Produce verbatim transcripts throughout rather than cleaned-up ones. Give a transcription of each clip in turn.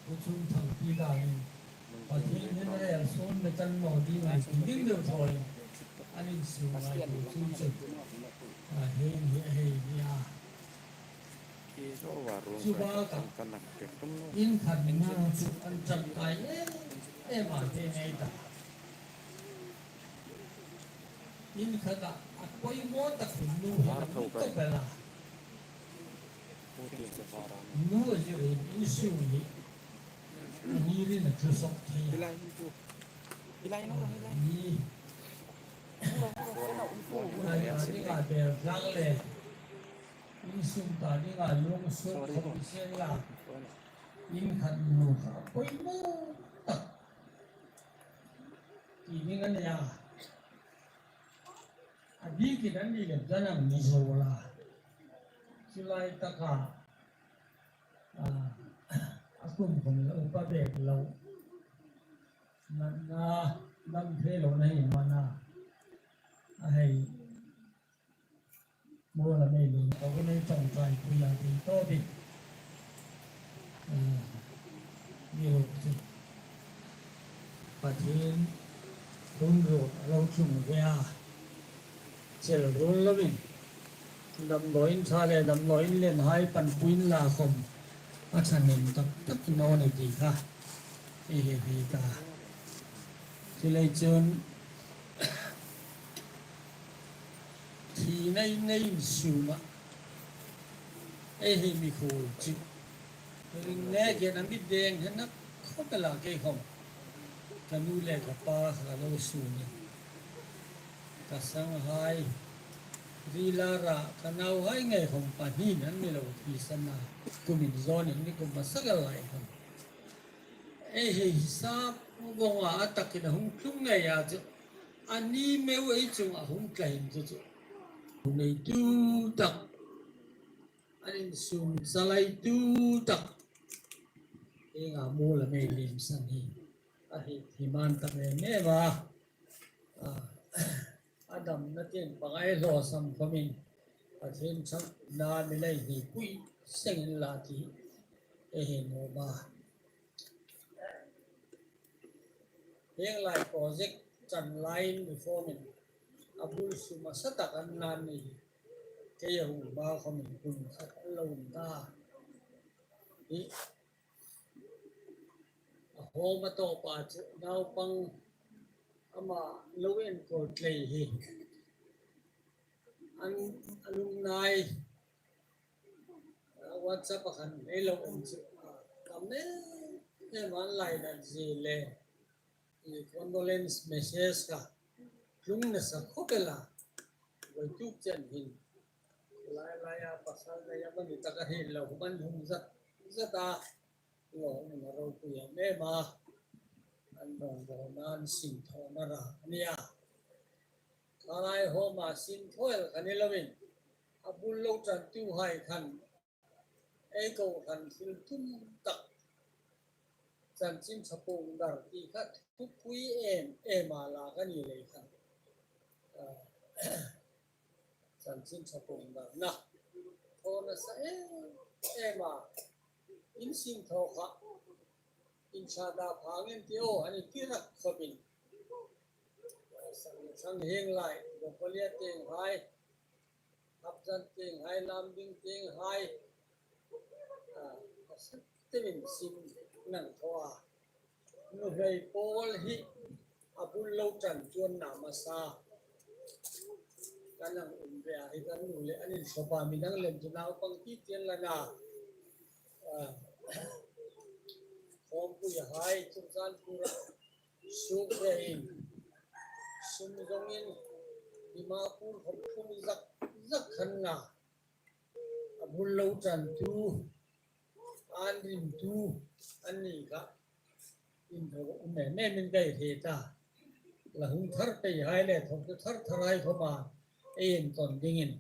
Chungthang pi dangin Pathien hin rel suon le kan maw ding a ti ding deu thaw in an insum ngai tu chu chu. A hei hi, a hei hi a. Chu ba ka in khat nu chu an chang kai em em a te nei ta. In khat a, a poimaw tak hin nu hi a mi to bela. Nu a zir in insum hi a ni rin a thu sok thei a. Ni. Ngai a ni ka bel tlang le. Insum ta ni ngai lung suk khom sien la. In khat nu kha poimaw tak. Ti ding a nia. A bikin an ni le dan ang ni zo la. Chu lai taka, a, a kum khom lo, upa bek lo. Na, na, dam thei lo na hi mana. A hei. Mual a mei lung, ka hun ei ṭawngṭaipui a ti tawp in. A, mi ruok chu Pathien hun ruok a lo tlung ve a. Chel rul lovin, damdawi in ṭha le damdawi in lenhai panpui inla khom a ṭhahnem tak tak naw ni ti kha ei hei hei ta. Chuleiin chun, thi nei nei insuma ei hei mikhuol chu ring nekin a mi deng hena khawp el a, kei khom ka nu le ka pa kha lo sunin, ka sanghai, Rila ra ka nauhai ngei khom pahni an mi lo thisan a, kumin zawnin ni kum hmasa kha lai khom. Ei hei hisap vawng a, a takin a hung tlung ngei a chu, a ni meu ei chunga hung tla hin chu chu. Neitu tak, an insum chalaitu tak. Ei nga mu la mei lim san hi. A hi, hi man tak em em a. A, a damna tin pangai lo sam khomin. Pathien chang na mi lei hi pui seng in la ti. Ei hei no ba. Hieng lai project chan lai in reform in a bul sum a sa tak an nan ni. Kei a hung ba khom in hun khat a lo um ta. Hi a hawm a tawpa chu naupang ama lo enkawl tlei hi. An, an um nai. WhatsApp a khan ei lo um chu, a, tam em em an lainat zie le, i, condolence message kha tlung nasa khawp el a, vawituk chen hin lai laia pasal nei a mani taka hin lo man hung zat zat a, lo hung a ropui em em a, an rawngbawlna an sinthawna ra a nia. Kha lai hawma sinthaw el kha ni lovin, a bul lo ṭantuhai khan ei kohran thil tum tak, chanchin ṭha puong dar ti kha thupui em em a lak a ni lei khan, a, chanchin ṭha puong darna thaw nasa em em a, in sinthaw kha in ṭha da phangin ti aw, an ti rak khawpin. Sang, sang hieng lai, Gopalia tienghai, Hapjan tienghai, Lamding tienghai, a, a sak temin sin nang thaw a. Nuhmei pawl hi a bul lo ṭan chuan na hmasa. Kan ang um ve a, hi kan nu le an inchawpa min ang lem chu naupang ti tian la na. A, Khawmpuihai, Churachandpur a suk ve in, sum zawngin Dimapur khawm tlung zak zak khan na. A bul lo ṭantu, an rimtu an ni kha. Inro um em em in ka hre ta. La hung thar peihai le thawktu thar tharhai khawma ei entawn dingin,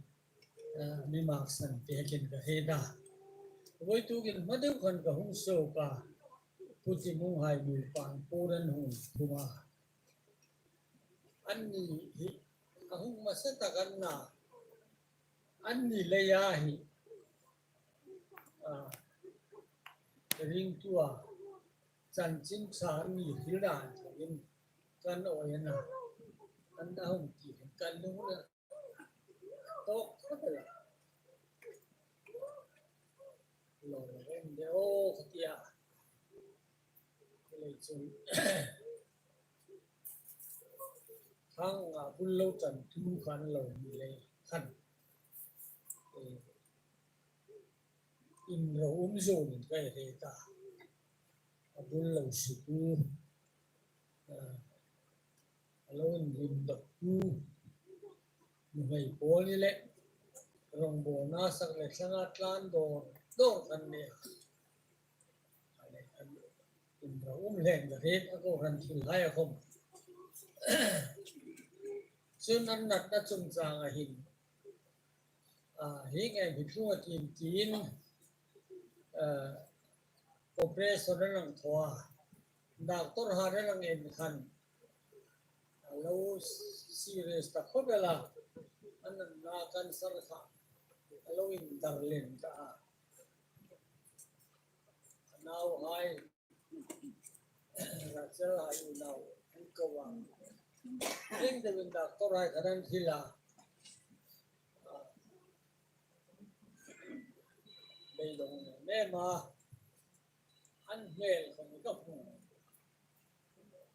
a, mi maksan pekin ka hre ta. Vawituk in hma deuh khan ka hung suok a, Pu Chimunghai nupa an pur an hung thung a. An ni hi a hung hmasa tak an na. An ni leia hi, a, ringtua chanchin ṭha an mi hril dan thawin kan awi a na. An a hung ti kan lung na tawk khawp el a. Lo rem de aw ka ti a. Lei chun thang a bul lo ṭantu khan lo ni lei khan, eh, inro um zo nin ka hre ta. A bul lo sutu, ah, a lo inrim dawktu nuhmei pawl ni le rawngbawlna sak le thlanga tlan dawr dawr kan nei a. A le kan inro um hleng ka hre a, kohran thil hai a khom. Chun an natna chungchang a hin, ah, hi nge mi thlung a tin tin, ah, operation an ang thaw a. Doctor han an ang en khan a lo serious ta khawp el a. An natna cancer kha a lo indar lem ta a. A nauhai, Rachel hai unau, an ko a. Ring deuin doctor hai khan an hril a. Beidong em em a. An hmel khom ka hmu.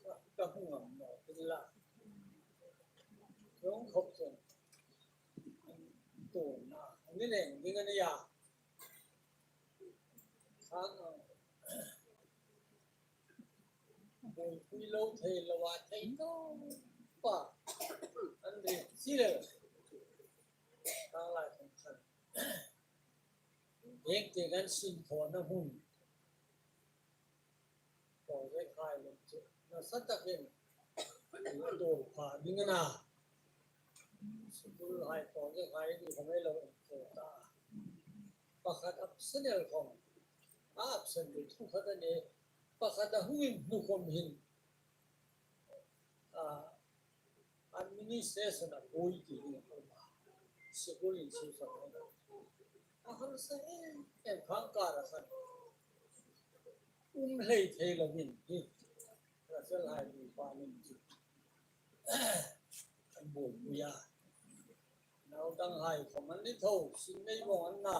Ka, ka hmu ngam naw, tin la. Chuong khawp chuong. An tuorna, an ni leng ding a nih a. Khang ang. Buoipui lo thei lo a, thei tawpa an ring si le. Khang lai khom khan. Hieng tieng an sin thawna hmun. Project hai lem chu nasa takin a tuor pha ding a na. School hai project hai ni khom ei lo en thaw ta. Pakhat absent el khom. A absent thu khat a nih. Pakhat a hung inhnu khom hin, ah, administration a buoi ti ding a um a. School in chu sa a harsa em em, khang kara khan um hlei thei lovin hi Rachel hai nupa nih chu an buoipui a. Nautang hai khom an ni tho, sin nei vawng an na.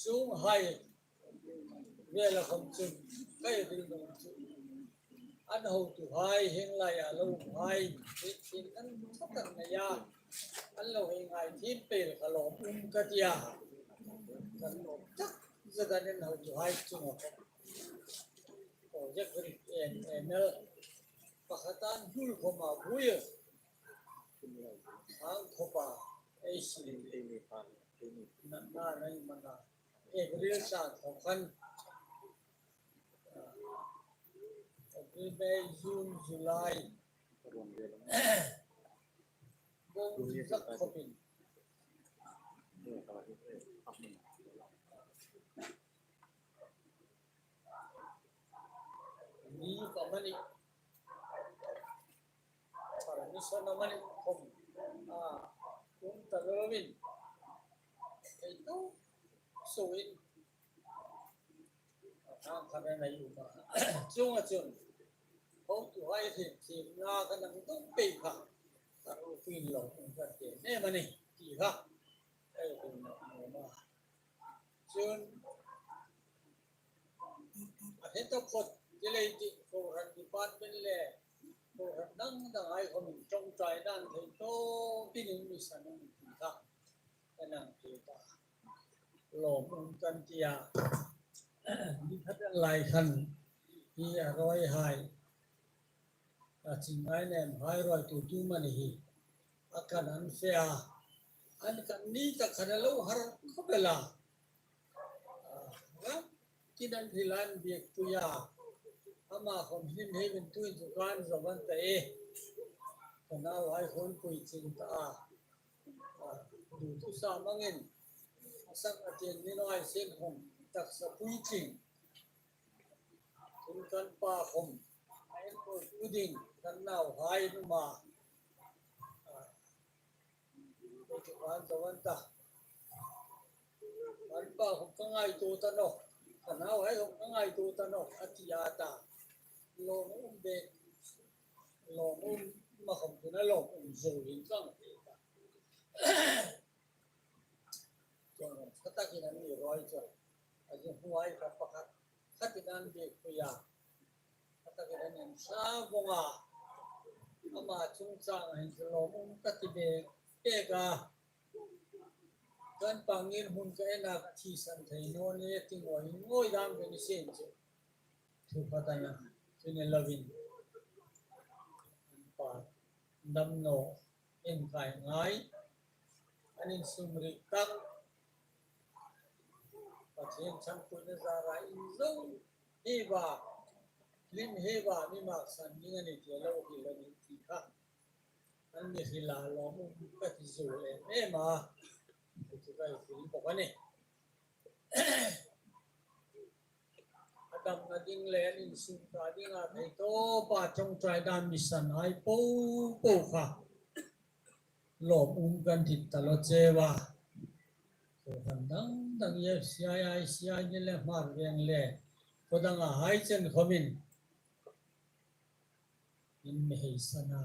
Chuong hai vela khom chun ka hril ding chu, an hotuhai, hieng laia lo umhai, thil an ṭha tak neia an lo hei ngaithiem pei kha lawm um ka ti a. Kan lawm tak zet a, an hotuhai chunga khom project hril en en el. Pakhat an hul khom a buoi a. Ang khawpa ei si. Natna nei mana. April sa thaw khan, ah, April, May, June, July. Bawng zak khawpin. Ni ka mani. Permission a mani khom, ah, um ta lovin. Ei to, so in. A thang khan a nei um a. Chuonga chun hotuhai hriet thiemna ka nang dawng pei kha. Ka ropui lo um ka ti em a nih, ti kha. Ei hril naw naw a. Chun a hre taphot ti lei ti, kohran department le kohran dang danghai khomin ṭawngṭai dan thei tawpin in mi san a nih ti kha. Ka nang ti ta. Lawm um kan ti a. Ni khat lai khan hi a ruoihai, a chingnai nemhai ruoitu tu mani hi a kan an fe a. An kan ni tak khan a lo har khawp el a. A, ram tin an hril an biekpui a. Ama khom hlim hei min tuin chu kan zo an ta e. Ka nauhai khom pui ching ta a. A, dutu sa mangin a sak a tieng ni noi sin khom taksa pui ching. Tun kan pa khom a en ko tu ding kan nauhai numa. A, kan zo an ta. Kan pa khom ka ngaituo ta nawh. Ka nauhai khom ka ngaituo ta nawh, a ti a ta. Lawmum bek, lawmum ma khawm tina lawmum zo hin ka hang ti ta. Chuong ṭha takin an ni ruoi chu. A zuk hnuai kha pakhat, khatin an biekpui a. Kha takin an insa vong a. Ama chungchang hin chu lawmum ka ti bek bek a. Kan pa ngir hmun ka en a, ka thisan thei naw ni ti ngawi ngawi dam ka ni sien chu. Thu khat a na, chu ni lovin. Kan pa damnaw en kai ngai. An insum rik tak. Pathien changpuina zara inzo hi va, hlim hi va, mi maksan ding a ni ti lo hril a ni ti kha. An mi hril a, lawmum ka ti zo em em a. Chu ka hril bawk a ni. A damna ding le an insum ta dinga thei tawpa ṭawngṭai dan mi san hai po po kha lawmum kan ti ta lo che va. Ko kan dang dang ye C I I, C I I ni le Hmar Veng le ko danga hai chen khawmin in mi hei san a.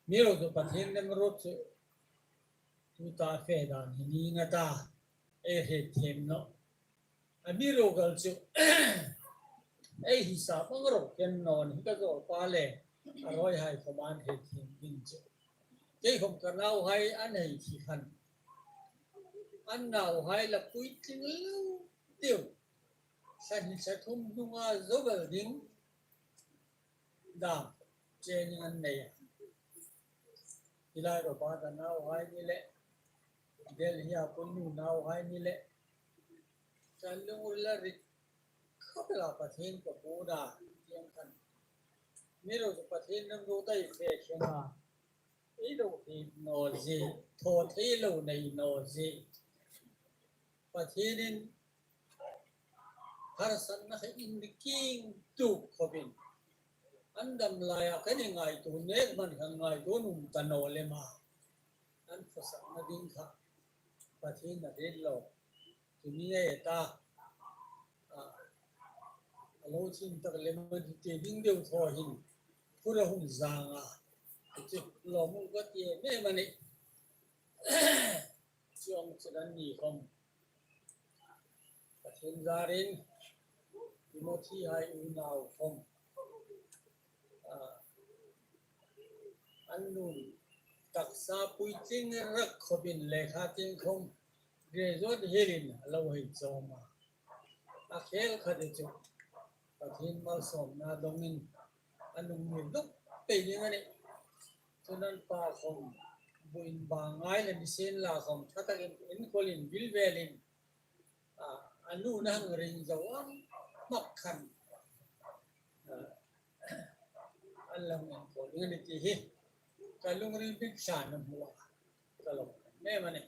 Mi ro chu Pathien lem ruot chu tuta fe dan hi ni nga ta. Ei hriet thiem naw. A mi ro kal chu ei hi sa bang ro ken naw ni ka zawlpa le a ruoi hai khawm an hriet thiem ding chu. Kei khawm ka nauhai an hei thi khan. An nauhai la puitling lo deu. Thla hni thla thum hnunga zo bel ding dam training an nei a. Hi lai Robert-a nauhai ni le, Delhi-a Punnu nauhai ni le, kan lungril a rik khawp el a, Pathien ka buoina tieng khan. Mi ro chu Pathien lem ruot ei fe thleng a. Ei lo hriet naw zie, thaw thei lo nei naw zie. Pathienin harsatna kha inring tuk khawpin, an dam laia kan ngaituo nek man khan ngaituo nuom ta naw lem a. An khawsakna ding kha Pathien a hriet lo. Chu ni ei ta. A, a lo thim tak lem a ti ding deu thaw hin. Phur a hung zang a. Chu lawmum ka ti em em a nih. Chuong chu kan ni khawm. Pathien zarin Timothy hai unau khawm. A, an nun taksa puitling rak khawpin lekha tieng khawm graduate hielin a lo hei chawm a. A khel khat chu Pathien malsawmna dongin a nung ni duk pei ding a nih. Chun an pa khawm buin ba ngai le ni sien la khawm ṭha takin enkawlin vil velin, a, a nu na hang ring zo ang mak khan, a, an lo enkawl ding a ni ti hi ka lungril bik thlana hmu a, ka lo em a nih.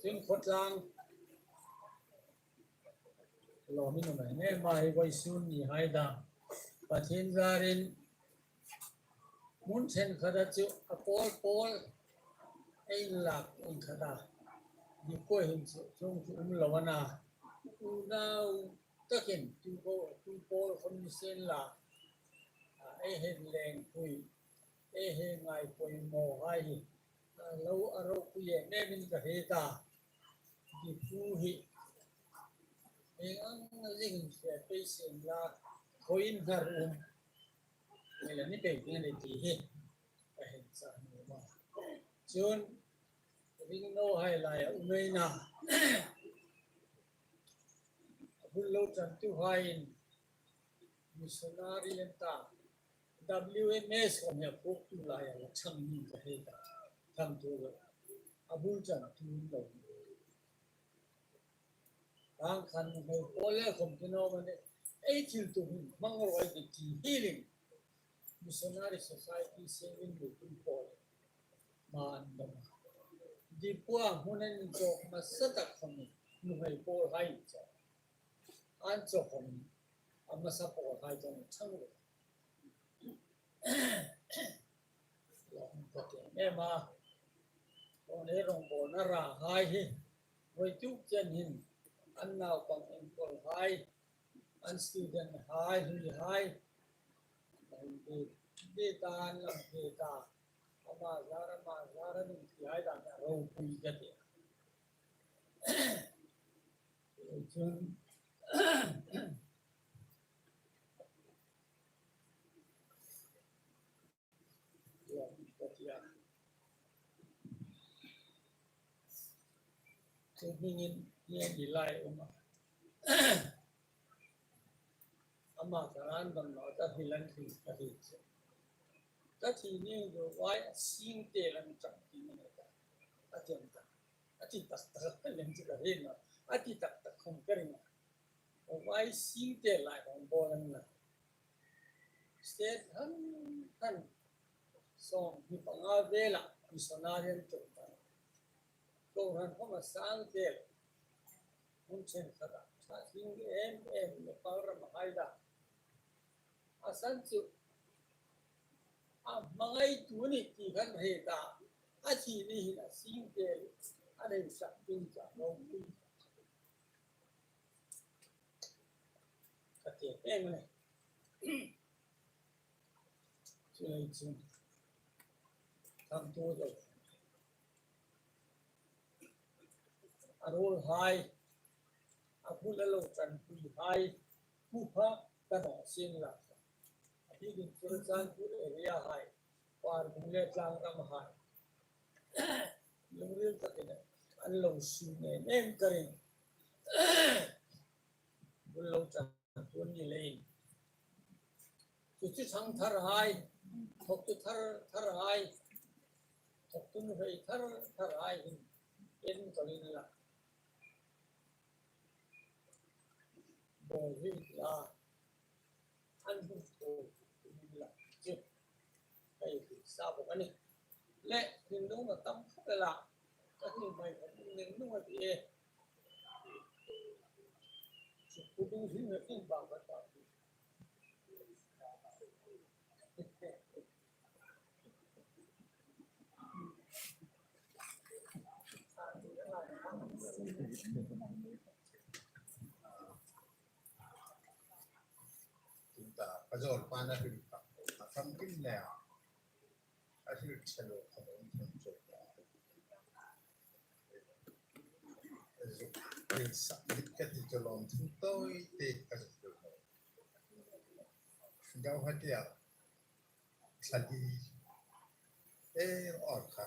Chun khawtlang lawmin um em em a, hi vawisun ni hai dam Pathien zarin hmun ṭhen khata chu a pawl pawl ei lak in khata. Dipua hin chu chuong chu um lo a na. Unau takin tu pawl, tu pawl khawm ni sien la, a, ei hei leng pui, ei hei ngai poimaw hai hi, a, lo a ropui em em in ka hriet a. Dipua hi eng ang zingin hriet pei sien la, khawiin hnar um ei la ni pei ding a ni ti hi ka hei chah nuom a. Chun ring naw hai laia um ei na. A bul lo ṭantuhaiin missionary an ta, W M S khawm hi a phuoktu laia la ṭhang ni ka hriet a, ṭhangtu lo, a bul ṭantu lo. Ang khan nuhmei pawl le khawm ti naw maw ni, ei thil tuhin hmang ruoi ti ti hielin Missionary Society Saving Group in pawl ma an dam a. Dipua hmun an inchawk hmasa tak khawm nuhmei pawlhai an chawk. An chawk khawm a hmasa pawlhai chawng ṭhang lo. Lawm ka ti em a. Khawnge rongbawlna ra hai hi, vawituk chen hin an naupang enkawl hai, an student hai, hlui hai, an be, be ta, an lam be ta, ama zar, ama zar, an ti hai dan a ropui ka ti. Chun, Chu hmingin hieng hi lai um a. Ama ka ran dam lo ta hi lan thil ka ti chu. Ka thi ni lo vai a sing te lan chang ti ni ta. A tiang ta. A ti tak tak ka len chu ka ring a. A ti tak tak khom ka ring a. Vai sing te lai hong bol an na. State han han sawm hni panga vela missionary an tum ta. Kohran khoma sang vel. Hun chen khata. Sa sing em em Nepal ram hai da. A san chu. A hmangai tu ni ti khan hei ta. A thi ni hin a sing vel. A nei sak ding cha lo. Ka ti em le. Chu lei chu. Thangtu deu. A ruol hai. A bul a lo ṭanpui hai. Pu pha ka naw sien la. A bik in Churachandpur area hai. Parbung le Tlangram hai. Lungril takin an lo sui nem em ka ring. Bul lo ṭan. Tun ni leiin. Chu chu chang thar hai, thawk chu thar, thar hai, thawk tun rei thar, thar hai hin en ka ring la. Bo hi la, an hun ko la. Chu. Hei, sa bawk a nih. Le, hnung a tam khawp el a. Ka hni mai khan hnung a ti e. Chu ku du hi me kin bang ka ta. Tin ta, ka zawr pa na hril tak. A famkim le a. A hril ṭha lo kha lo ṭhang ṭhang. Zuk hril sak dik ka ti chu lawm thil tawi te ka zuk hril lo. Gauhati a thla li e or kha.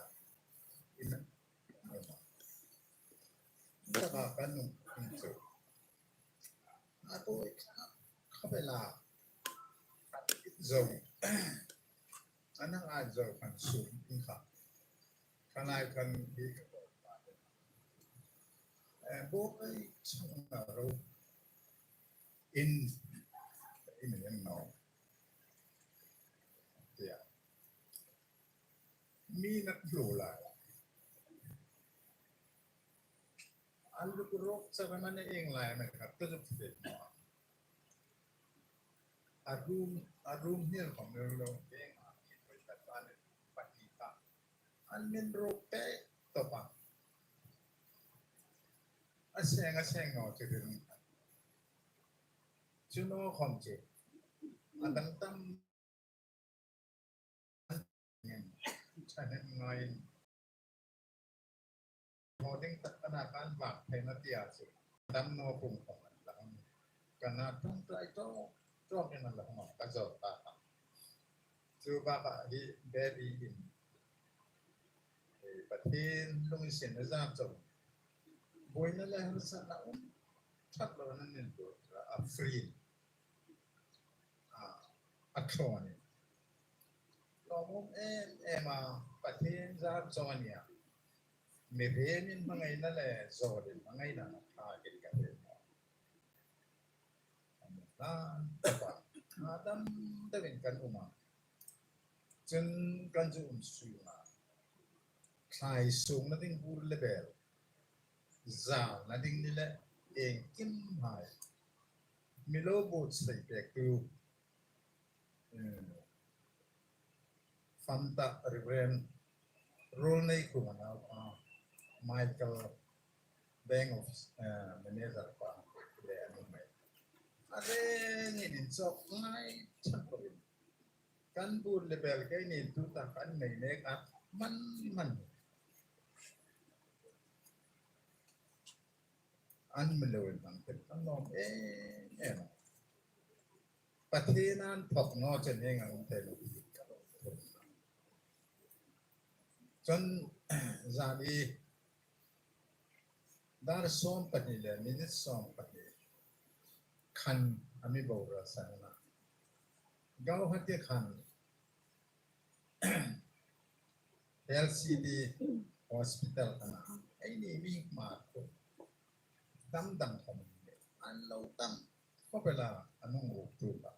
In a ma. Ka ka nung in chu. A ko kha bela. Zo. Ana a zo kan su in kha. Ka nai kan bi ka ko. Eh, bo kai chang na ro. In, in, in no. Tia. Mi nak lo la. An lu ku rok sa ka man eng lai na ka tu tu. A room, a room hiel khom lo lo, eng a ki poi ta ta le, pati ta. An min ro pe to pa. A seng, a seng no chu ri. Chu no khom chu. A dang tam. Chen ngai. Mo ding tak ka na kan vak thei na tia chu. Dam no pum khom an la hang. Ka na tum trai to, to ke na la hang ka zo ta ta. Chu ba ka hi baby in. Eh, Pathien lungsietna zat chau. Buoina le harsatna um. That lo na nin bu a free. A, a thaw ni. Lawmum em em a, Pathien zar chaw a nia. Mi riemin hmangaina le zawlin hmangaina a ṭha kit ka hre maw. A mi hlan tawpa, a dam deuin kan um a. Chun kan zu um sung a. Thlai sungna ding bur le bel. Zalna ding ni le engkim hai. Mi lo buotsai pek tu. Eh, Fanta Reverend Ruolneikhuma naupa Michael Bank of, eh, manager pa le a nuhmei. A rengin inchawk ngai ṭhak loin. Kan bul le bel keini tuta kan nei mek a man man. An mi lo inhmang tel kan lawm em em. Pathien an thawk naw chen hieng ang te lo. Chun zani dar sawm pahni le minute sawm pahni khan a mi boral san a. Guwahati khan L C D hospital khan a, eini mi hma tu dam dam khom an lo dam khop el a, an hung uk tu la.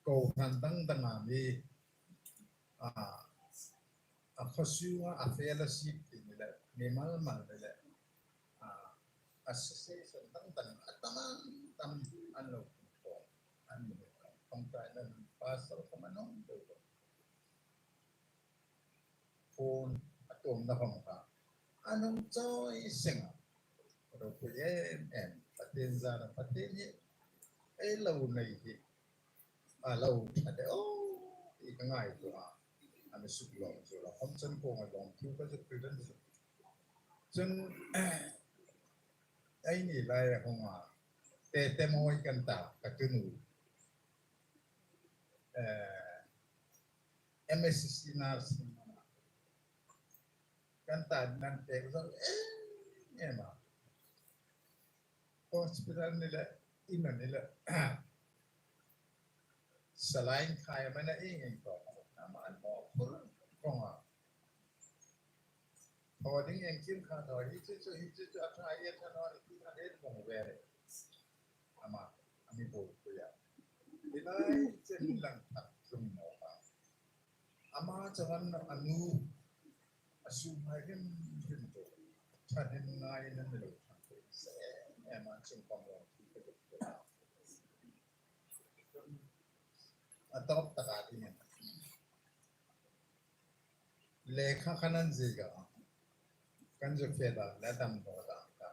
Kohran dang dang a mi, a, a khawsunga a fellowship ti ni le, mi mal mal ni le, a, association dang dang a tam a tam an lo kum khom, an mi khom, khom tai na pastor khom an hung tu. Phone a tuomna khom kha an hung chawi seng a. Ropui em em, Pathien zara Pathien hi ei lo nei hi a lo ṭha de aw, i ka ngaituo a. A mi suk lawm chu la, khom chen kong a lawm thu ka zuk hril an chu. Chun, eini lai a hung a, te te mawi kan ta, ka tunu. Eh, M S C nursing kan ta nan pek zo em em a. Hospital ni le, ina ni le. Saline khai mana ing ing ko. Ama an mo khur kong a. Thaw ding engkim kha thaw, hi chu chu, hi chu chu, a thaw, a thaw naw, hi a ren vong ve. Ama, a mi buoipui a. Hi lai chen lang thak tlung naw a. Ama chauhan a nu, a sum hai hrim hrim chu. Ṭhahnem ngai na mi lo ṭhang pui. Se, ema chung pang lo, hi ka duk pui a. A tawp taka dingin. Lekha khan an ziek a, kan zuk fe dan le dam daw dan kha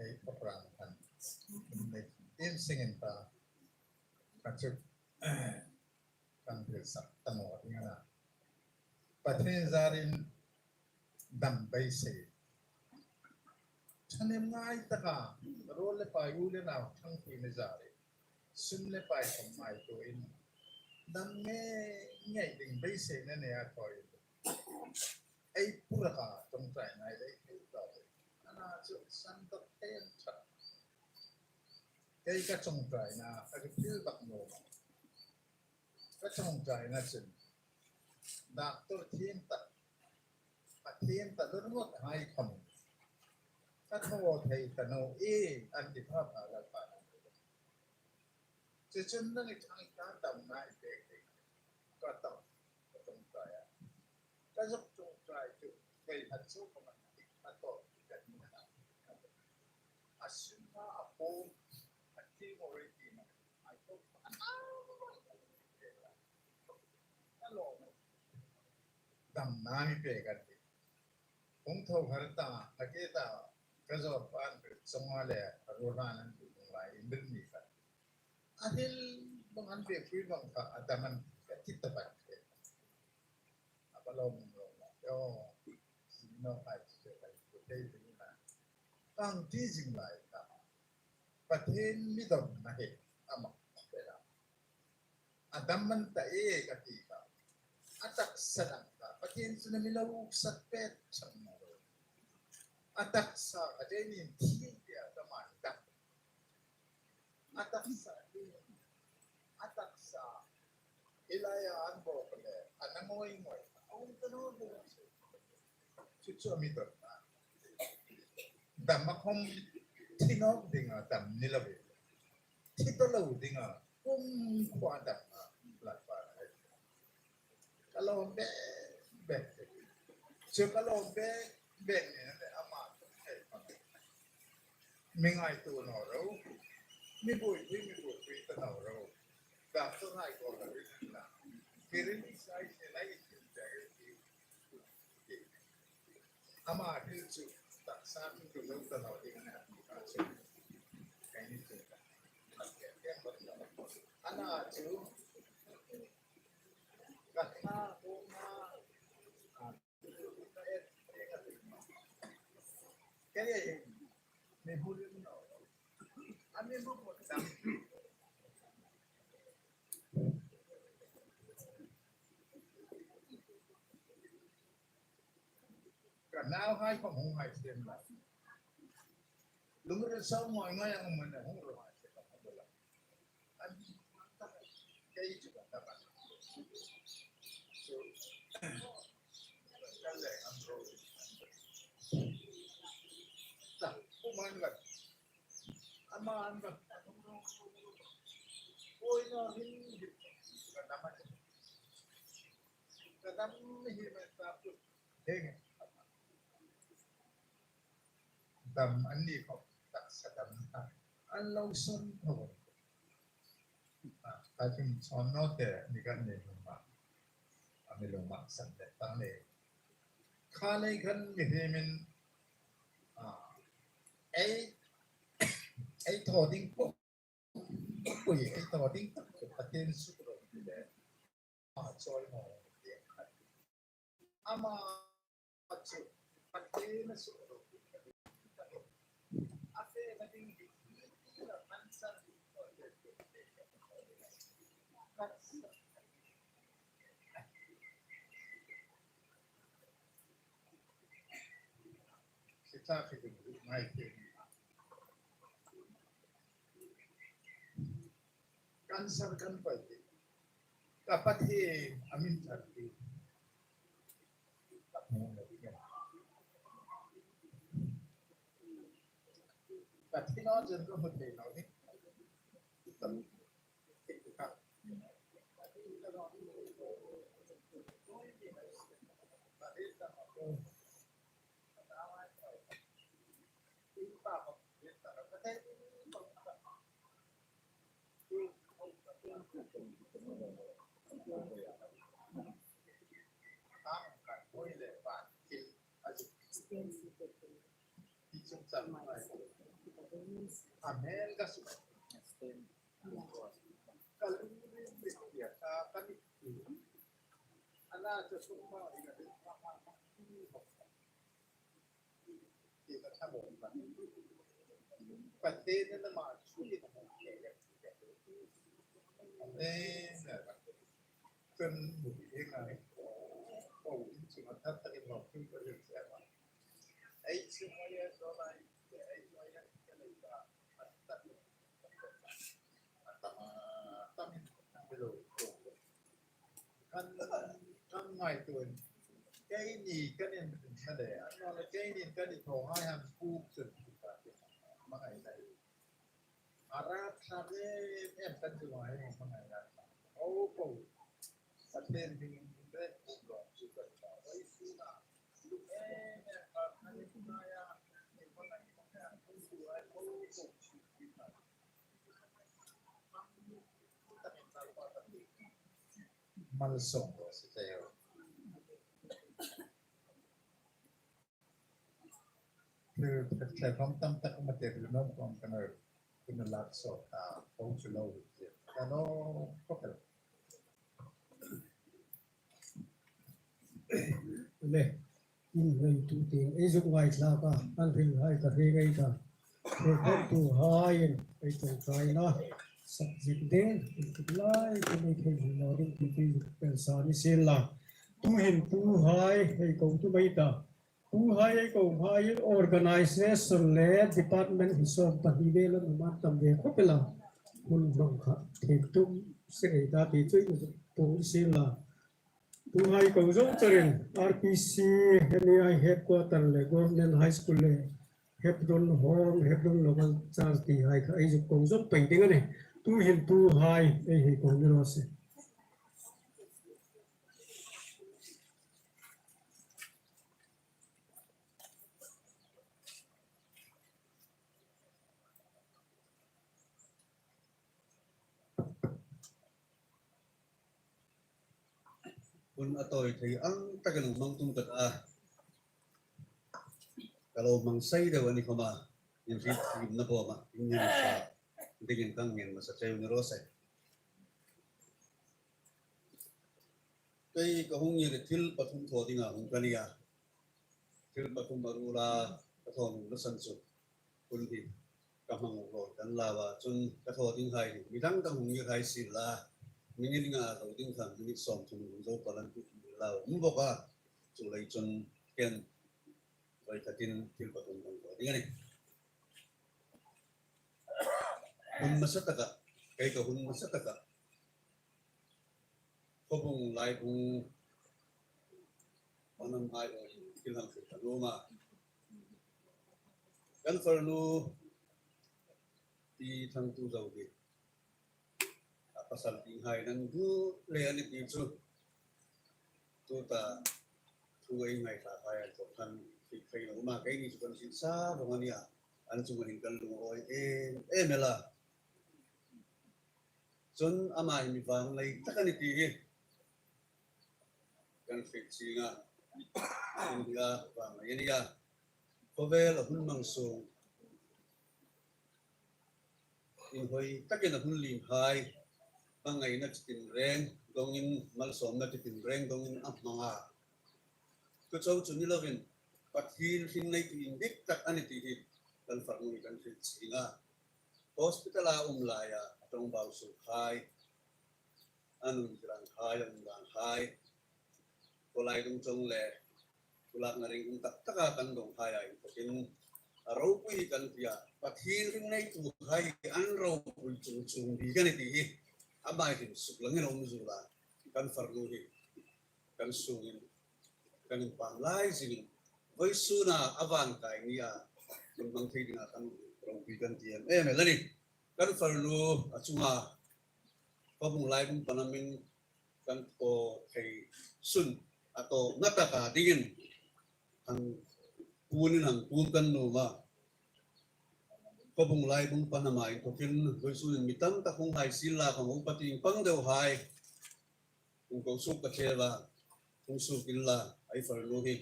ei program khan nei tiem sengin ta, kha chu kan hril sak ta naw ding a na. Pathien zarin dam beisei. Ṭhahnem ngai taka, ruol le pai, u le nau ṭhangpuina zarin, sum le pai khom ngaituoin, dam ngei ngei ding beiseina nei a thaw. Ei puraka ṭawngṭaina ei thei tawk. Ana chu san tawk thei an ṭha. Kei ka ṭawngṭaina, ka thil bak naw. Ka ṭawngṭaina chun, doctor thiem tak, a thiem tak ringawt hai khom, ka thaw thei ta naw e, an ti pha pha Lalpa. Chu chun nang i ṭhang i ta dam ngai pek ding, ka tawng, ka ṭawngṭai a. Ka zuk ṭawngṭai chu, kei han chu ka man, ka tawng, ka ni na. A sum a, a pawm, a thiem already na. Damna mi pek an tih. Hung tho har ta, a ke ta, ka zawr pan pe, chunga le, a ruol hlan an tih hung lai, in bil mi kha. A hril bang an pek pui bang kha, a dam an, ka ti ta bak. A ba lo mum lo la. Yo, si no kai chi kai ku tei ding na. Kang ti zing lai ka. Pathien mi dawmna hi, ama, pera. A dam man ta e ka ti ka. A taksa dam ka. Pathien chun a mi lo sak pek chang naw. A taksa, a dei nin thi tia ka man dam. A taksa hi, a taksa. Hi laia an bawk le, a na ngoi ngoi. A um ta naw le. Chu chu a mi dawmna. Dam a khom thi nawk dinga dam ni lo. Thi ta lo dinga kumkhuo dam a Lalpa. Ka lawm bek bek. Chu ka lawm bek bek ni le ama thei pa. Mi ngaituo naw ro. Mi buoipui, mi buoipui ta naw ro. Doctor hai ko ka ring na. Mi ring sai se lai tin te. Ama thil chu taksa chu lo ta lo ding a nih a chu. Keini chu. Ana chu. Ka tha ko ma. Keini. Me hu rin no. Ami mo ko ta. Ka nauhai khom hung hai siem la. Lungril sau ngai ngai ang man hung ro hai siem la. An kei chu ka ta ba. So, ka le an ro. Ta, ku man la. Ama an ba. Oi no hin. Ka ta ma. Ka dam hi ma ta ku. Heng. Dam an ni khop taksa dam ta. An lo sun khop. A, ka chun chon no te ni kan ni ma. A mi lo ma san te ta ni. Kha nei kan mi hi min. A, ei, ei tho ding po. Pui ei tho ding tak chu Pathien suk ro ti le. A chawi maw ti khat. Ama chu Pathien suk ro ti khat. A fe na ding di ti la kan san. Sita ki ding mai ti. Cancer kan pai ti. Ka Pathien a min thar ti. Ka thina jen ka hmu thei lo ni. Kan, kan ngaituo. Keini kan inring na le, an naw le keini kan inthawhai han puk chun ka ti hmangai nai. A rap thlak em em kan ti hmangai nai. Aw po. Pathien ding le, puk lo chu kan ta. Oi, suna. Malsawm ro si tei. Thil, thil hlawm tam tak ma te ri nawm kawng kan ro. Kan lak sawt ta, ko chu lo ri. Ka lo, ko ka lo. Le, inrengtu tin, ei zuk ngaithlak a, an hrilhai ka hre ngei ta. Hre khawmtuhaiin ei ṭawngṭaina subject ding, intuk lai, kan ei thei hmu naw ding ti ti zuk pel sa ni sien la. Tuhin tuhai ei ko tum ei ta. Tuhai ei kohaiin organization le department hi sawm pahni vel an um a, tam ve khawp el a. Hun hmang kha thei tum se ngei ta ti chu ei zuk puong sien la. Tuhai ko zo charin R P C, N E I headquarter le Government High School le Hebron Home, Hebron Local Church ti hai kha ei zuk ko zo pei ding a nih. Tuhin tuhai ei hei ko ni raw se. Hun a tawi thei ang takin hmang tum ka ta. Ka lo hmang sei deu a ni khawma, inhrietthimna bawma, inhrietsa dingin ka ngen hmasa cheu ni raw se. Kei ka hung ngir thil pathum thaw dinga hung ka ni a. Thil pathum a ruola ka thaw nuom san chu, hun hi ka hmang hlaw kan lau a, chun ka thaw dinghai hi mi dang dang hung ngir hai sien la, mi ni nga lo ding khan minute sawmthum hung zo palan ti lau um bawk a. Chuleiin chun ken vawikhatin thil pathum kan thaw ding a nih. Hun hmasa taka, kei ka hun hmasa taka, Khawbung Laibung panam aiawin thil hang hril ka nuom a. Kan farnu Pi Thangtu Zohi, a pasal dinghai nang du le a ni ti chu, tuta thu ei ngaithlak hai an thaw khan, thil thei lo ma, keini chu kan hrilsa vawng a nih a, an chunga hin kan lungawi em em el a. Chun ama hi mi vangnei tak a ni ti hi kan hriet chieng a, in hi a vangnei a ni a. Khawvela hun hmang sung inhawi takin a hun lien hai, hmangaina chi tinreng dongin, malsawmna chi tinreng dongin a hmang a. Chu chau chu ni lovin, Pathien hringneitu indik tak a ni ti hi kan farnu hi kan hriet chieng a. Hospital-a um laia a ṭawngbau suok hai, a nun tirang hai, a nun dan hai, khawlai dung chawng le thu lakna ring um tak taka kan dong hai a inthokin, a ropui kan tia, Pathien hringneitu hai an ropui chung chung bik a ni ti hi ama hin suklangin a um zuol a. Kan farnu hi kan sungin, kan inpam lai zingin, vawisuna a van kai nia hun hmang thei dinga kan ropui kan ti em em el a nih. Kan farnu a chunga Khawbung Laibung panamin kan thaw thei sun a tawpna taka dingin hang punin hang pum kan nuom a. Khawbung Laibung panama inthokin vawisunin mi tam tak hung hai sien la, khang upa tieng pang deu hai hung ko suok ka che a, hung suok inla, ei farnu hi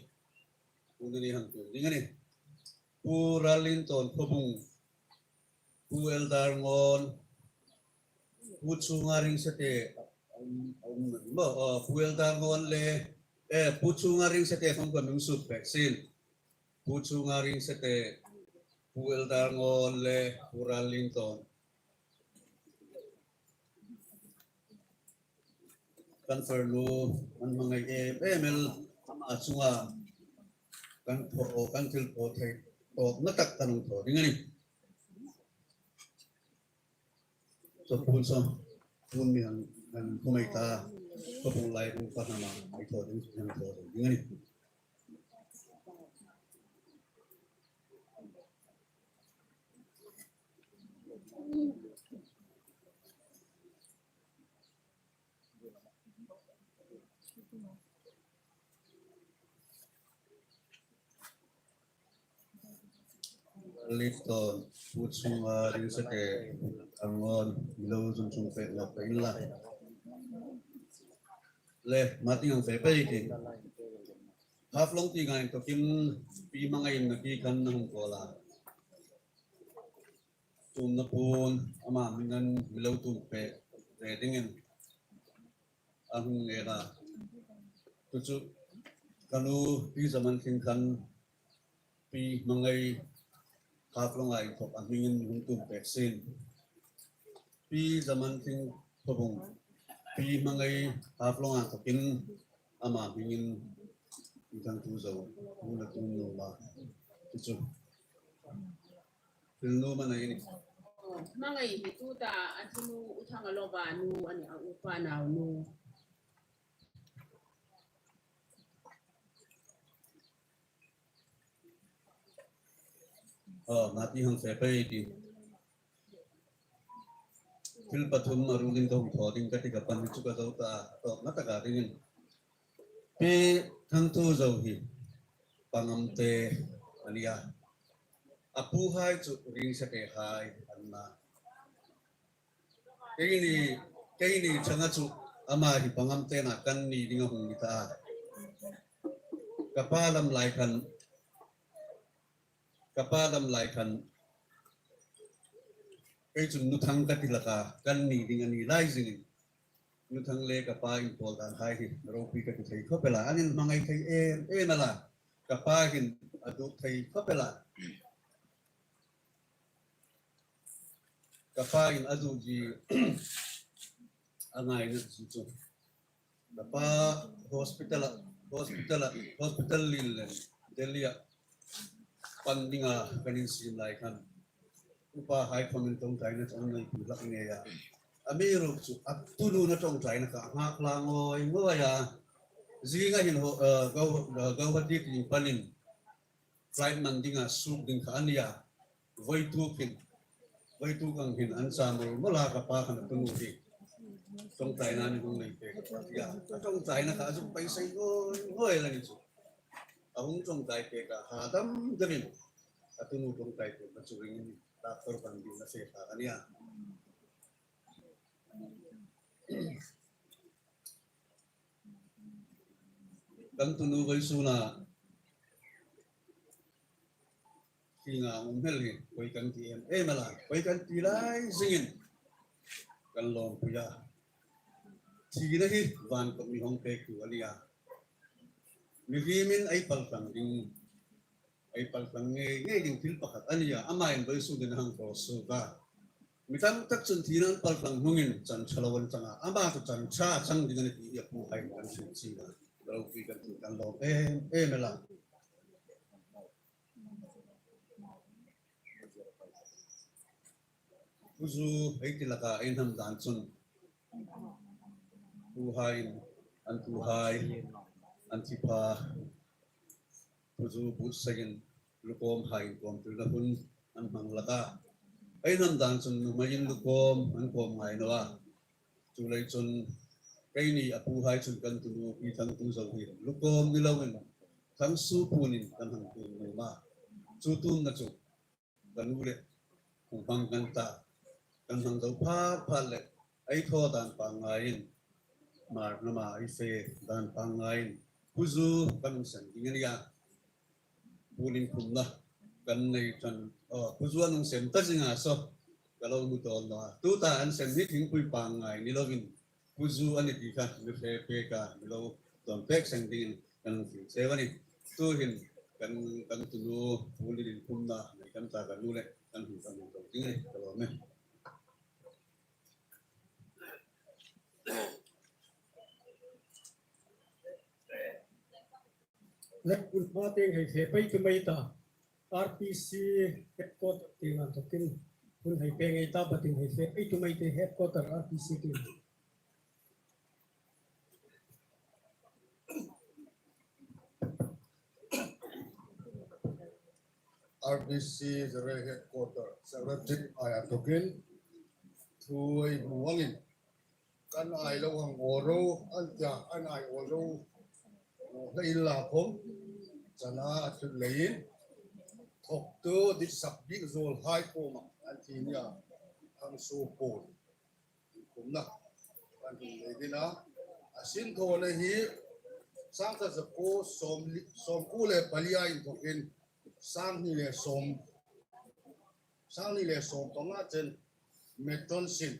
hung ni hang tum ding a nih. Pu Rallinton Khawbung, Pu Eldar Ngawn, Pu Chunga Ringsete, um, um, ma, uh, Pu Eldar Ngawn le, eh, Pu Chunga Ringsete khawm kan hung suok pek sien. Pu Chunga Ringsete, Pu Eldar Ngawn le Pu Rallinton. Kan farnu, an hmangai em em el, ama chunga kan thaw, kan thil thaw thei tawpna tak kan hung thaw ding a nih. Chu pun saw, pun mi hang, hang khum ei ta, Khawbung Laibung panama ei thaw ding, hang thaw ding a nih. Rallinton, Pu Chunga Ringsete, Eldar Ngawn, mi lo zun chung pek nawk pei inla. Le, Mati hang fe pei ti. Haflong tienga inthokin Pi Hmangaina ki kan hung kawl a. Tumna puon ama hmingin mi lo tum pek ve dingin a hung ngen a. Chu chu ka nu Pi Zamanthing khan Pi Hmangai Haflonga inthok a hmingin hung tum pek sien. Pi Zamanthing Khawbung, Pi Hmangai Haflonga inthokin ama hmingin Pi Thangtu Zohi hung la tum nuom a. Chu chu. Thil nuom a nei a nih. Hmangai hi tuta a thinu U Thangalova nu a nih, a upa nau nu. Aw, Mati hang fe pei ti. Thil pathum a ruolin ka hung thaw ding ka ti ka pan chu ka zo ta, tawpna taka dingin. Pi Thangtu Zohi hi Pangamte a nih a. A puhai chu Ringsete hai an na. Keini, keini changa chu ama hi Pangamte na kan ni dinga hung ni ta. Ka pa lam lai khan Ka pa dam lai khan, kei chun Nu Thang ka ti hlak a, kan ni ding a ni lai zingin, Nu Thang le ka pa inpawl dan hai hi ropui ka ti thei khawp el a, an inhmangai thei em em el a, ka pa hin a duot thei khawp el a. Ka pa in a duozie a ngaina chu chu. Ka pa hospital-a, hospital-a, hospital lien lem Delhi-a pan dinga kan insiem lai khan, upahai khawmin ṭawngṭaina chu an neipui hlak ngei a. Amiruokchu a tunun a ṭawngṭaina kha a nghak hla ngei ngei a. Zinga hin ho-, eh, Gau-, eh, Guwahati tieng panin flight man dinga suok ding kha a nia. Vawituk hin, vawituk ang hin an cham mol mol a, ka pa khan a tunu hi ṭawngṭaina mi hung nei pek a tia. A ṭawngṭaina kha a zuk beisei ngei ngei el a ni chu. A hung ṭawngṭai pek a, ha dam damin a tunu ṭawngṭai pek a chu ringin doctor pan dingin a fe ta a nia. Kan tunu vawisuna thina um hmel hi, koi kan ti em em el a, koi kan ti lai zingin kan lawmpui a. Thina hi van khawm mi hung pek tu a nia. Mihrimin ei paltlang ding, ei paltlang ngei ngei ding thil pakhat a nia, ama in vawisun dingin a hang ko suok a. Mi tam tak chun thina an paltlang hnungin chan ṭha lo an chang a, ama chu chan ṭha chang ding a nih ti hi a puhai kan hriet chieng a. Ropui kan ti, kan lawm em em el a. Pu Zu ei ti hlak a, ei hnam dan chun puhaiin an tuhai an thi pha, Pu Zu buotsaiin lukawmhai inkawmtirna hun an hmang hlak a. Ei hnam dan chun nuhmeiin lukawm an kawm ngai naw a. Chuleiin chun keini a puhai chun kan tunu Pi Thangtuzo hi lukawm ni loin Thangsuo puonin kan hang tuom nuom a. Chu tuomna chu kan u le hung hmang kan ta, kan hmang zo phat phat le ei thaw dan pangngaiin, Hmar hnama ei fe dan pangngaiin Pu Zu kan hung sem ding a nia. Puon inkhumna kan nei ṭan, aw, Pu Zu an hung sem ta zing a saw ka lo hmu tawl naw a. Tuta an sem hi thingpui pangngai ni loin Pu Zu a ni ti kha mi hre pek a, mi lo tawn pek seng dingin kan hung fiel cheu a nih. Tuhin kan, kan tunu puon inkhumna nei kan ta, kan u le kan hung, kan hung tawl ding a nih, ka lawm e. Lek hun hma tieng hei fe pei tum ei ta, R P C headquarter tieng anthokin hun hei pei ngei ta, patin hei fe pei tum ei ta, headquarter R P C tieng. R P C General Headquarter Secretary hai anthokin thu ei hmu angin, kan ai lo hang awl ro, an tia, an ai awl ro, hla inla khom, chana a thut leiin, thawktu ditsak bik zuolhai kuoma an thi nia, Thangsuo puon inkhumna kan hung nei ding a. A sinthawna hi sangkhat zakuo sawmli, sawmkuo le pali a inthokin sanghni le sawm, sanghni le sawmpanga chen matron sin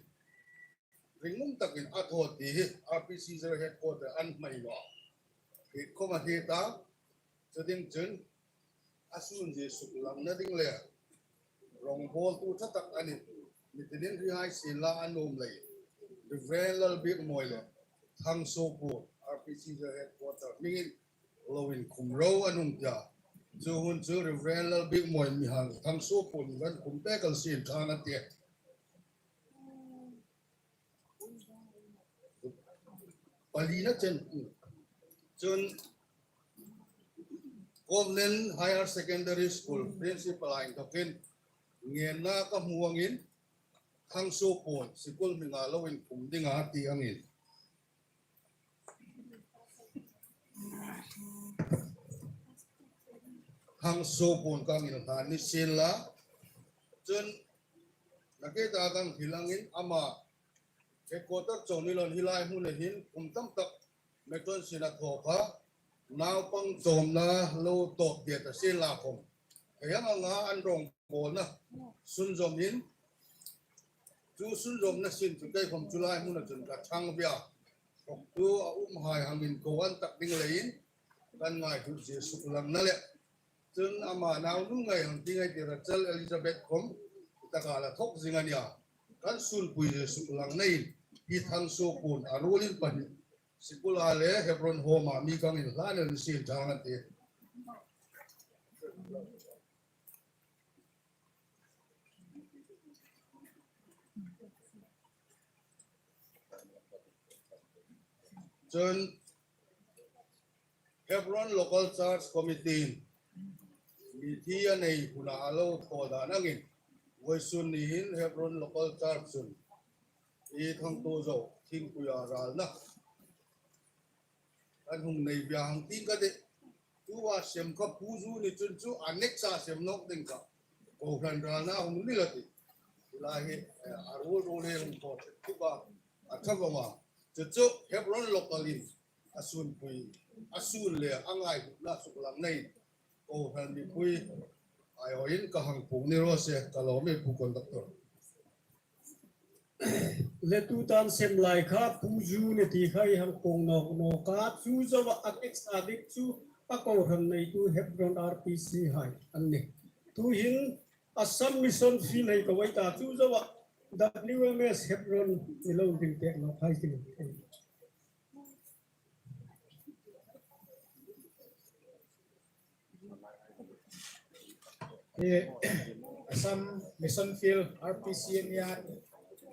ringum takin a thaw ti hi R P C General Headquarter an hmang naw a. Hriet khom a hriet a, chu ding chun a sunzie suklangna ding le rawngbawltu ṭha tak a nih. Mi tinin hriet hai sienla a nuom lei, Reverend Lalbikmawi le Thangsuo puon R P C General Headquarter hmingin lo inkhum ro an hung tia. Chu hun chu Reverend Lalbikmawi mi hang Thangsuo puon kan khum pek el sien ṭha a nih. Palina chen chun Government Higher Secondary School Principal a inthokin ngenna ka hmu angin, Thangsuo puon sikul hminga lo inkhum ding a ti angin, Thangsuo puon kan inhlan ni sienla. Chun nakie ta kan thil angin ama headquarter chawm ni loin hi lai hmuna hin kum tam tak matron sin a thaw kha, naupang chawmna lo tawp tia ta sienla khom, Hieng anga an rongbawlna sunzawmin, chu sunzawmna sin chu kei khawm chu lai hmuna chun ka ṭhang ve a. Thawktu a umhai hangin ko an tak ding leiin kan ngaithlutzie suklangna le, chun ama naunu ngaihang ti ngai ti Rachel Elizabeth khawm taka la thawk zing a nia. Kan sunpuizie suklangnain Pi Thangsuopuon a ruolin pahni Sikula le Hebron Home-a mi kangin hlan el ni sien ṭhang an tih. Chun Hebron Local Church Committee-in mithi a nei huna a lo thaw dan angin, vawisun niin Hebron Local Church chun Pi Thangtuozo thingpuia ralna kan hung nei ve hang tiin ka ti. Tua sem kha Pu Zu ni chun chu a next-a sem nawk ding kha kohran ralna hung ni la ti. Hi lai hi, eh, a ruol ruol hi hung thaw ṭhek tuk a, a ṭha vawng a. Chu chu Hebron local-in a sunpui, a sun le a ngaithlutna suklangnain kohran mipui aiawin ka hang puong ni raw se, ka lawm e Pu Conductor. Le tutan sem lai kha Pu Zu ni ti kha ei hang puong nawk nawk a, chu zoa a next-a ding chu a kohran neitu Hebron R P C hai an nih. Tuhin Assam Mission Field hei ka wei ta, chu zoa W M S Hebron ni lo ding pek nawk hai ti. Eh, Assam Mission Field R P C a nia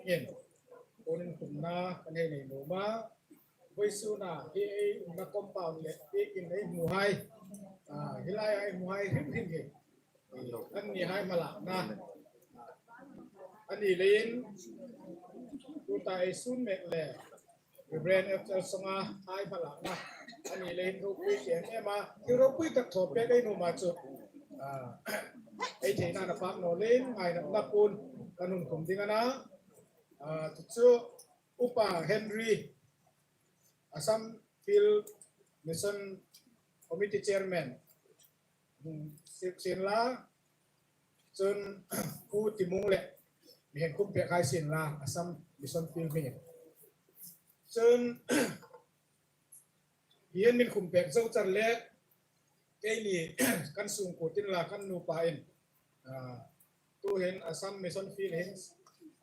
hin, puon inkhumna kan hei nei nuom a, vawisuna hi ei umna compound le hi in ei hmu hai, ah, hi laia ei hmu hai hrim hrim hi. Anni hai hmalakna. Anni leiin tuta ei sun mek le Reverend F L Songa hai hmalakna. Anni leiin ropui ti em em a. Hi ropui tak thaw pek ei nuom a chu. Ah, ei theina na pak naw leiin ngaina na puon kan hun khum ding a na. Ah, chu chu Upa Henry Assam Field Mission Committee Chairman, hmm, sik sien la, chun Pu Timung le, mi hang khum pek hai sien la, Assam Mission Field mi. Chun, hi hin min khum pek zo char le, keini kan sungkuo tin la kan nupa in, ah, tuhin Assam Mission Field hin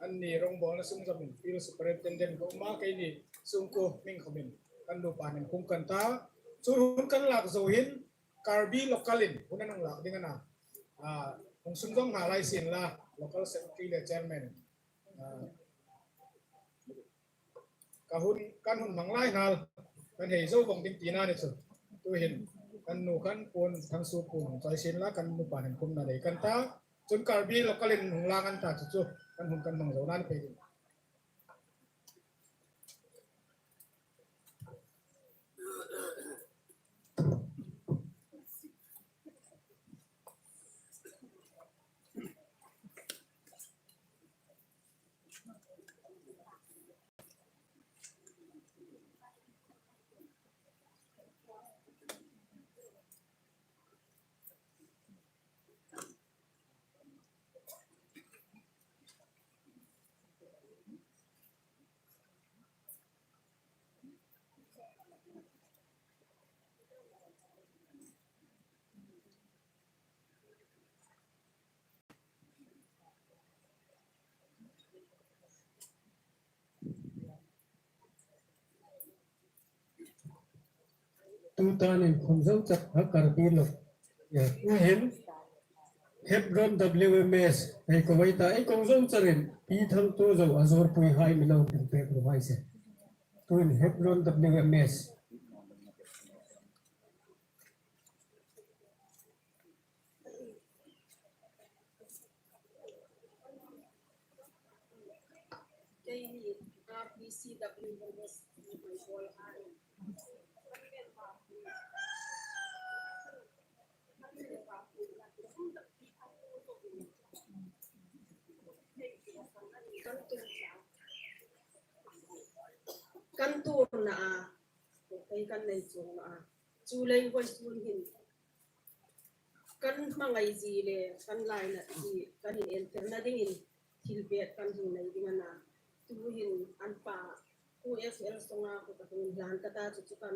anni rongbawlna sunzawmin Field Superintendent ka um a, keini sungkuo hming khawmin kan nupa hming khum kan ta. Chu hun kan lak zo hin Karbi local-in hun an hung lak ding a na. Ah, hung sunzawm nghal hai sien la, local secretary le chairman. Ah, ka hun, kan hun hmang lai nghal, kan hei zo vawng ding tina ni chu. Tuhin, kan nu khan puon, Thangsuopuon hung chawi sien la, kan nupa hming khumna nei kan ta. Chun Karbi local-in hung lang an ta chu chu, kan hun kan hmang zo nan pei ding. Tutan inkhum zo chak a Karbi lo. Ya, tuhin Hebron W M S, hei ko wei ta, ei ko zo charin, Pi Thangtuozo a zawrpui hai mi lo ding pek ro hai se. Tuhin Hebron W M S. Keini R P C W M S ni kan pawl hai. Kan tum, kan tumna a, kei kan nei chuongna a. Chu lei vawisun hin Kan hmangai zie le kan lainat zie kan inentirna dingin thil pek kan hung nei ding a na. Tuhin an pa Pu F L Songa kuta hung hlan ka ta chu chu kan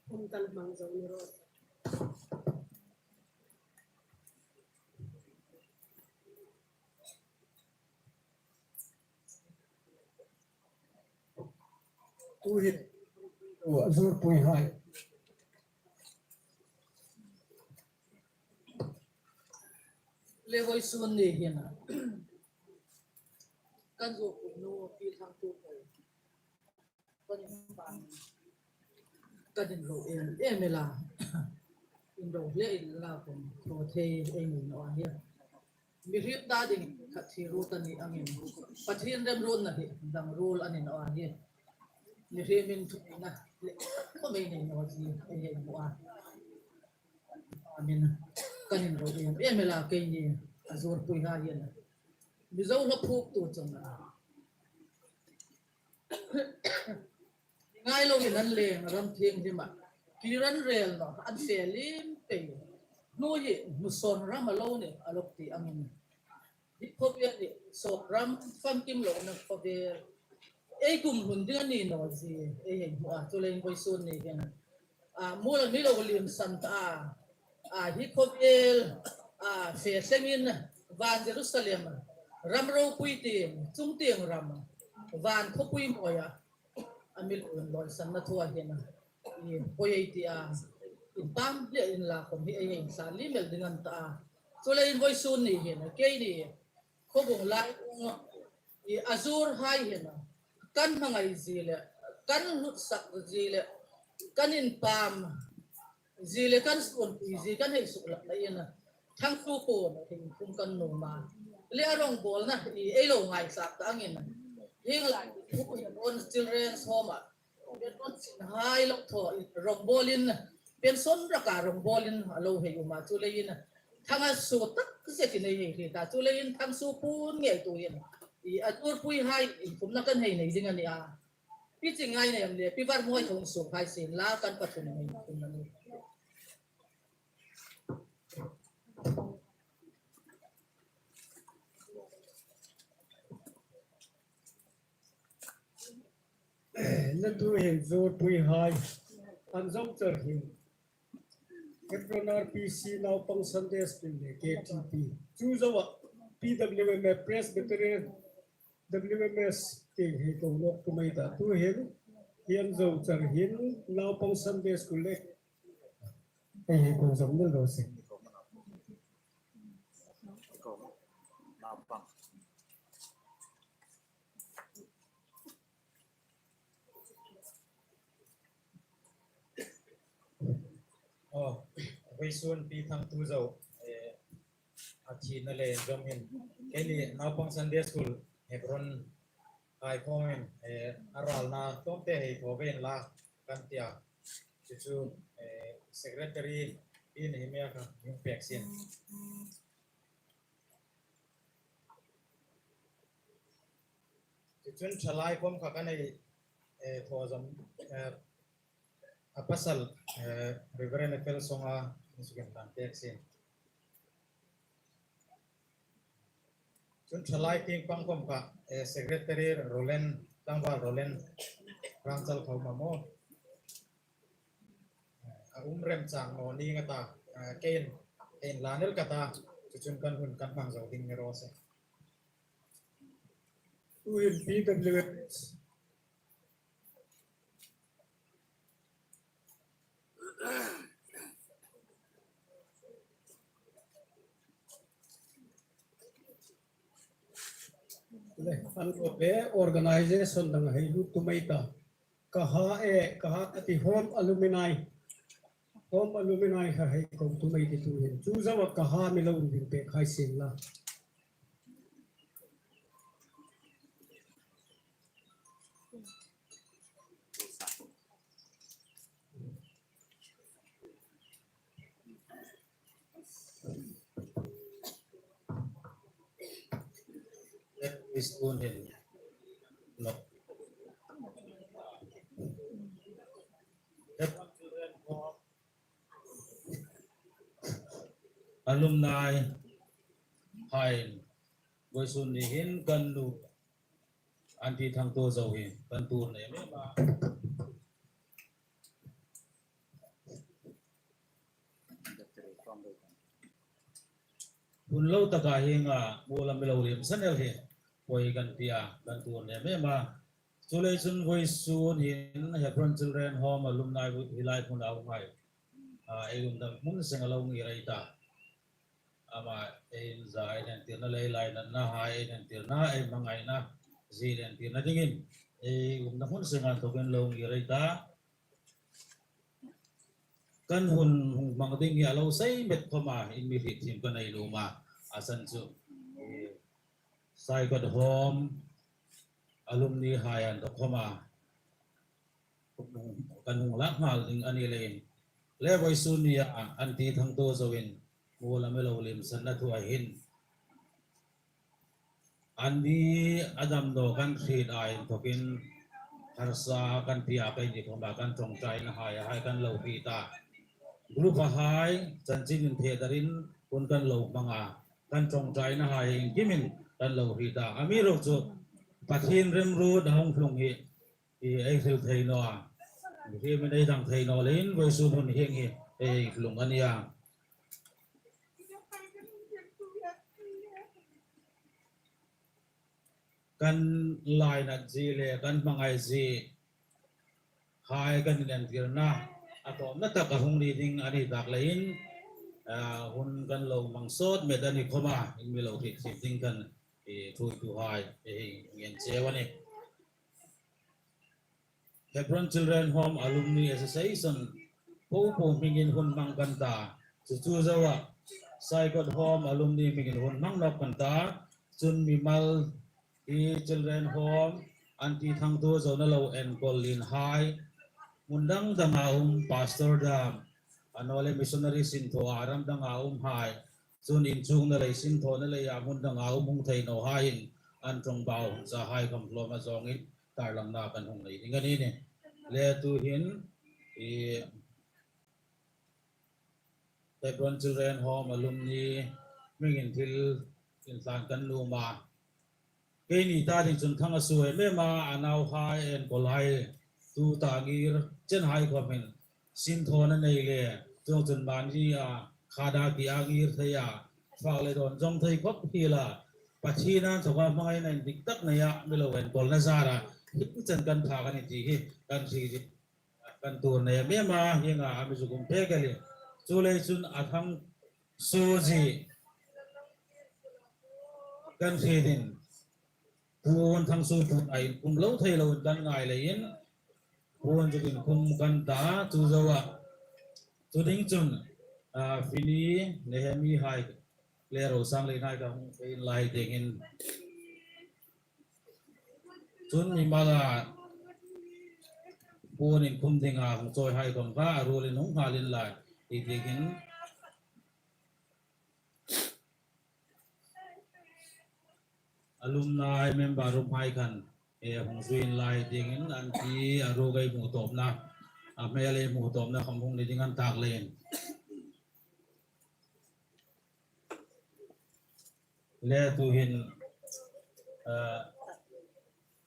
hun kan hmang zo ni ro. Tuhin, a zuorpuihai. Le vawisun ni hin a, kan zuorpui nu Pi Thangtuhai, kan inpam, kan inro em em el a. Inro le inla khom thaw thei ei ni naw a hi. Mihriem ta ding khat hi ruot a ni angin, Pathien remruotna hi dang ruol a ni naw a hi. Mihriemin thuneina le khom ei nei naw zie ei hei hmu a. Amen. Kan inro em em el a, keini a zuorpuihai hin Mizo hla phuoktu chun a, ngai loin an leng ram thienghlim a, kiran rel naw an fe liem pei. Hnu hi hnusawn ram a lo ni a lawk ti angin, hi khawvel hi sawt ram famkim lohna khawvel ei kum hlun ding a ni naw zie ei hei hmu a. Chuleiin vawisun ni hin a, mual a mi lo liem san ta a, a, hi khawvel a, fe thlengin van Jerusalem ram ropui tieng, chung tieng ram, van khawpui mawia a mi lo inlawisanna thua hin a, i, poi ei ti a, inpam le inla khom hi ei hei inthla liem el ding an ta a. Chuleiin vawisun ni hin a, keini khawbung lai ung i a zuorhai hin a, kan hmangai zie le kan hlutsak zie le kan inpam zie le kan suonpui zie kan hei suklakna in a, Thangsuo puon a hin kum kan nuom a. Le a rawngbawlna i ei lo ngaithlak ta angin, hieng lai Children's Home a, pension sinhai lo thaw in rawngbawlin, pension raka rawngbawlin a lo hei um a. Chuleiin Thanga suo tak zetin ei hei hriet a. Chuleiin Thangsuo puon ngei tuhin i a zuorpuihai inkhumna kan hei nei ding a ni a. Pi Chingngainei le Pi Varmuhai hung suok hai sien la, kan pathum hei inkhumna ni. Le tuhin zuorpuihai an zo char hin Hebron R P C, Naupang Sunday School le K T P. Chu zoa P W M S, Presbyterian W M S tieng hei ko nawk tum ei ta. Tuhin hi an zo char hin Naupang Sunday School le hei hei ko zom nel ro se. Aw, vawisun Pi Thangtuzo, eh, a thina le zom hin, keini Naupang Sunday School Hebron hai khawmin, eh, a ralna tlawmte hei thaw ve inla kan ti a. Chu chu, eh, secretary in hi mi a ka hung pek sin. Chu chun thalai khawm kha kan hei, eh, thaw zom, eh, a pasal, eh, Reverend F L Songa, ni sukin kan pek sin. Chun thalai tieng pang khawm kha, eh, Secretary Roland, Tlangval Roland, Rangchal Khawma maw. A um remchang naw ning a ta, eh, kein, kein la nel ka ta, chu chun kan hun kan hmang zo ding ni raw se. Tuhin P W S. Le, an lo pe organization dang hei lut tum ei ta. Kaha e, kaha ka ti Home Alumni. Home Alumni kha hei ko tum ei ti tuhin. Chu zoa kaha mi lo ring pek hai sien la. Hello. hai, vawisun ni hin kan nu Aunty Thangtuozau hi kan tuor nei em em a. Hun lo taka hieng a, mual a mi lo liem san el hi, poi kan tia, kan tuor nei em em a. Chuleiin vawisun hin Hebron Children Home alumni hi lai hmuna hung hai, a, ei umna hmun seng a lo ngir ei ta. Ama ei inza, ei entirna le ei lainatna hai, ei entirna, ei hmangaina zie entirna dingin ei umna hmun seng a inthawkin lo ngir ei ta. Kan hun hung hmang ding hi a lo sei met khawma, in mi hriet thiem ka nei nuom a. A san chu, eh, Saikot Home alumni hai an dawk khawma kan hung lak nghal ding a ni leiin, le vawisun nia Aunty Thangtuozauin mual a mi lo liem sanna thu a hin, anni a dam naw kan hriet a inthawkin harsa kan tia, keini khawma kan ṭawngṭaina hai, hai kan lo hriet a. Group a hai, chanchin inthehdarin hun kan lo hmang a, kan ṭawngṭaina hai inkimin kan lo hriet a. Amiruokchu Pathien remruot a hung tlung hi, hi ei hril thei naw a. Mihriemin ei dang thei naw leiin vawisun hun hieng hi ei tlung a nia. Kan lainat zie le kan hmangai zie hai kan inentirna a tawpna tak a hung ni ding a ni tak leiin, ah, hun kan lo hmang sawt met a ni khawma, in mi lo hriet thiem ding kan, eh, thuoituhai, eh, ngen cheu a nih. Hebron Children Home Alumni Association popo hmingin hun hmang kan ta. Chu chu zoa Saikot Home Alumni hmingin hun hmang nawk kan ta. Chun mimal hi Children Home, Aunty Thangtuozau na lo enkawl lien hai, hmun dang danga um pastor dam, a naw le missionary sinthawa ram danga um hai, chun inchukna lei sinthawna leia hmun danga um hung thei naw haiin an ṭawngbau hung sa hai khawm hlawm a zawngin tarlangna kan hung nei ding a ni nih. Le tuhin, i, Hebron Children Home Alumni hmingin thil intlan kan nuom a. Keini ta ding chun thang a suo em em a, a nauhai, enkawlhai, tuta ngir chen hai khawmin sinthawna nei le, chuongchun mani a, khada ki a ngir thei a, fak le dawn zawng thei khawp hiela, Pathien a inthawka hmangaina indik tak neia mi lo enkawlna zara hi chen kan phak a nih ti hi kan hriet, kan tuor nei em em a, hienga a mi zuk um pek el hi. Chuleiin a Thangsuo zie kan hriet in, Pu Thangsuo puon a inkhum lo thei loin kan ngai leiin, puon zuk inkhum kan ta, chu zoa. Chu ding chun, a, Fini, Nehemi hai le Rosang le hai ka hung pe inla dingin, chun mimala puon inkhum dinga hung chawi hai khawm kha a ruolin hung nghal inla dingin, alumni member ruok hai khan, e, hung zui inla dingin, an ti a ruok ei hmu tawpna, a hmel ei hmu tawpna khawm hung ni ding an tak leiin. Le tuhin, eh,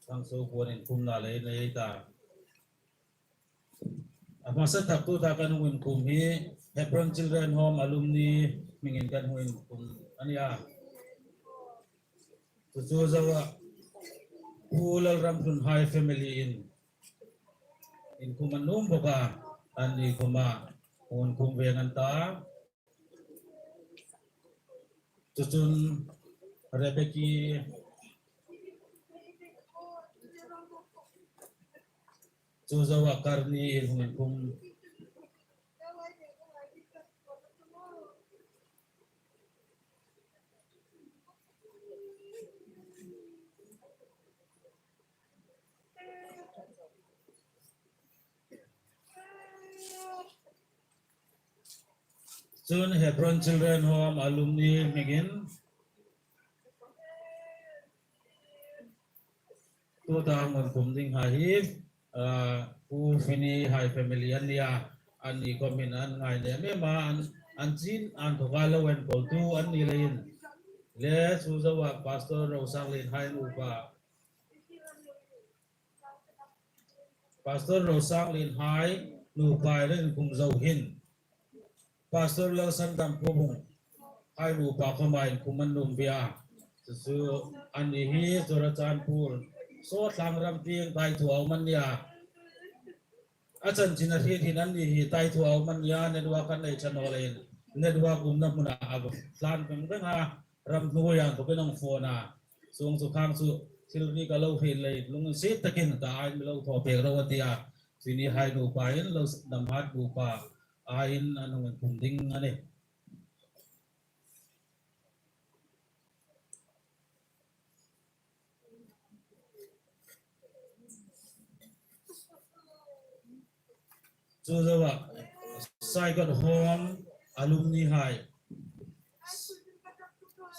Thangsuo puon inkhumna lei nei ta. A hmasa tak tuta kan hung inkhum hi Hebron Children Home Alumni hmingin kan hung inkhum a nih a. Chu chu zoa Pu Lalramhlun hai family in inkhum an nuom bawk a, anni khawma hung inkhum ve an ta. Chu chun Rebeki, chu zoa Karni in hung inkhum. Chun Hebron Children Home Alumni hmingin tuta hung inkhum ding hai hi, ah, Pu Fini hai family an nia, anni khawmin an ngai nei em em a, an, an chin, an thoka lo enkawltu an ni leiin. Le chu zoa Pastor Rosang Lien hai nupa. Pastor Rosang Lien hai nupa le inkhum zo hin Pastor Lalsandam Pubung hai nupa khawma inkhum an nuom ve a. Chu chu anni hi Churachandpur, Sawtlang ram tieng taithu a um an nia. A chanchin a hriet hin anni hi taithu a um an nia, network an nei ṭha naw leiin, network umna hmuna a tlan veng veng a, ramhnuoia inthawkin an phone a. Chuong chu khang chu thil ri ka lo hriet lei, lunginsiet takin ka aiin mi lo thaw pek ro a ti a. Chu ni hai nupa in Lalsandam hai nupa aiin an hung inkhum ding a nih. Chu zoa Saikot Home alumni hai.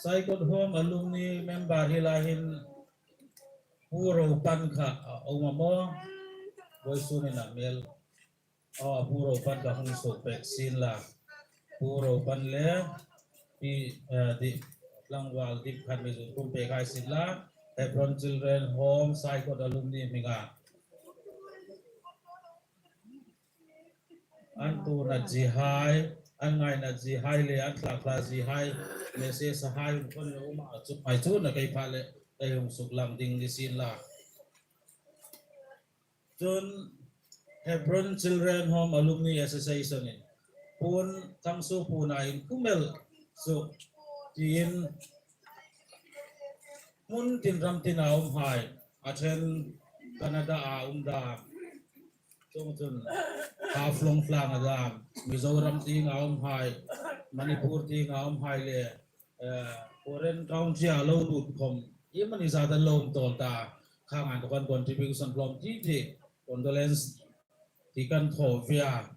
Saikot Home alumni member hi lai hin Pu Ropan kha a um a maw? Vawisun hin a mel. Aw, Pu Ropan ka hung suok pek sien la. Pu Ropan le Pi, eh, Di, Tlangval Dip khan mi zuk khum pek hai sien la. Hebron Children Home Saikot alumni hminga. An tuorna zie hai, an ngaina zie hai le an thlak zie hai, message hai hung phone a um a, chu ngai chu na kei pha le, kei hung suklang ding ni sien la. Chun Hebron Children Home Alumni Association in Pun Thangsuo Puna inkhum el suok tiin hmun tin ram tina um hai, a ṭhen Canada a um dam, chuong chun Haflong tlanga dam, Mizoram tienga um hai, Manipur tienga um hai le, eh, foreign country-a lo lut khom, iemani zat an lo um tawl ta, khang an kan contribution hlawm ti ti, condolence ti kan thaw ve a,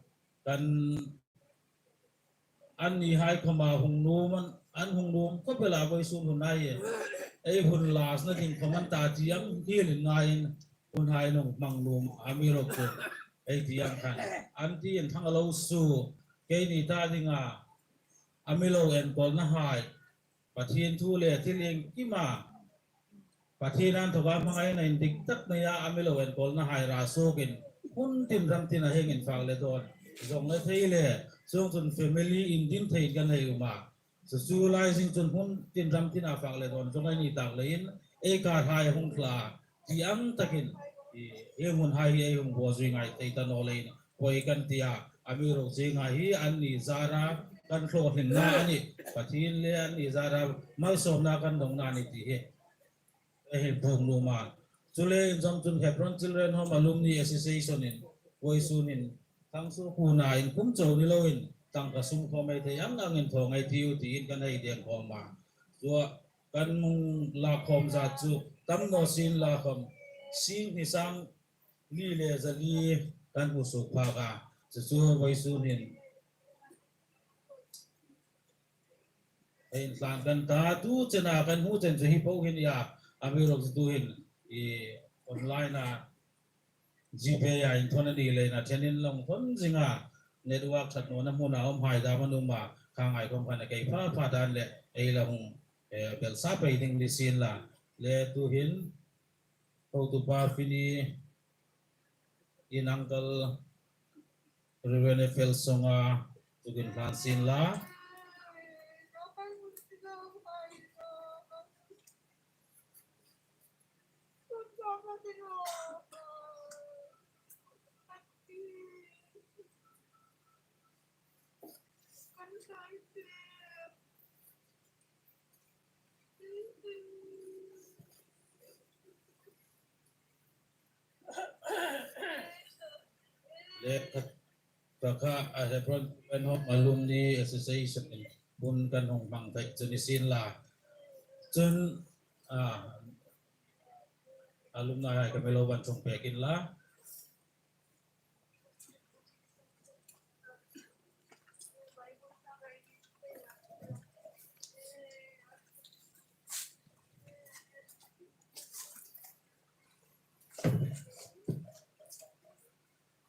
kan anni hai khoma hung nuom an, an hung nuom khop el a vawisun hun hai, ei hun last-na ding khom an ta ti ang hiel in ngaiin, hun hai an hung hmang nuom a, amiruokchu ei ti ang khan, an ti an thang a lo suo, keini ta dinga a mi lo enkawlna hai, Pathien thu le thil iengkima Pathien inthawka hmangaina indik tak neia a mi lo enkawlna hai ra suokin, hmun tin ram tina hieng infak le dawn zawng le thei le, chuong chun family indin thei kan hei um a. Chu chu lai zing chun hmun tin ram tina fak le dawn zawng ei ni tak leiin, ei kar hai hung thla ti ang takin, i, hi hmun hai hi ei hung bawzui ngai thei ta naw leiin, poi kan ti a, amiruokchu hi anni zara kan hlawtlingna a nih. Pathien le anni zara malsawmna kan dongna a nih ti hi ei hung nuom a. Chuleiin zawng chun Hebron Children Home Alumni Association in vawisun hin Thangsuo Puna inkhum chau ni loin, tangka sum khom ei thei ang angin thaw ngei ei tiu tiin kan hei deng khom a. Chua kan hung lak khom zat chu tam naw sien la khom, sing hni sang li le za li kan hmu suok phak a. Chu chu vawisun hin ei intlan kan ta, tu chena kan hmu chen chu hi po hi a nia, amiruokchu tu hin, i, online-a, GPay-a inthawn a ni leiin a ṭhenin lo inthawn zing a, network ṭhat nawna hmuna um hai dam an um a, khang hai khom khan a kei pha pha dan le ei la hung, eh, belsa pei ding ni sien la. Le tu hin hotupa Fini in uncle Reverend F L Songa zuk inhlan sien la. Le kha, kha, a Hebron Home Alumni Association in hun kan hung hmang thei chu ni sien la. Chun, a, alumni hai ka mi lo van ṭhung pek in la.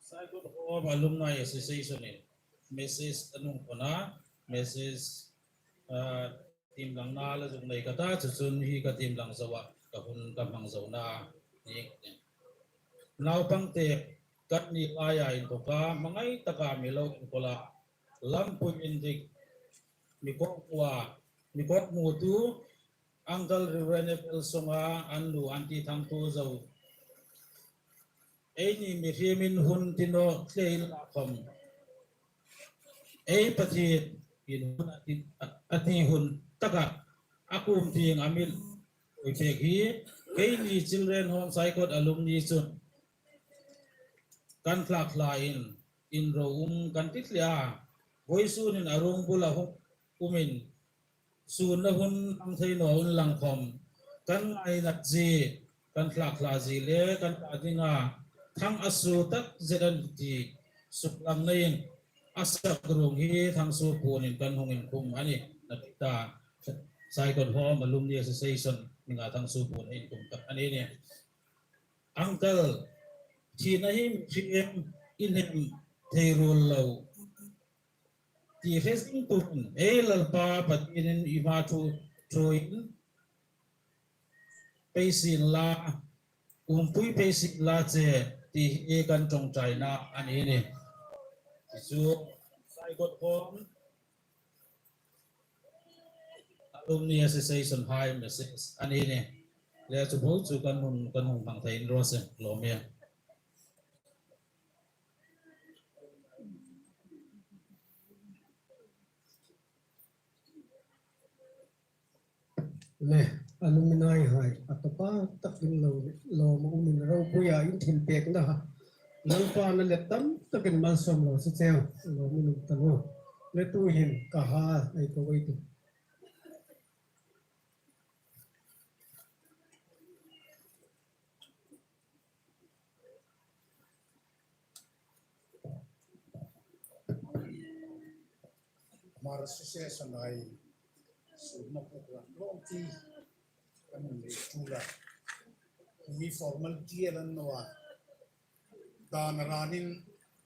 Saikot Home Alumni Association in message an hung phon a, message, uh, tiem langna la zuk nei ka ta, chu chun hi ka tiem lang zo a, ka hun ka hmang zo na ni. Naupang te kan ni laia inthawka hmangai taka mi lo inkawl a, lampui indik mi kawk hmu a, mi kawk hmu tu Uncle Reverend F L Songa an nu Aunty Thangtu zo. Eini mihriemin hun ti naw hle inla khom, ei Pathienin hun a ti, a ti hun taka a kum tieng a mi pek hi, keini Children Home Saikot alumni chun kan thlak hlain inro um kan ti hle a. Vawisun hin a room bula hung umin, sunna hun hang thei naw inla khom, kan ngainat zie, kan thlak hla zie le kan ta dinga thang a suo tak zet a ni ti suklang neiin, a sak ruong hi Thangsuo puonin kan hung inkhum a nih. Na ti ta, Saikot Home Alumni Association hminga Thangsuo puon inkhum tak a ni nih. Uncle, thina hi mihriem inhnem thei ruol lo ti hre zing tuin, ei Lalpa Pathienin i hma thu, thuin pei sien la, umpui pei sien la che ti hi kan ṭawngṭaina a ni nih. Chu Saikot Home Alumni Association hai message a ni nih. Le chu bo chu kan hun, kan hun hmang thei inro se, lawm e. Le, alumni hai, a tawpa takin lo, lawm umin ropuia in thil pekna ha, Lalpan a let tam takin malsawm raw se cheu, lawm um ta naw. Le tuhin ka ha, ei ko ei tu. Hmar Association ai sunna program lawm ti kan nei tul a. Hi formality a la ni naw a. Dan a ranin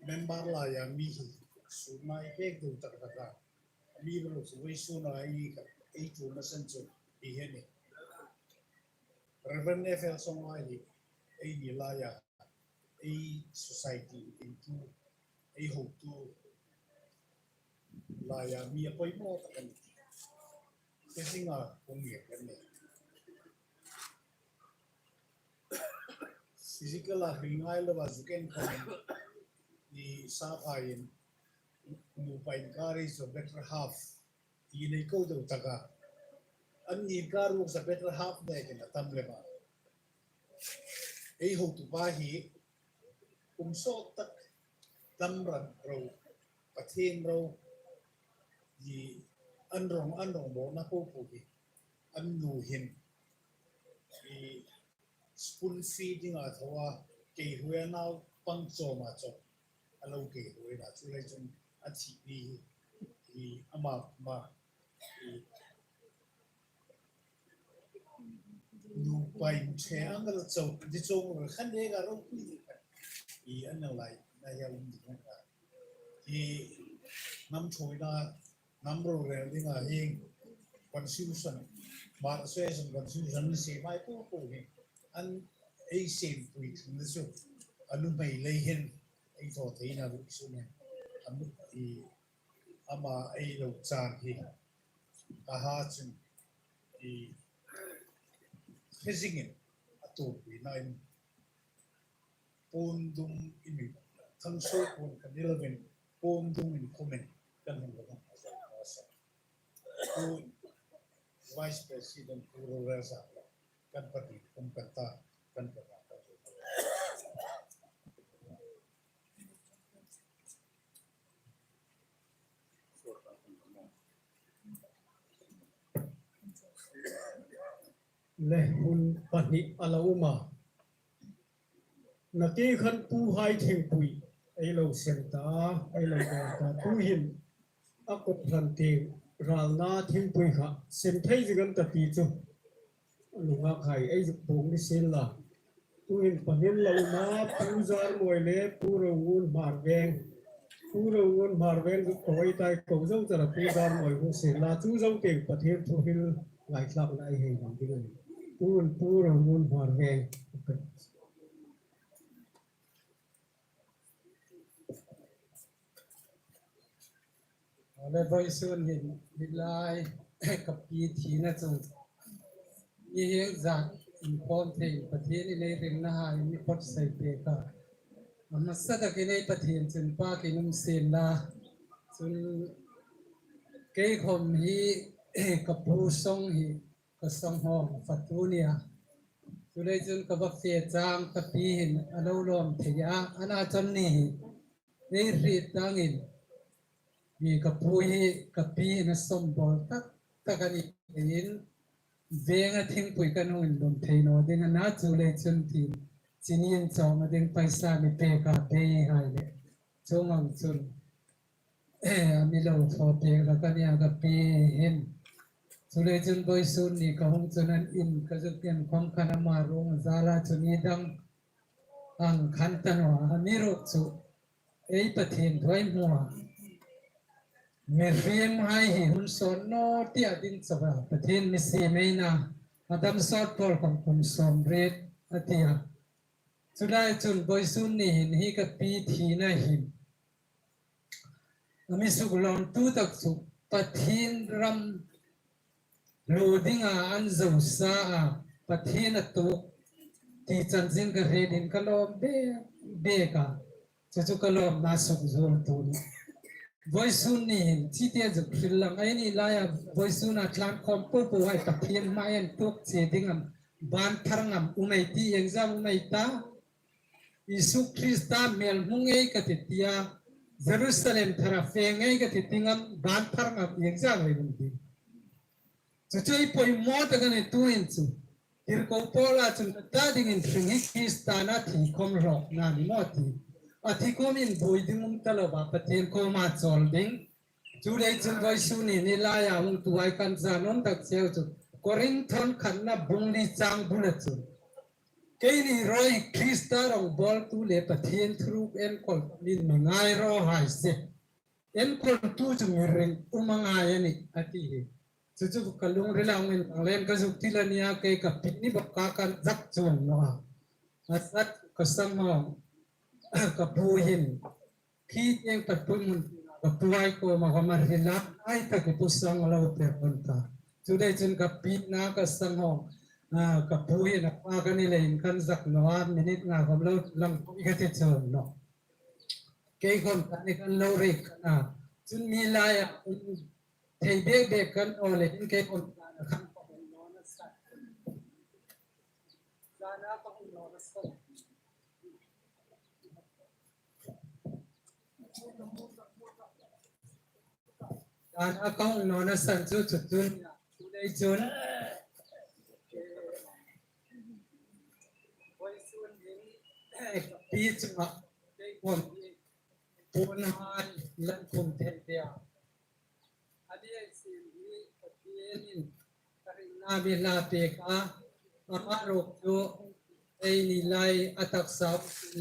member laia mi hi sunna ei pek deu tak tak a. Mi lo su wei sunna ei ka, ei tul na san chu hi hi a nih. Reverend F L Songa hi eini laia, ei society, ei tu, ei hotu laia mi a poimaw tak a nih. Te singa hung nge kan nei. Physical a hril ngai lova zuk en khawmin, i sa phaiin, nupa encourage a better half ti nei ko deu tak a. Anni encourage a better half nekin a tam lem a. Ei hotupa hi kum sawt tak tam ran ro, Pathien ro, i an rawng, an rawng bawlna po po hi an nu hin i spoon feeding a thaw a, kei huoia naupang chawma chawm a lo kei huoina chu lei chun a thi ni hi, hi ama, ma, hi nupa inṭhe ang la chau, di chau, khan de ga ro pui di khan. I an nang lai, na ya um di khan ka. Hi hnam ṭhuoina, hnam rorel dinga hi constitution, Hmar Association constitution ni se mai po po hi. An ei sem pui thung na chu. A nuhmei lei hin, ei thaw theina bu su ne. A nu, i, ama ei lo chan hi. A ha chun, i, hre zingin, a tuorpuina in, puon dum in mi, Thangsuo puon kan ni lovin, puon dum in khumin, kan hung lo hung a zo a sa. Pu Vice President Pu Rorel sa, kan pati kum kan ta, kan pati kan ta. Le hun pahni a lo um a. Nakie khan puhai thingpui ei lo sem ta, ei lo dawn ta. Tuhin a kawp hran tieng ralna thingpui kha sem thei zing an ta ti chu. A nunghak hai ei zuk buong ni sien la. Tuhin pahnin lo um a, Pu Zarmawi le Pu Rongun Hmarveng. Pu Rongun Hmarveng zuk ko ei tai, ko zo chara Pu Zarmawi hung sien la, chu zo te Pathien thu hril ngaithlakna ei hei ding ding a nih. Pu, Pu Rongun Hmarveng. Le vawisun hin hi lai ka pi thina chu mi hieng zat inkhawm thei Pathienin ei ringna hai mi phawt sei pek a. A hmasa takin ei Pathien chun pakin um sien la. Chun kei khom hi ka pu song hi ka sanghawng fatu a nih a. Chuleiin chun ka va fe chang ka pi hin a lo lawm thei a, a na chun ni hi ei hriet tangin, hi ka pu hi ka pi hin a sawm bawl tak tak a ni leiin, venga thingpui kan hung inlum thei naw ding a na, chuleiin chun tiin, chini inchawmna ding paisa mi pek a, bei hai le. Chuong ang chun, eh, a mi lo thaw pek hlak a nih a ka pi hin. Chuleiin chun vawisun ni ka hung chun an in ka zuk en khom khan ama ruong zala chu ni dang ang khan ta naw a, amiruokchu ei Pathien thu ei hmu a. Mihriem hai hi hun sawn naw tia ding chauh a, Pathien mi siem ei na, Adam sawt pawl khom kum sawmriet a ti a. Chu lai chun vawisun ni hin hi ka pi thina hin a mi suklawmtu tak chu Pathien ram hlu dinga an zo sa a, Pathien a tuok ti chanchin ka hriet hin ka lawm bek bek a. Chu chu ka lawmna sukzuoltu a nih. Vawisun ni hin, chi tia zuk hril lang, eini laia vawisuna tlan khawm po po hai Pathien hmaa intuok che ding am, ban thar ngam um ei ti, iengzam um ei ta. Isu Krista hmel hmu ngei ka ti tia, Jerusalem thara fe ngei ka ti ding am, ban thar ngam iengzam ei um ding. Chu chu ei poimaw tak a nih tuhin chu. Tirko Paula chun ta dingin hring hi Krista-a thi khom hlawkna ni maw ti. A thi khomin buoi ding um ta lo a, Pathien kuoma chawl ding. Chuleiin chun vawisun ni ni laia hung tuoi kan zan um tak cheu chu. Korinth khatna bung li chang bula chun, keini ruok Krista rongbawltu le Pathien thuruk enkawl min mi ngai raw hai se. Enkawltu chu mi ring um a ngai a nih, a ti hi. Chu chu ka lungrila hung inlang leiin ka zuk ti la nia, kei ka pi ni bawk a, kan zak chuong naw a. A sat ka sanghawng, ka pu hin. Khi tieng ka pu mun, ka pu hai kuoma ka ma hril a, ai ta ka pu sang lo pe kon ta. Chuleiin chun ka pi na ka sanghawng, ah, ka pu hin a pa ka ni leiin kan zak naw a, minute nga khom lo lang ka ti chuong naw. Kei khom ka ni kan lo rik ka na. Chun mi laia um thei bek bek kan aw leiin kei khom ka na kan pa hung naw na sa. Ka na pa hung naw na sa. Ka na ka hung naw na san chu chu chun. Chuleiin chun. Vawisun hin, eh, ka pi chunga, kei khom hi, puon hai, lan khum thei te a. A ni ei sin hi, Pathienin, ka ringna mi hla pek a, amaruokchu, eini lai a taksa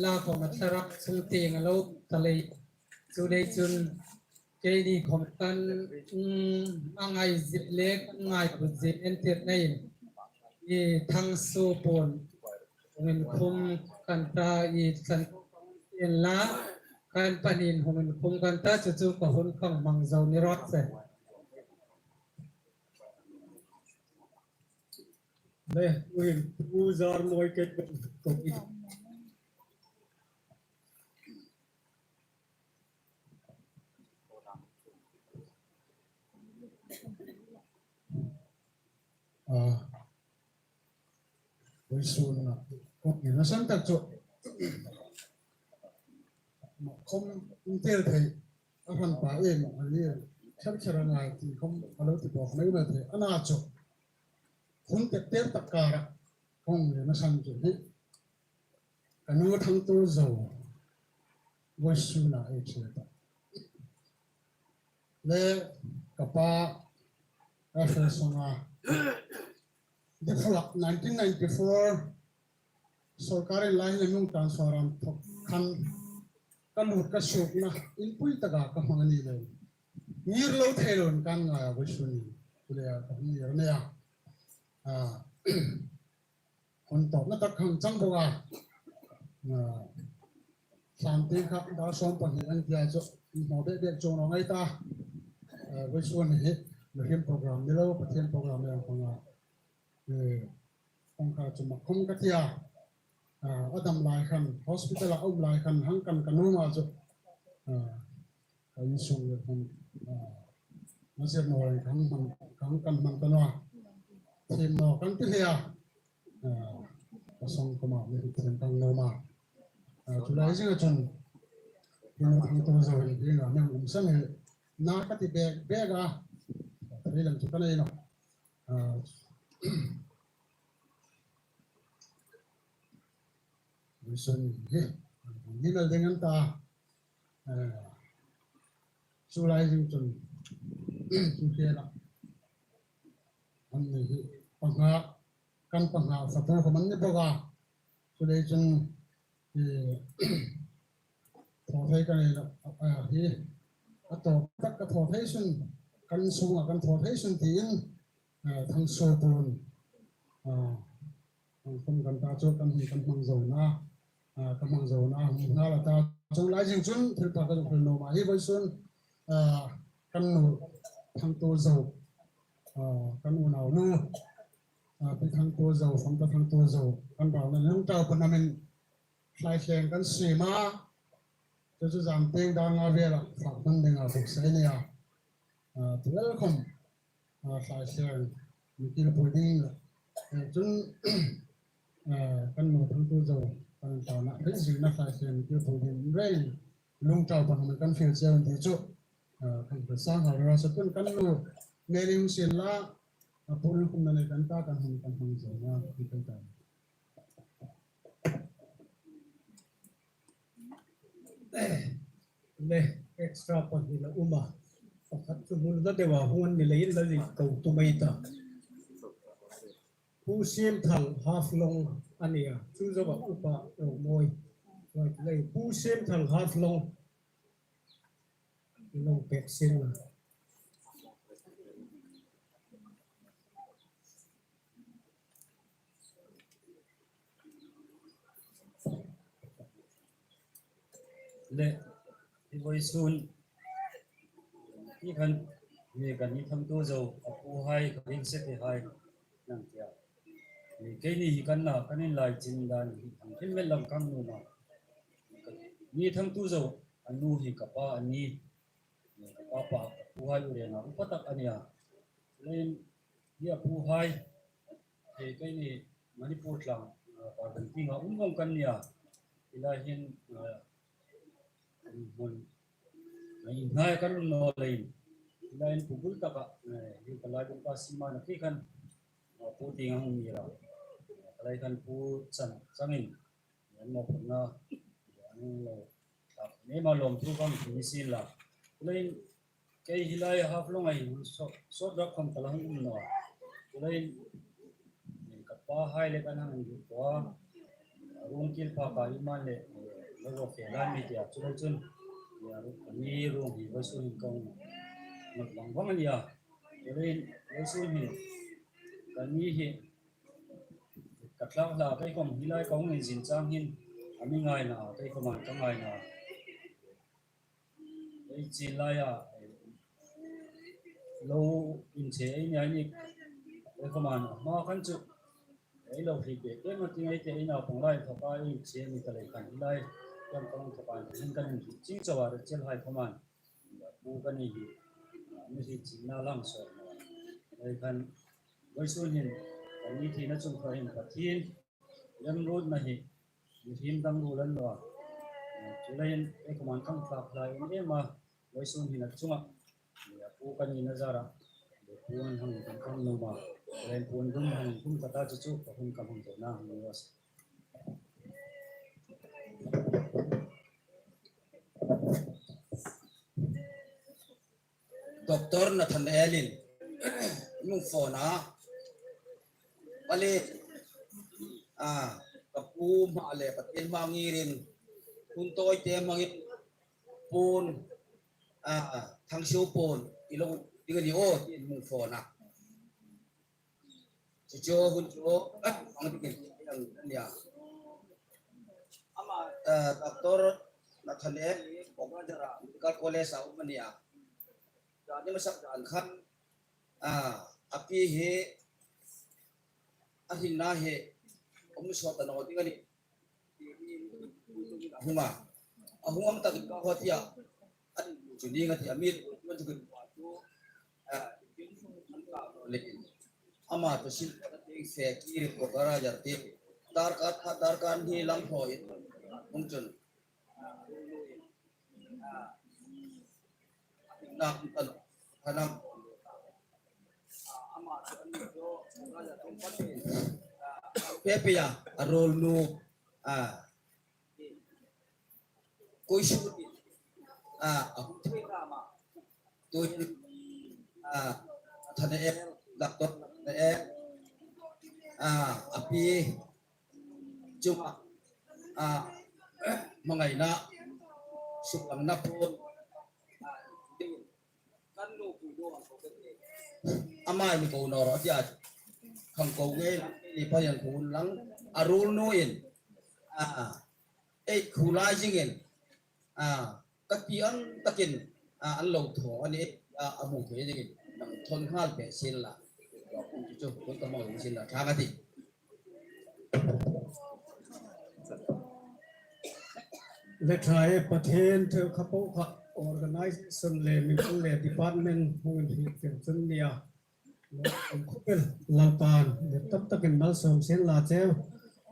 la khom a thlarau chung tieng a lo ta lei. Chuleiin chun, keini khom kan, um, a ngai zet le kan ngai zet entir nain, i Thangsuo puon hung inkhum kan ta, i san en la, kan panin hung inkhum kan ta, chu chu ka hun khang hmang zo ni raw se. Le, uin, u zar moi ke ko, ko i. Ah, vawisun na, ko i na san tak chu. Khom, um tel thei, a hran pa em, a ni, kher kher a ngai ti, khom, a lo ti bawk mai na thei, a na chu. Hun te ter tak kara, kong le na san chu hi. Ka nu Thangtuolzo, vawisuna ei ṭhe ta. Le ka pa, F S Sanga. Diphu lak nineteen ninety-four, sawrkarin lai hin a mi transfer an thawk khan. ka lut ka suokna inpui taka ka hmang a ni le, ngir lo thei loin kan ngai a, vawisun ni. Chule ka hung ngir a nih a. A, hun tawpna tak hang chang bawk a. A, tlan tieng kha dar sawm pahni an tia chu, inhmaw bek bek chuong naw ngai ta. A, vawisun hi, mihriem program ni lo, Pathien program ni lo hmang a. E, kong kha chu mak khom ka tia. A, a dam lai khan, hospital-a a um lai khan, hang kan ka nuom a chu. A, ka insung le hmang, a, ma zir naw lai khan hmang, kan, kan hmang ta naw a. Thiem naw kan ti hle a. A, ka song khoma mi thiem kan nuom a. A, chu lai zinga chun, Pu Thangtuozo hi, hi nga nang um san hi, na ka ti bek bek a. Thei lang chu ka nei naw. A, vawisun hi, hi mal ding an ta. A, chu lai zing chun, chu khela. An ni hi, panga, kan panga satu khom an ni bawk a. Chu lai chun, e, thaw thei ka nei lo, a, hi, a tawp tak ka thaw thei sun, kan sunga kan thaw thei sun tiin, a, Thangsuo pu'n, a, kan khom kan ta chu kan hi kan hmang zo na, a, kan hmang zo na, hmang nghal a ta chu lai zing chun, thil pa ka zuk hril nuom a hi vawisun, a, kan nu Thangtuozo, a, kan unaunu, a, Pi Thangtuozo, Fangta Thangtuozo, kan bawm nan lungtau pahnamin thlaithleng kan siem a, chu chu zan tieng dar nga vela fak hman dinga buotsai a nih a. A, tu el khom, a, thlaithleng mi kil pui ding, e, chun, a, kan nu Thangtuozo, kan tana, hei zingna thlaithleng mi kil pui ding, rei, lungtau pahnamin kan fiel cheu ti chu, a, kan hre sang hal ra sa tun kan nu, Mary hung sien la, a, pu in khom na nei kan ta kan hung kan hmang zo na, ti kan ta. Le, extra pahni la um a. Pakhat chu hmun la deu a hung an ni leiin la zing ko tum ei ta. Pu Siemthang Haflong a nih a. Chu zoa upa Romawi. Right, le, Pu Siemthang Haflong. Lo pek sien la. Le, hi vawisun, hi khan, hi kan ni Thangtuozo, a puhai, ka ring se te hai, nang tia. Hi keini hi kan na, kan inlaichin dan, hi thang thil met lam kan nuom a. Ni Thangtuozo, a nu hi ka pa a nih. Ka pa pa, ka puhai u rena, upa tak a nih a. Leiin, hi a puhai, hi keini Manipur tlang, a, Parbung tienga um vong kan nih a. Hi lai hin, a, hmun, a, inhnai kan um naw leiin. Hi laiin pubul taka, a, hi ka lai bung ka sima na khi khan, a, pu tienga hung ni ra. Ka lai khan pu chan, changin, an mawphurna, an lo thlak, ema lawmthu kan hmu sien la. Leiin, kei hi lai Haflong-a hin sawt, sawt rak khom ka la hung um naw a. Leiin, ka pahai le kan hang indik a. Ruong kil pha ka iman le, lo ro fe lai mi tia. Chu lai chun, ya, kan ni ruong hi vawisun hin kan nghat vang vang a nih a. Leiin, vawisun hin, kan ni hi, ka thlak hlak kei khom hi lai ka hung inzin chang hin, a mi ngaina, kei khom an ka ngaina. Ei chin laia, lo inche ei nia ni, ei khom an, hma khan chu, ei lo hriet bek bek ma ti ngai te ei naupang lai thoka ei che mi ta lei khan hi lai, kan kong thoka hin kan inhriet ching chauh a, Rachel hai khom an, pu kan ni hi, mi hriet chingna lang saw. Ei khan, vawisun hin, kan ni thina chung kha hin Pathien, lem ruotna hi, mihriem dang ruol an naw a. Chu leiin, ei khom an kan thlak hlak em em a, vawisun hin a chunga, a pu kan nina zara, pu an hang kan kan nuom a, leiin pu an dum hang dum ka ta chu chu, ka hun ka hang zo na hang ni a. Doctor Nathaniel-in, nung phone a, pali, a, ka pu hma le Pathien hma ngirin, hun tawi te hmangin, Pon, a, Thangsiu Pon, i lo ding a ni aw, ti in hung phone a. Chu chu hun chu, a, ang ding in, ang ding in, a. Ama, a, Doctor Nathaniel, Kokrajhara Medical College a um a ni a. Chu ni masak dan khan, a, a pi hi, a hringna hi, um sawt ta naw ding a ni. A hung a. A hung ang tak ka hot hi a. An chu ni nga ti a mi chu chu chu. A, le. Ama to sin ka ti se ki ri ko ka ra jar ti. Dar ka tha dar ka ni lang ho in. Hung chun. Pepe ya, a rol nu, a, koi su, a, a, tu, a, Thane e, Doctor Thane e, a, a pi, chunga, a, hmangaina, suklang na pun, a, amai mi ko nor a tia. Khang ko nge ni pa yang ko lang a rol nu in. A, a. Ei khu lai zing in. A, ka ti ang takin. A, an lo thaw a ni. A, a mu thei ding in. Nang thon nghal pe sin la. Chu chu, kun ka mau sin la. Thang a ti. Le thai Pathen thil kha po kha organization le mi le department hung hi fel chun nia. Kum khupel Lalpan le tam takin malsawm sien la cheu.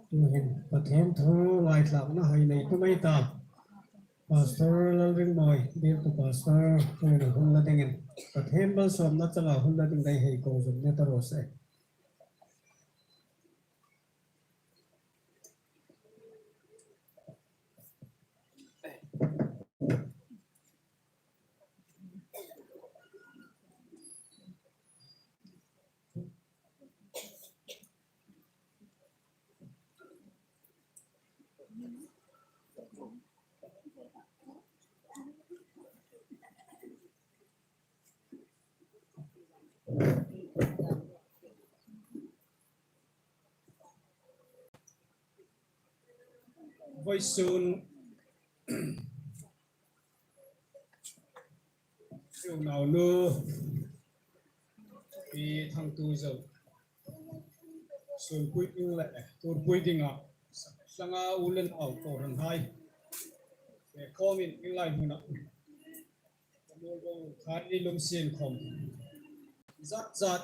Tu hin Pathen thu ngaithlakna hai nei tu mai ta. Pastor Lalringmawi, bialtu pastor, tu hin hun la dingin Pathen malsawmna changa hun la ding dai hei ko zom ne ta ro se. Vawisun, unau nu, i Thangtuzo, sunpui ding le, turpui dinga, tlanga u le nau kohranhai, e, khawmin in lai hmuna. Ka mual bo khai lum sien khom. Zat zat.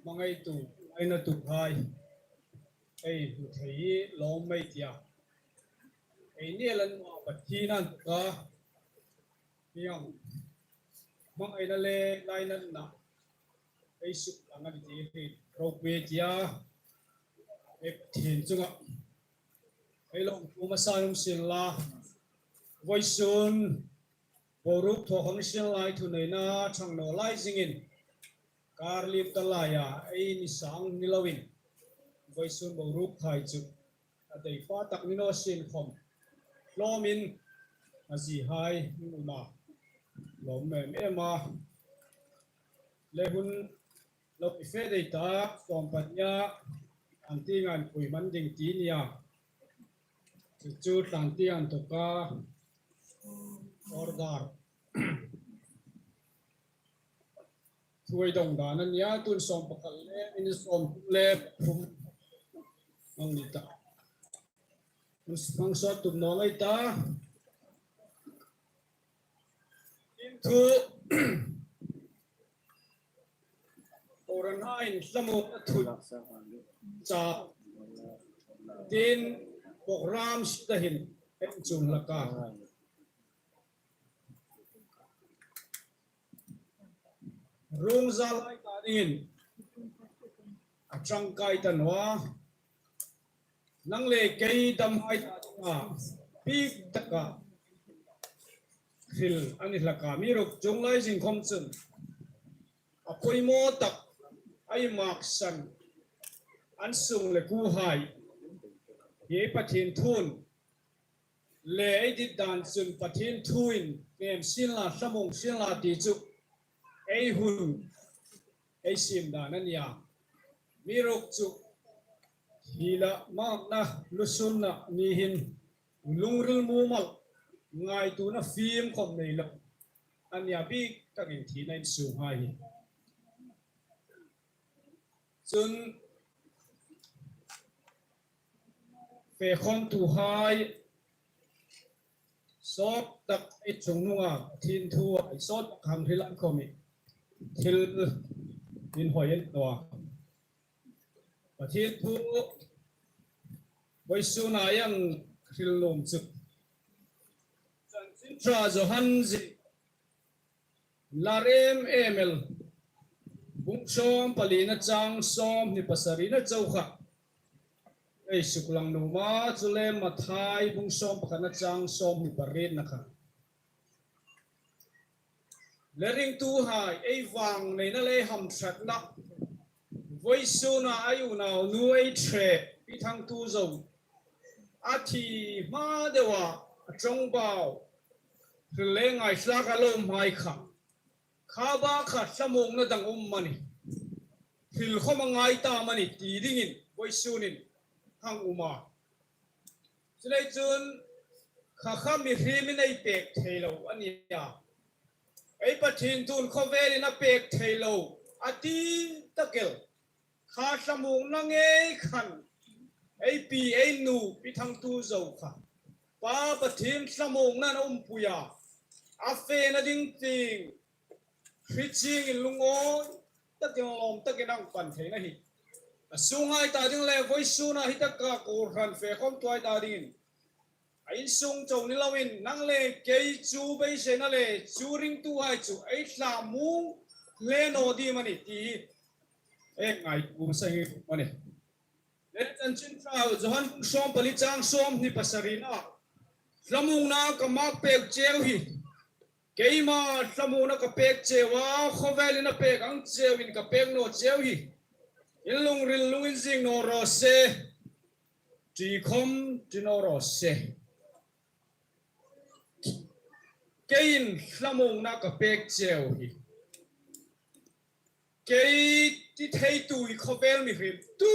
Hmangai tu, ai na tu khai. Ei hmu thei lawm mai tia. Ei ni lan ma Pathian an ka. Piang. Hmangaina le lainatna. Ei suk ang a ni ti hi ropui tia. Ei Pathien chunga. Ei lawmthu hmasa nuom sien la. Vawisun boruok thaw hang sien lai thuneina thang naw lai zingin. Kar lim ta laia ei ni sang ni loin. Vawisun boruok khai chu. A dei pa tak ni naw sien khom. Lawmin a zihai ni ma. Lawm em em a. Le hun lo i fe dei ta, sawm pahnia, an ti ngan pui man ding ti nia. Chu chu tlan ti an to ka. Order. Thuoi dong dan a nia, tun sawm pakhat le, in sawm le, pathum ang ni ta. Hmang sawt tum naw lai ta. In thu, kohranhai'n hlamu a thu cha. Tin, program sita hin, en chung laka. Rungzal hai ta dingin a changkai ta naw a. Nang le kei dam hai ta dinga bik taka hril a ni hlak a, mi ruk chung lai zing khom chun a poimaw tak a maksan an sung le kuhai hi Pathien thu'n le ei dit dan chun Pathien thuin hnem sien la, thlamuong sien la ti chu ei hun, ei siem dan a nia. Amiruokchu hi la makna lusunna ni hin lungril mumal, ngaituona fim khom nei lo a nia, bik takin thina insung hai hi. Chun fe khawmtuhai, sawt tak ei chungnunga Pathien thu a sawt tak hang hril ang khom hi thil inhawi a ni naw a. Pathien thu vawisuna ei hang hril nuom chu Chanchin Ṭha Johan zie lar em em el, bung sawm palina chang sawmhni pasarina chau kha ei suklang nuom a, chule Mathai bung sawm pakhatna chang sawmhni parinna kha. Le ringtuhai, ei vangneina le hamṭhatna, vawisuna ei unaunu ei ṭhe Pi Thangtuzo a thi hma deua a ṭawngbau hril le ngaithlak a lo hmai kha, kha bak kha thlamuongna dang um am a ni, hril khom a ngai ta am a ni ti dingin vawisunin hang um a. Chuleiin chun kha kha mihriemin ei pek thei lo a nia. Ei Pathien thuin khawvelin a pek thei lo a ti tak el. Kha thlamuongna ngei khan ei pi ei nu Pi Thangtuzo kha Pa Pathien thlamuongna a umpui a, a fena ding tieng hre chiengin lungawi takin lawm takin a hang pan theina hi a sunghai ta ding le vawisuna hi taka kohran fe khawmtuhai ta dingin a insung chau ni loin nang le kei chu beiseina le chu ringtuhai chu ei thlamuong hle naw ding am a ni ti hi ei ngaituo sa hi a ni. Le Chanchin Ṭha Johan bung sawm pali chang sawmhni pasarina, thlamuongna ka mak pek cheu hi, keima thlamuongna ka pek cheu a, khawvelin a pek ang cheuin ka pek naw cheu hi. In lungril lunginzing naw raw se, ṭi khom ṭi naw raw se. Keiin thlamuongna ka pek cheu hi. Kei ti theitu hi khawvel mihriem tu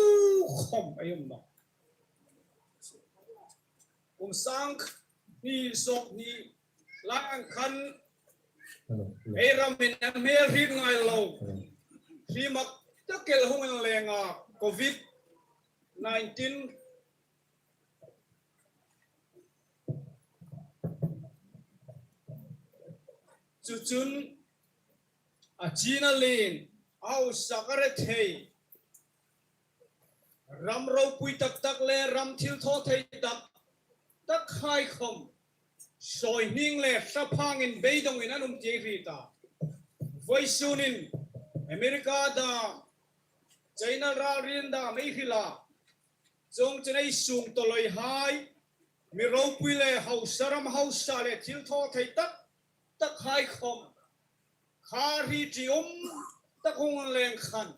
khom ei um nawh. Kum sang hni sawmhni lai ang khan ei ramin a hmel hriet ngai lo, hri mak tak el hung inleng a, covid nineteen. Chu chun a china lien, a hausak a rethei, ram ropui tak tak le ram thilthawthei tak tak hai khom sawihning le thlaphangin beidongin an um ti ei hriet a. Vawisunin America dam, China ralrin dam ei hril a. Chuongchun ei sung tawlawihai, mi ropui le hausa, ram hausa le thilthawthei tak tak hai khom kha hri ṭium tak hung leng khan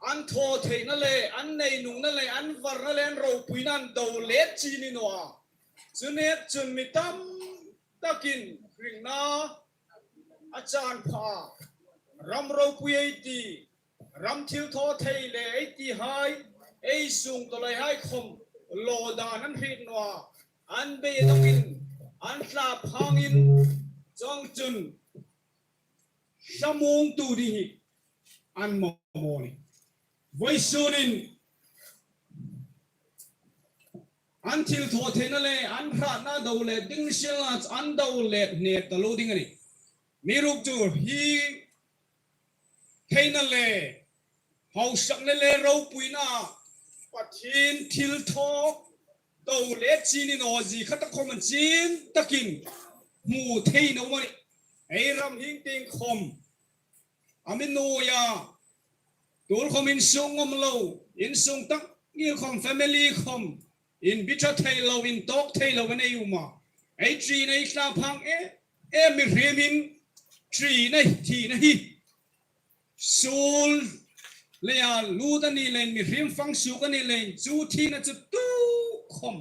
an thaw theina le an nei nungna le an varna le an ropuina an do let chie ni naw a. Chu nek chun mi tam takin ringna a chan pha a. Ram ropui ei ti, ram thilthawthei le ei tihai, ei sung tawlawihai khom lo dan an hriet naw a, an beidongin, an thlaphangin, chuongchun thlamuongtu ding hi an mamaw a nih. Vawisunin an thilthawtheina le an hratna do let ding sien la, an do let hne ta lo ding a nih. Amiruokchu chu hi theina le hausakna le ropuina Pathien thilthaw do let chie ni naw zie kha tak khom an chin takin hmu thei naw a nih. Ei ram hieng tieng khom a mi nuoi a, tuolkhom insung ngam lo, insung tak ngil khom, family khom inbiek thei lo, intawk thei lo an ei um a. Ei ṭina, ei thlaphang e, e mihriemin ṭina, thina hi suol leia lut a ni leiin, mihriem fang suok a ni leiin, chu thina chu tu khom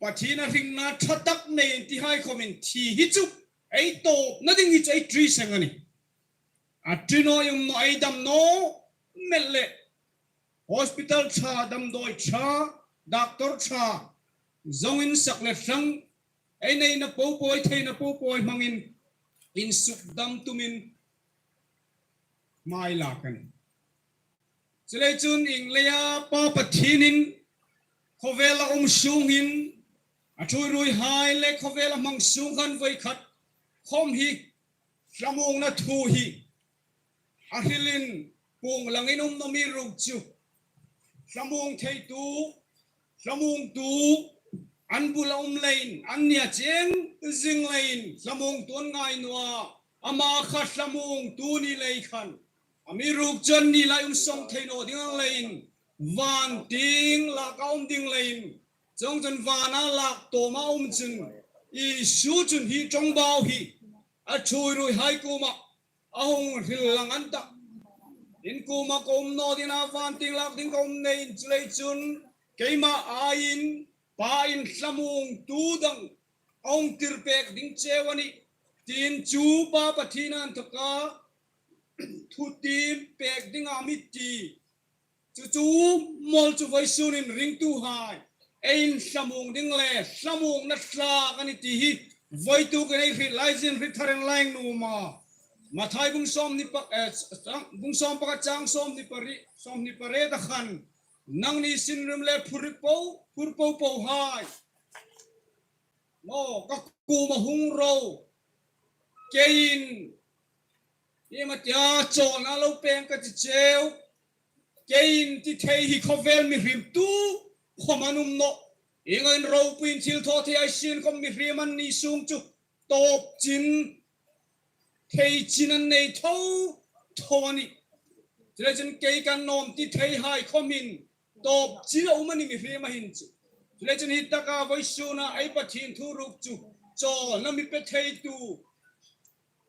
Pathien a hringna ṭha tak nei ti hai khawmin thi hi chu ei tawpna ding hi chu ei ṭi seng a nih. A ṭi naw um naw, ei dam naw met le hospital ṭha, damdawi ṭha, doctor ṭha zawng insak le hrang, ei neina popo, ei theina popo hmangin insukdam tumin hma ei lak a nih. Chuleiin chun ieng leia Pa Pathienin khawvela um sungin, a ṭhuoiruoihai le khawvela hmang sung khan voi khat khawm hi hlamuongna thu hi a hrilin puong langin um naw mi ruok chu hlamuong theitu, hlamuongtu an bula um leiin, an nia cheng zing leiin hlamuongtu an ngai naw a, ama kha hlamuongtu ni lei khan amiruokchu anni lai um sawng thei naw ding ang leiin, van tieng laka um ding leiin, chuongchun vana lak tawma um chun Isu chun hi ṭawngbau hi a ṭhuoiruoihai kuoma a hung hril lang an ta. In kuoma ka um naw ding a, van tieng lak ding ka um neiin, chuleiin chun keima aiin Pain hlamuongtu dang a hung tir pek ding cheu a nih, tiin chu Pa Pathien inthoka thutiem pek dinga mi ti. Chu chu mawl chu vawisun in ringtuhai, ei inhlamuong ding le hlamuongna tlak a nih ti hi vawituk in ei hriet lai zin hriet tharin laing nuom a. Mathai bung sawmhni pa, eh, bung sawm pakhat chang sawmhni pariet, sawmhni pariet a khan, nangni sin rim le phur rik po, phur po po hai, maw, ka kuoma hung ro. Keiin, ieng am a tia, chawlna lo pêng ka ti cheu. Keiin ti thei hi khawvel mihriem tu khawm an um nawh. Ieng ang ropuiin thil thaw thei ei sin khawm mihriem an ni sung chu tawp chin, thei chin an nei tho tho a nih. Chuleiin chun kei ka nuom ti thei hai khawmin tawp chin a um a nih mihriem a hin chu. Chuleiin chun hi taka vawisuna ei Pathien thu ruok chu chawlna mi pe theitu,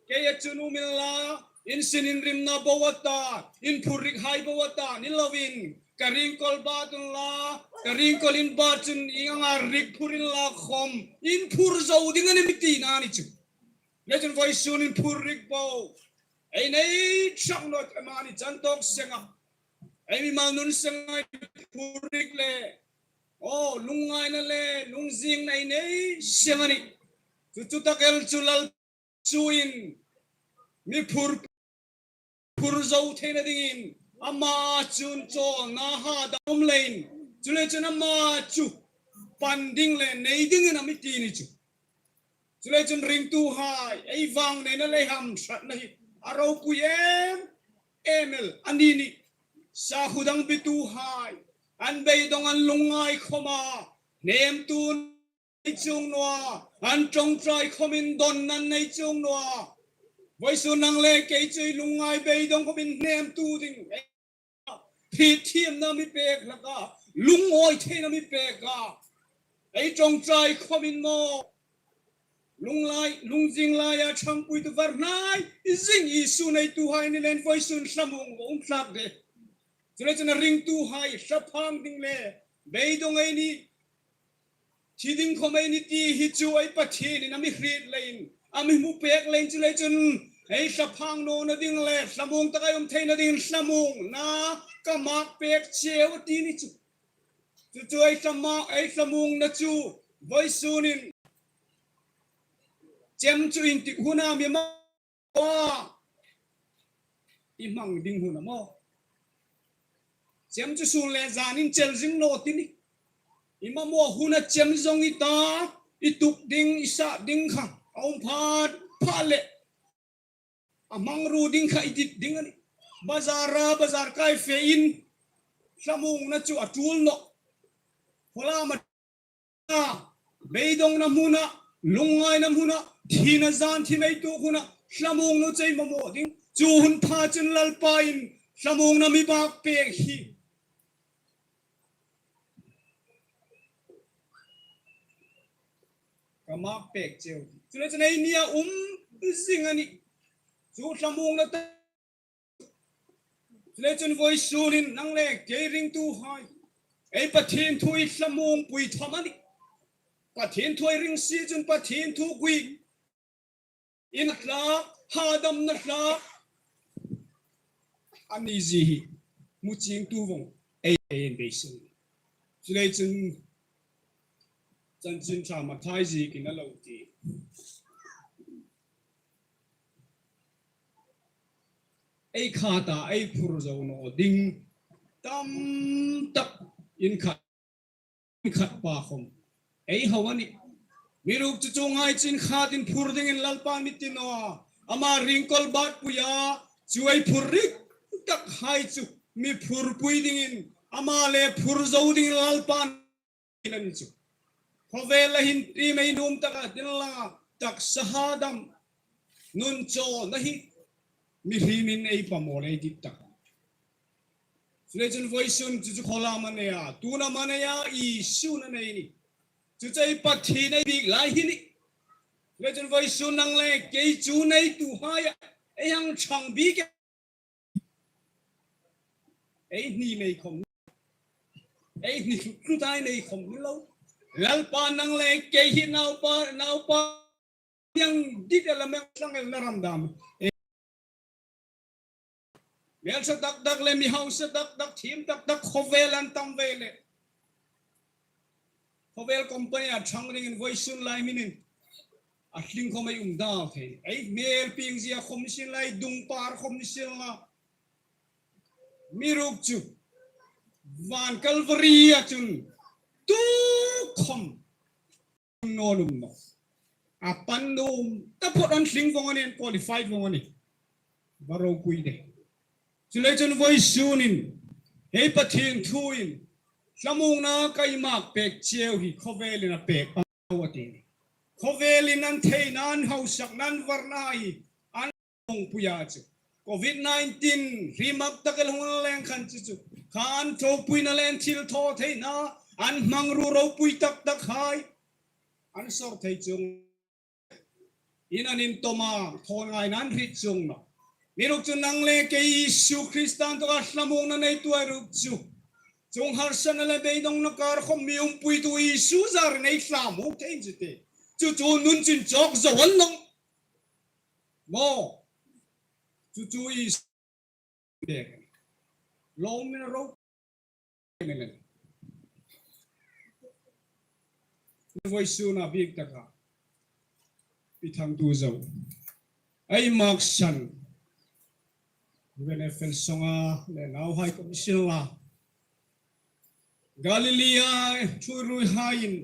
keia chun um inla, in sin in rimna bo a ta, in phur rik hai bo a ta ni loin, ka ringkawl bat unla, ka ringkawl in bat chun ieng anga rik phur inla khawm in phur zo ding a nih mi tina a nih chu. Leiin chun vawisun in phur rik bo ei nei chang nawh, amani chan tawk senga ei mimal nun senga phur rik le, aw, lungngaina le lungzingna ei nei seng a nih. Chu chu tak el chu Lal chuin mi phur phur zo theina dingin ama chun chawlna ha dam leiin, chuleiin chun ama chu pan ding le nei dingin a mi ti a nih chu. Chuleiin chun ringtuhai, ei vangneina le hamhratna hi a ropui em em el a ni nih. Sakhuo dang bituhai, an beidong an lungngai khawma hnemtu nei chuong naw a, an ṭawngṭai khawmin dawnna nei chuong naw a. Vawisun nang le kei chu ei lungngai beidong khawmin hnemtu ding, hriet thiemna mi pek hlak a, lungawi theina mi pek a, ei ṭawngṭai khawmin maw, lungngai, lungzing laia ṭhangpuitu var hnai zing Isu neituhai ni leiin vawisun hlamuong a um tlak de. Chuleiin chun a ringtuhai, hlaphang ding le beidong ei nih, thi ding khawm ei nih ti hi chu ei Pathienin a mi hriet leiin, a mi hmu pek leiin, chuleiin chun ei hlaphang nawna ding le hlamuong taka ei um theina dingin hlamuongna ka mak pek cheu a ti a nih chu. Chu chu ei hlama, ei hlamuongna chu vawisunin chem chu intik huna mi ma a, i hmang ding hun a maw? Chem chu sun le zanin chel zing naw ti nih. I mamaw huna chem zong i ta, i tuk ding, i sah ding kha a um phat phat leh, a hmangruo ding kha i dit ding a nih. Bazara, bazar kai fein hlamuongna chu a tul nawh. Khawlam a beidongna hmuna, lungngaina hmuna, thina zan thi mei tu huna hlamuongna chu ei mamaw ding. Chu hun pha chun Lalpain hlamuongna mi mak pek hi ka mak pek cheu. Chuleiin chun ei nia um zing a nih. Chu hlamuongna ta Chuleiin chun vawisunin nang le kei ringtuhai, ei Pathien thu hi hlamuongpui tham a nih. Pathien thu ei ring si chun Pathien thu guih in tlak, hadamna tlak a ni zie hi hmu chiengtu vong ei, ei beisei. Chuleiin chun Chanchin Ṭha Mathai ziekin a lo ti. Ei khata ei phur zo naw ding tam tak in khat, in khat pa khom ei hau a nih. Amiruokchu chuonghai chun khatin phur dingin Lalpan a mi ti naw a. Ama ringkawl bat puia chu ei phur rik tak hai chu mi phurpui dingin ama le phur zo dingin Lalpan a mi ti chu. Khawvela hin ṭi mei nuom taka ding la, taksa hadam, nun chawlna hi mihriemin ei pawm a, ei dit tak. Chuleiin chun vawisun chu chu khawlam a nei a, tuna am a nei a, Isu a nei a nih. Chu chu ei Pathien ei biek lai hi a nih. Chuleiin chun vawisun nang le kei chu neituhai a, ei hang chang bik a, ei hni mei khom, ei hni tlu, tlu tai mei khom ni lo. Lalpa nang le kei hi naupa, naupa, hmang dit el a, hmang tlang el a, ram dam. Hmel sa tak tak le mi hausa tak tak, thiem tak tak, khawvel an tam ve le. Khawvel company a chang dingin vawisun lai minin a tling khom ei um dal thei. Ei hmel pieng zia khom ni sien la, ei dung par khom ni sien la. Amiruokchu van Calvary-a chun tu khom naw um naw. A pan nuom taphot an tling vong a nih, an qualified vong a nih. Va ropui de. Chuleiin chun vawisunin ei Pathien thuin, thlamuongna ka inmak pek cheu hi khawvelin a pek a nih a ti. Khawvelin an theina, an hausakna, an varna hi an hung puia chu. Covid nineteen hri mak tak el hung leng khan chu chu khan thopuina le an thilthawtheina, an hmangruo ropui tak tak hai an sawr thei chuong in an intawm a, thaw ngaina an hriet chuong naw. Amiruokchu nang le kei Isu Krista inthawka thlamuongna neitu ei ruok chu, chuong harsatna le beidongna kar khom mi umpuitu Isu zarin ei thlamuong thei chu te. Chu chu nun chin chawk zo a ni naw maw. Chu chu Isu bek. Lawmna ro. Vawisun a bik taka i thangtu zo, ei maksan, Venefel songa le nauhai khom ni sien la, Galilea ṭhuoiruoihaiin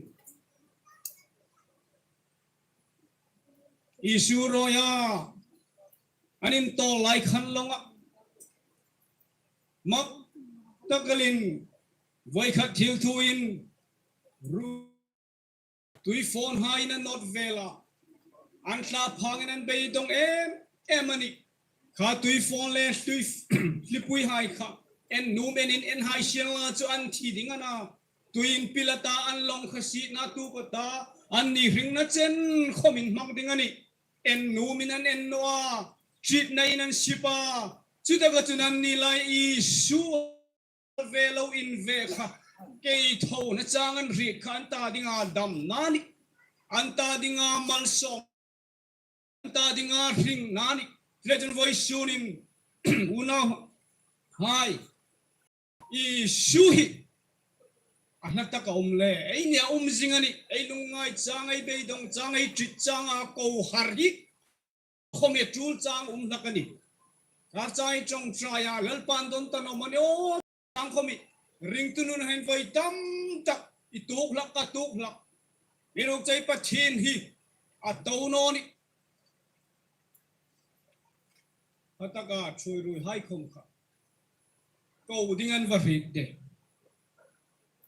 Isu rawia an intawl lai khan lawnga, mak tak elin, voi khat thil thuin, ru-, tuifawnhaiin an nawt vel a, an thlaphangin an beidong em em a nih. Kha tuifawn le tui, hlipuihai kha en nuom en in en hai sien la chu an thi ding a na. Tuiin pil a ta, an lawng kha sietna tuok a ta, anni hringna chen khomin hmang ding a nih. En nuomin an en naw a, hrietnain an sip a. Chutaka chun anni lai Isu ve lo in ve kha, kei thona chang an hriet kha an ta dinga damna a nih. An ta dinga malsawm, an ta dinga hringna a nih. Chuleiin chun vawisunin unauhai, Isu hi a hla taka um le, ei nia um zing a nih, ei lungngai chang, ei beidong chang, ei ṭi changa kohar hi khom hi tul chang um hlak a nih. Kar chai ṭawngṭaia Lalpan don ta naw maw ni aw chang khom hi, ringtu nun hin voi tam tak i tuok hlak, ka tuok hlak. Amiruokchu ei Pathien hi a to naw nih. Khataka ṭhuoiruoihai khom kha ko ding an va hriet de.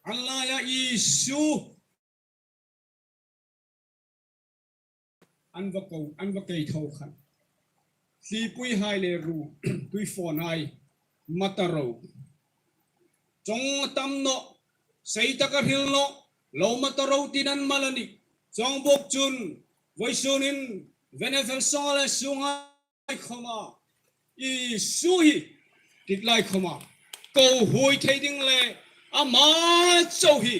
An laia Isu an va ko, an va kei tho khan. Hlipuihai le ru, tuifawnhai, mata ro. Chawng tam naw, sei taka hril naw, lo mata ro tiin an mal a nih. Chuong bawk chun, vawisunin, Venefel songa le sunga khoma, Isu hi, dik lai khoma, ko huoi thei ding le, ama chau hi,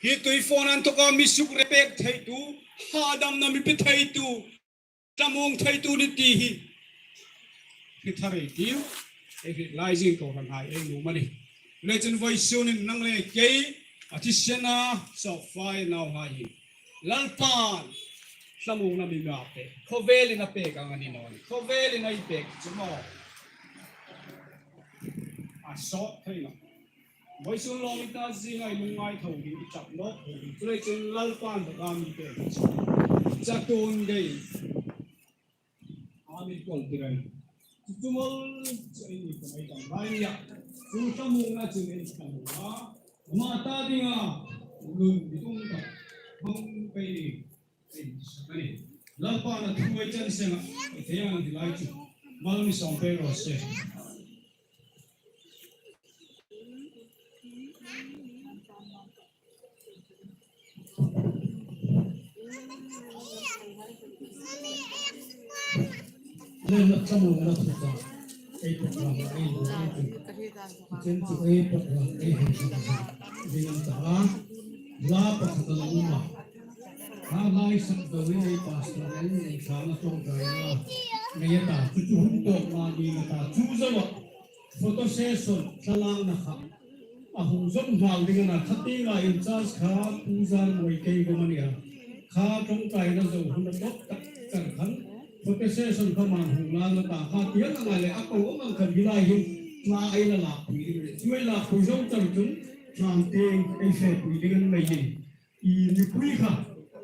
Hi tuifawna inthawka mi suk re pek theitu, hadamna mi pe theitu, thlamuong theitu ni ti hi. Hi thar ei tiu, ei hriet lai zing kohranhai ei nuom a nih. Leiin vawisun hin nang le kei, a thisen a, sawpfai nauhai hi. Lalpan, thlamuongna mi ma pek, khawvelin a pek ang a ni naw nih. Khawvelin ei pek chu maw. A sawt thei naw. Vawisun lawm i ta zinga i lungngai tho ding, i chap nawk tho ding. Chuleiin Lalpan bak a mi pek chu. Chatuon dei. A mi kawl tir a nih. Chu chu mawl chu ei ni ko ei tam lai nia. Chu thlamuongna chu ei thlamuong a. Ama ta dinga nun mi tum tak hmang pei ding. Lalpan a thu ei chan senga, ei thei ang hi lai chu. Mal mi sawm pei raw se. Len na thlamuongna thu ta. Ei program ei bu ei tu. Chen chu ei program ei hei hei hei. Ding ang ta a. La pakhat a la um a. Kha lai sak dawin ei pastor in ei thlana ṭawngṭaina nei a ta. Chu chu hun tawp ma ni na ta. Chu zoa photo session thlalakna kha a hung zawm nghal ding a na. Kha tienga in charge kha Pu Zan Mawi kei kuoma a nih a. Kha ṭawngṭaina zo hun a tawp tak char khan photo session kha man hung la na ta. Kha tieng anga le a ko awm ang khan hi lai hin hla ei la lakpui ding. Chu ei lakpui zo char chun hlan tieng ei fepui ding a ni leiin. I mipui kha,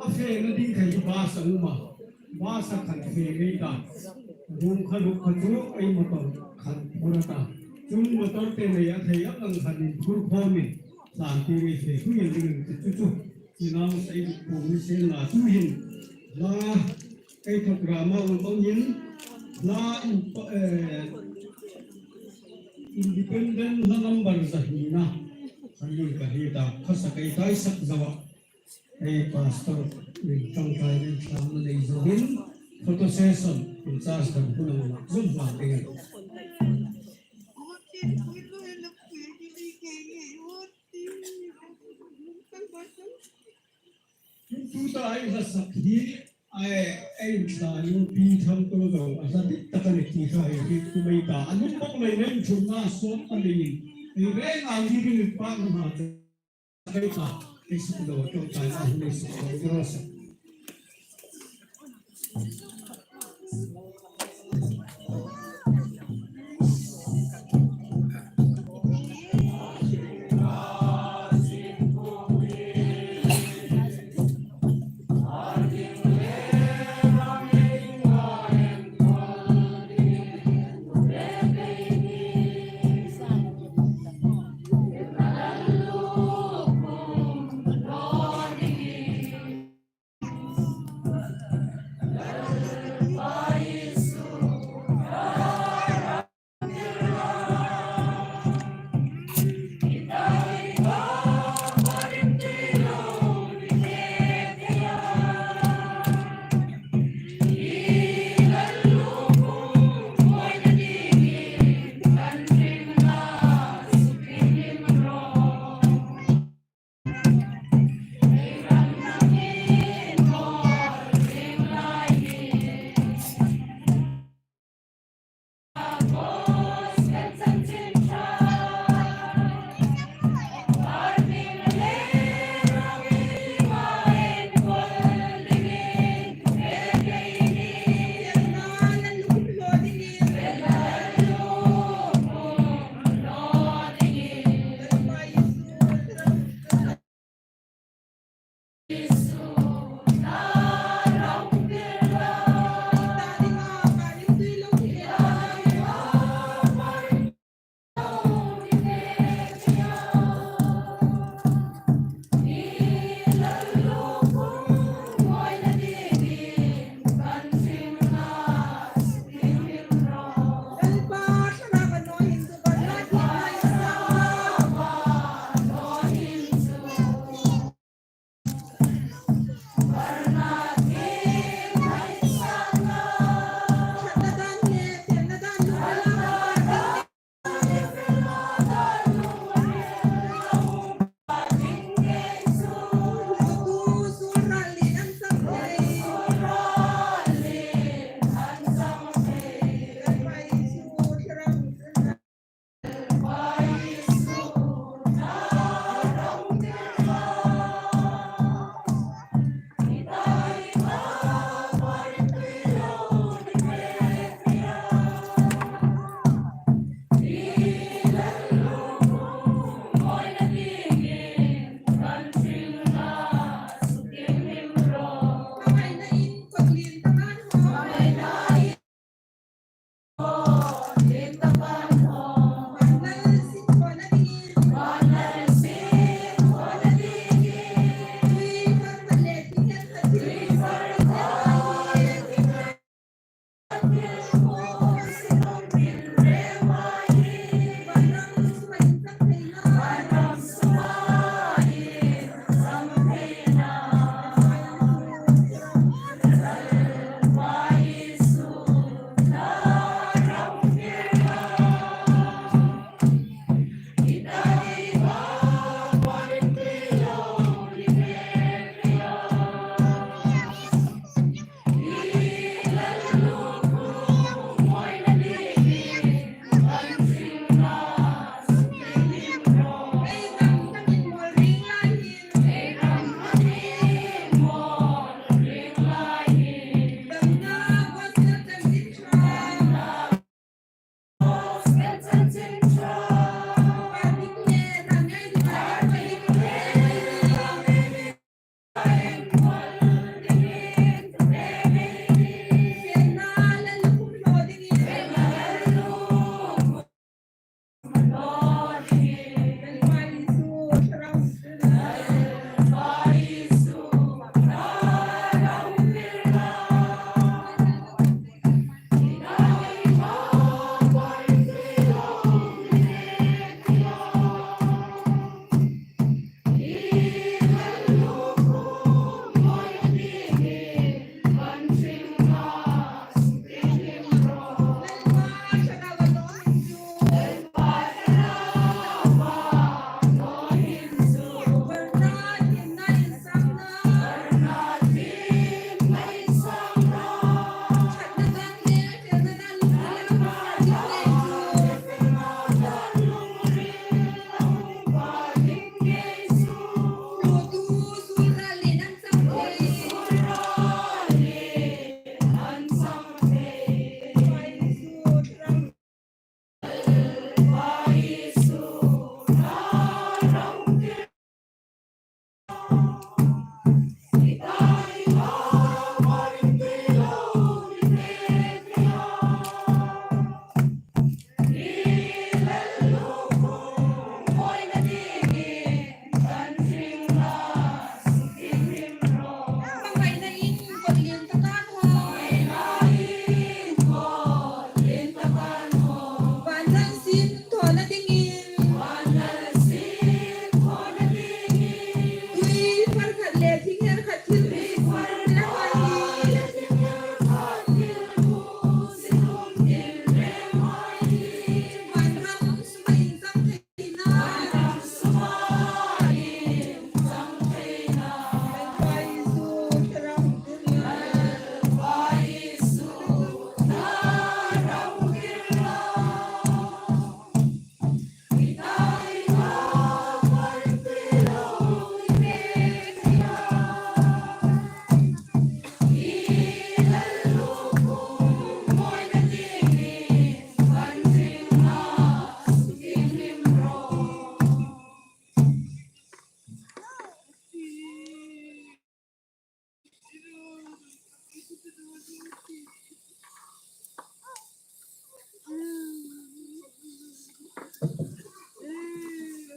a fena ding kha hi bus a um a. Bus a khan fe ngei ta. Room kha luk kha chu ei motor khan phur a ta. Chun motor te nei a thei ang ang khan inphur khawmin hlan tieng ei fepui ding a ni chu chu. Chu nau sa ei pu mi sen la chu hin. La ei program a um ang hin. La in, eh, Independent la number za hnina. Khan nun ka hriet a. Kha sak ei tai sak zo a. Ei pastor, min ṭawngṭai min thlangna nei zoin, photo session, in charge kan hun ang lak zung hma ding. Tuta ei hla sak hi, ei, ei thlai nupi Thangtawzau, a hla dik tak a ni ti kha hei hriet tum ei ta. A lung bawk leiin inṭhungna sawt a leiin, ei reng ang dingin inpakna hma.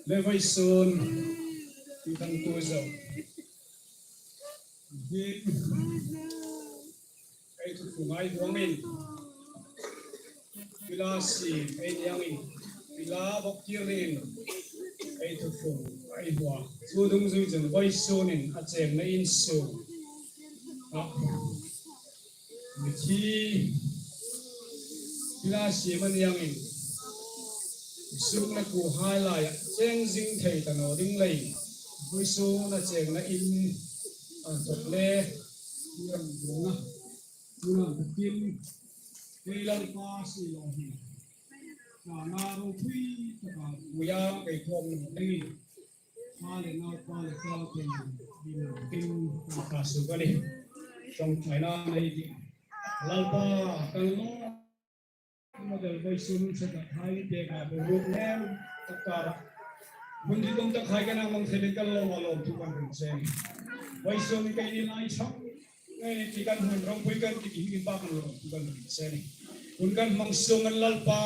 Le vawisun, i kan tu zo. Din, ei thutlung ai hmangin, pila si ei ni angin, pila bawk kir ringin, ei thutlung ai hmang. Chu dungzui chun vawisun in a chengna in sung. A, mithi, pila si ei ni angin, sung le kuo hai laia cheng zing thei ta naw ding leiin, vawisun a chengna in, a thawk le, i ram dungna, i ram bukin, ei Lalpa si lo hi. Ka na ro pui, ka ka buya, ka i thawm ding. Pa le Naupa le Tlangpui, ding ding, ka ka su ka ni. Ṭawngṭaina nei ding. Lalpa, kan lo, model vawisun sa ka thai te ka bu ruk nem, ka ka ra. Hun di dum ta khai ka na mang thei le kan lo ma lo tu kan ring se. Vawisun ka ni lai chang. Ngai ni ti kan hun ropui kan ti hi ba kan lo tu kan ring se ni. Hun kan hmang sung an Lalpa,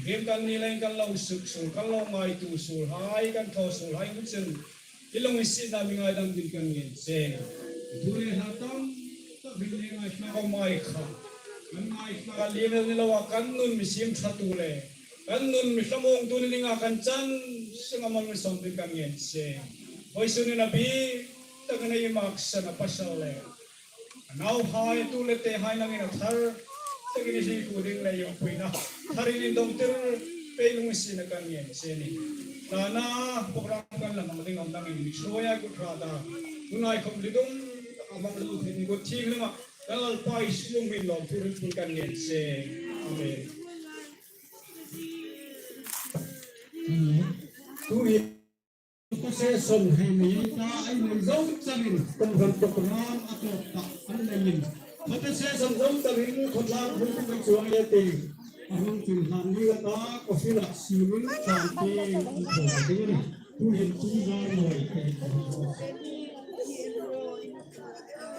hrem kan ni leng kan lo suk suk, kan lo ngaituo suol hai, kan thaw suol hai hun chun. I lunginsietna mi ngaidam dingin kan ngen che. Tu le hla tam tak hril le ngaithlak a um a kha. Kan ngaithlak a liemel ni loa kan nun mi siem ṭhatu le kan nun mi hlamawngtu ni dinga kan chan sunga mal mi sawm dingin kan ngen che. Vawisun in a bik takin ei maksan a pasal le a nauhai, tu le tehai nangin a thar takin i hriet ding le i umpuina tharin indongtir pei lunginsietna kan ngen che a nih. Tana program kan la hmang ding am nangin mi ṭhuoia kut hrat a, tunai khawm ri dum taka hmang lo thei ni kut thienghlim a kan Lalpa Isu hmingin lawmthu hrilpui kan ngen che. Amen. Tu hi Photo session hei nei ta, ei nei zo changin, kum hran program a tawp tak an neiin. Photo session zo changin, khawtlang hung tum chuong le te. A hung chin hlan ni ta, coffee lak simin, ṭan te, an thaw ding a nih. Tu hin tu zar mawi te.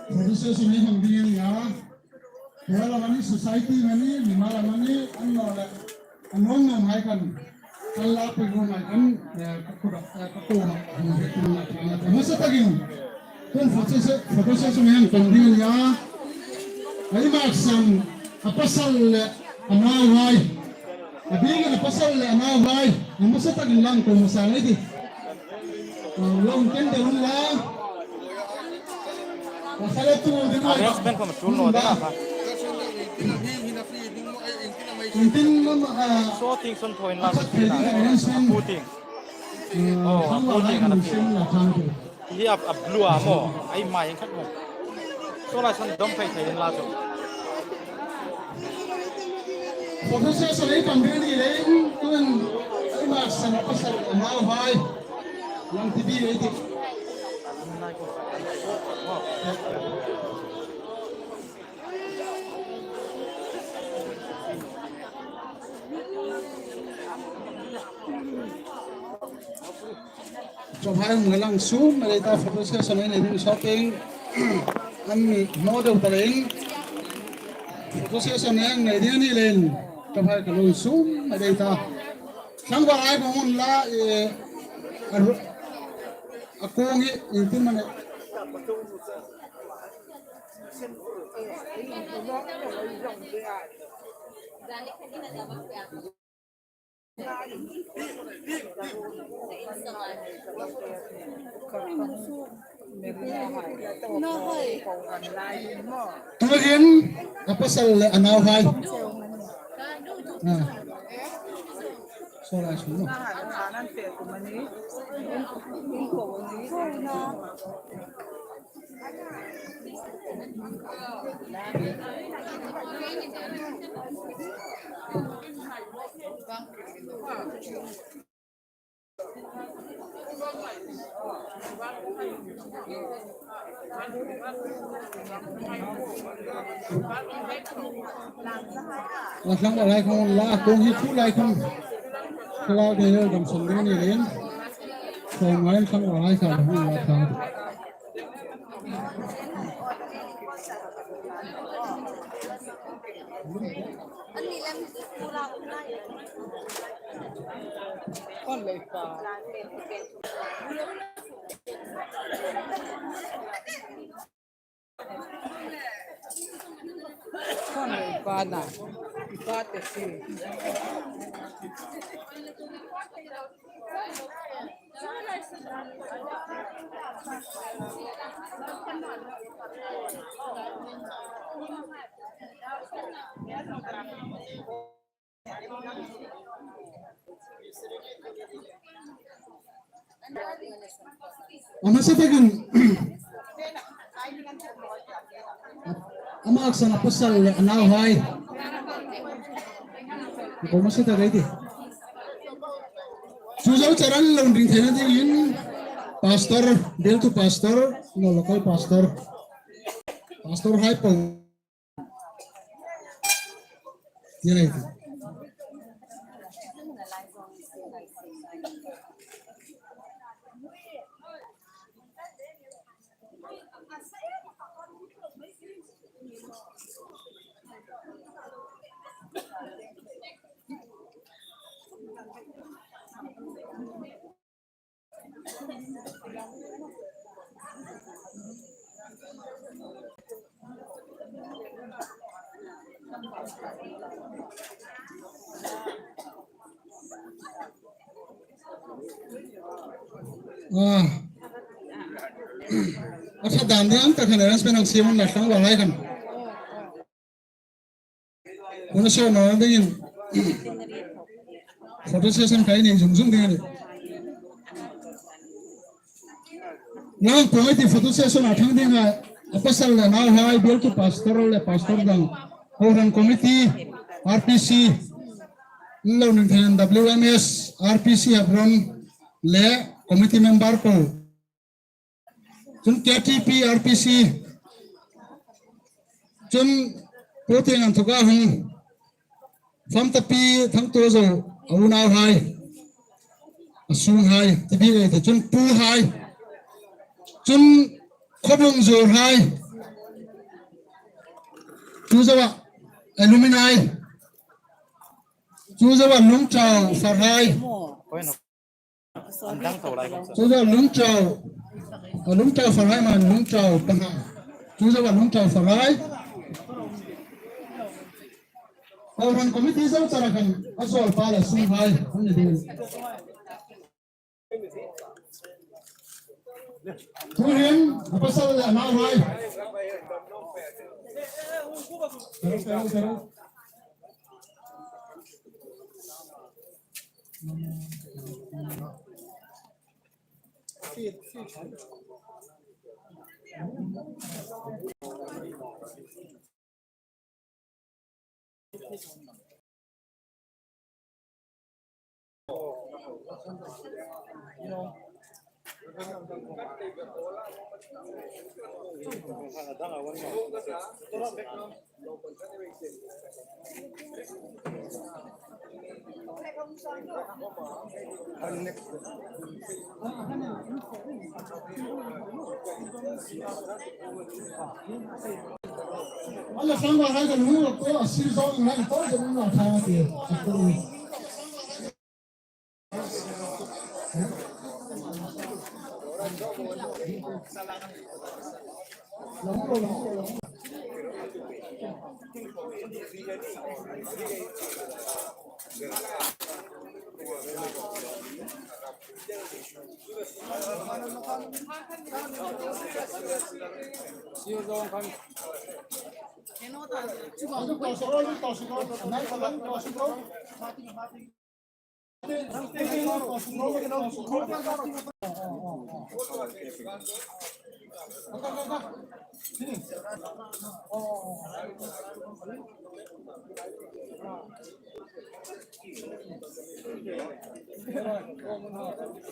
Photo session hei hmang ding a nih a. Kei la mani society mani, mimal la mani, an naw le, an naw naw mai kan, kan la pui naw mai kan, eh, ka kuda, eh, ka kuda, eh, hmasa takin, kan photo se-, photo session hei hmang ding a nih a. Ei maksan, a pasal le a nauhai. A bik a pasal le a nauhai, a hmasa takin lang ko hmasa lei ti. Lo inken deu unla. A sala tu ding. A rest ben khom tul naw ding a kha. Intin mama, ah, so ting son thaw inla. Khat thei ding arrangement. Pu ting. Oh, a pu ting ana pi. Hi a, a blue a maw, ei hmai khat maw. Saw lai san dawm phei thei inla chu. Photo session ei hmang ding a ni leiin, tuhin ei maksan a pasal a nauhai. Lang ti bi ei ti. Chawhai hung lang sum, a lei ta photo session ei nei ding shopping. An mi hmaw deu ta leiin. Photo session ei nei ding a ni leiin. Chawhai ka lo sum, a lei ta. Tlangval hai hung unla, eh, a ru-, a kawng hi, intin mani. Tuhin a pasal le a nauhai. Ah. Saw lai sun. A tlangval hai khawm la, kawng hi thu lai khawm. Thlarau Daniel dam son ding a ni leiin. Khawm ngai tlangval hai khawm la kha. Kon lei pa. Kon lei pa na. I pa te si. Ama sa takin. Ama aksan a pasal le a nauhai. Ko ma sa ta gai ti. Chu zo char an lo ring theina dingin pastor, Bialtu pastor, no local pastor. Pastor hai po. Ti nei ti. Ah. A ṭha dan ding tak khan arrangement ang siam un la tlangval hai khan. Hun a sawt naw dingin photo session khai nei zung zung ding a nih. Nang pawng ti photo session a thang ding a, a pasal le nauhai, Bialtu pastor le pastor dang, kohran committee, R P C, lo ning thei W M S, R P C Hebron le committee member po. Chun K T P R P C. Chun Pu Tieng an thuka hung. Famtapi thangtu zo a unauhai. A sunghai. Tibi ei te chun puhai. Chun khawbung zuorhai. Chu zoa alumni. Chu zoa lungchau farhai. Chu zoa lungchau, a lungchau farhai man lungchau pahni. Chu zoa lungchau farhai. Kohran committee zo chara khan a suol pa le sunghai an ni ding. Tuhin a pasal le a nauhai.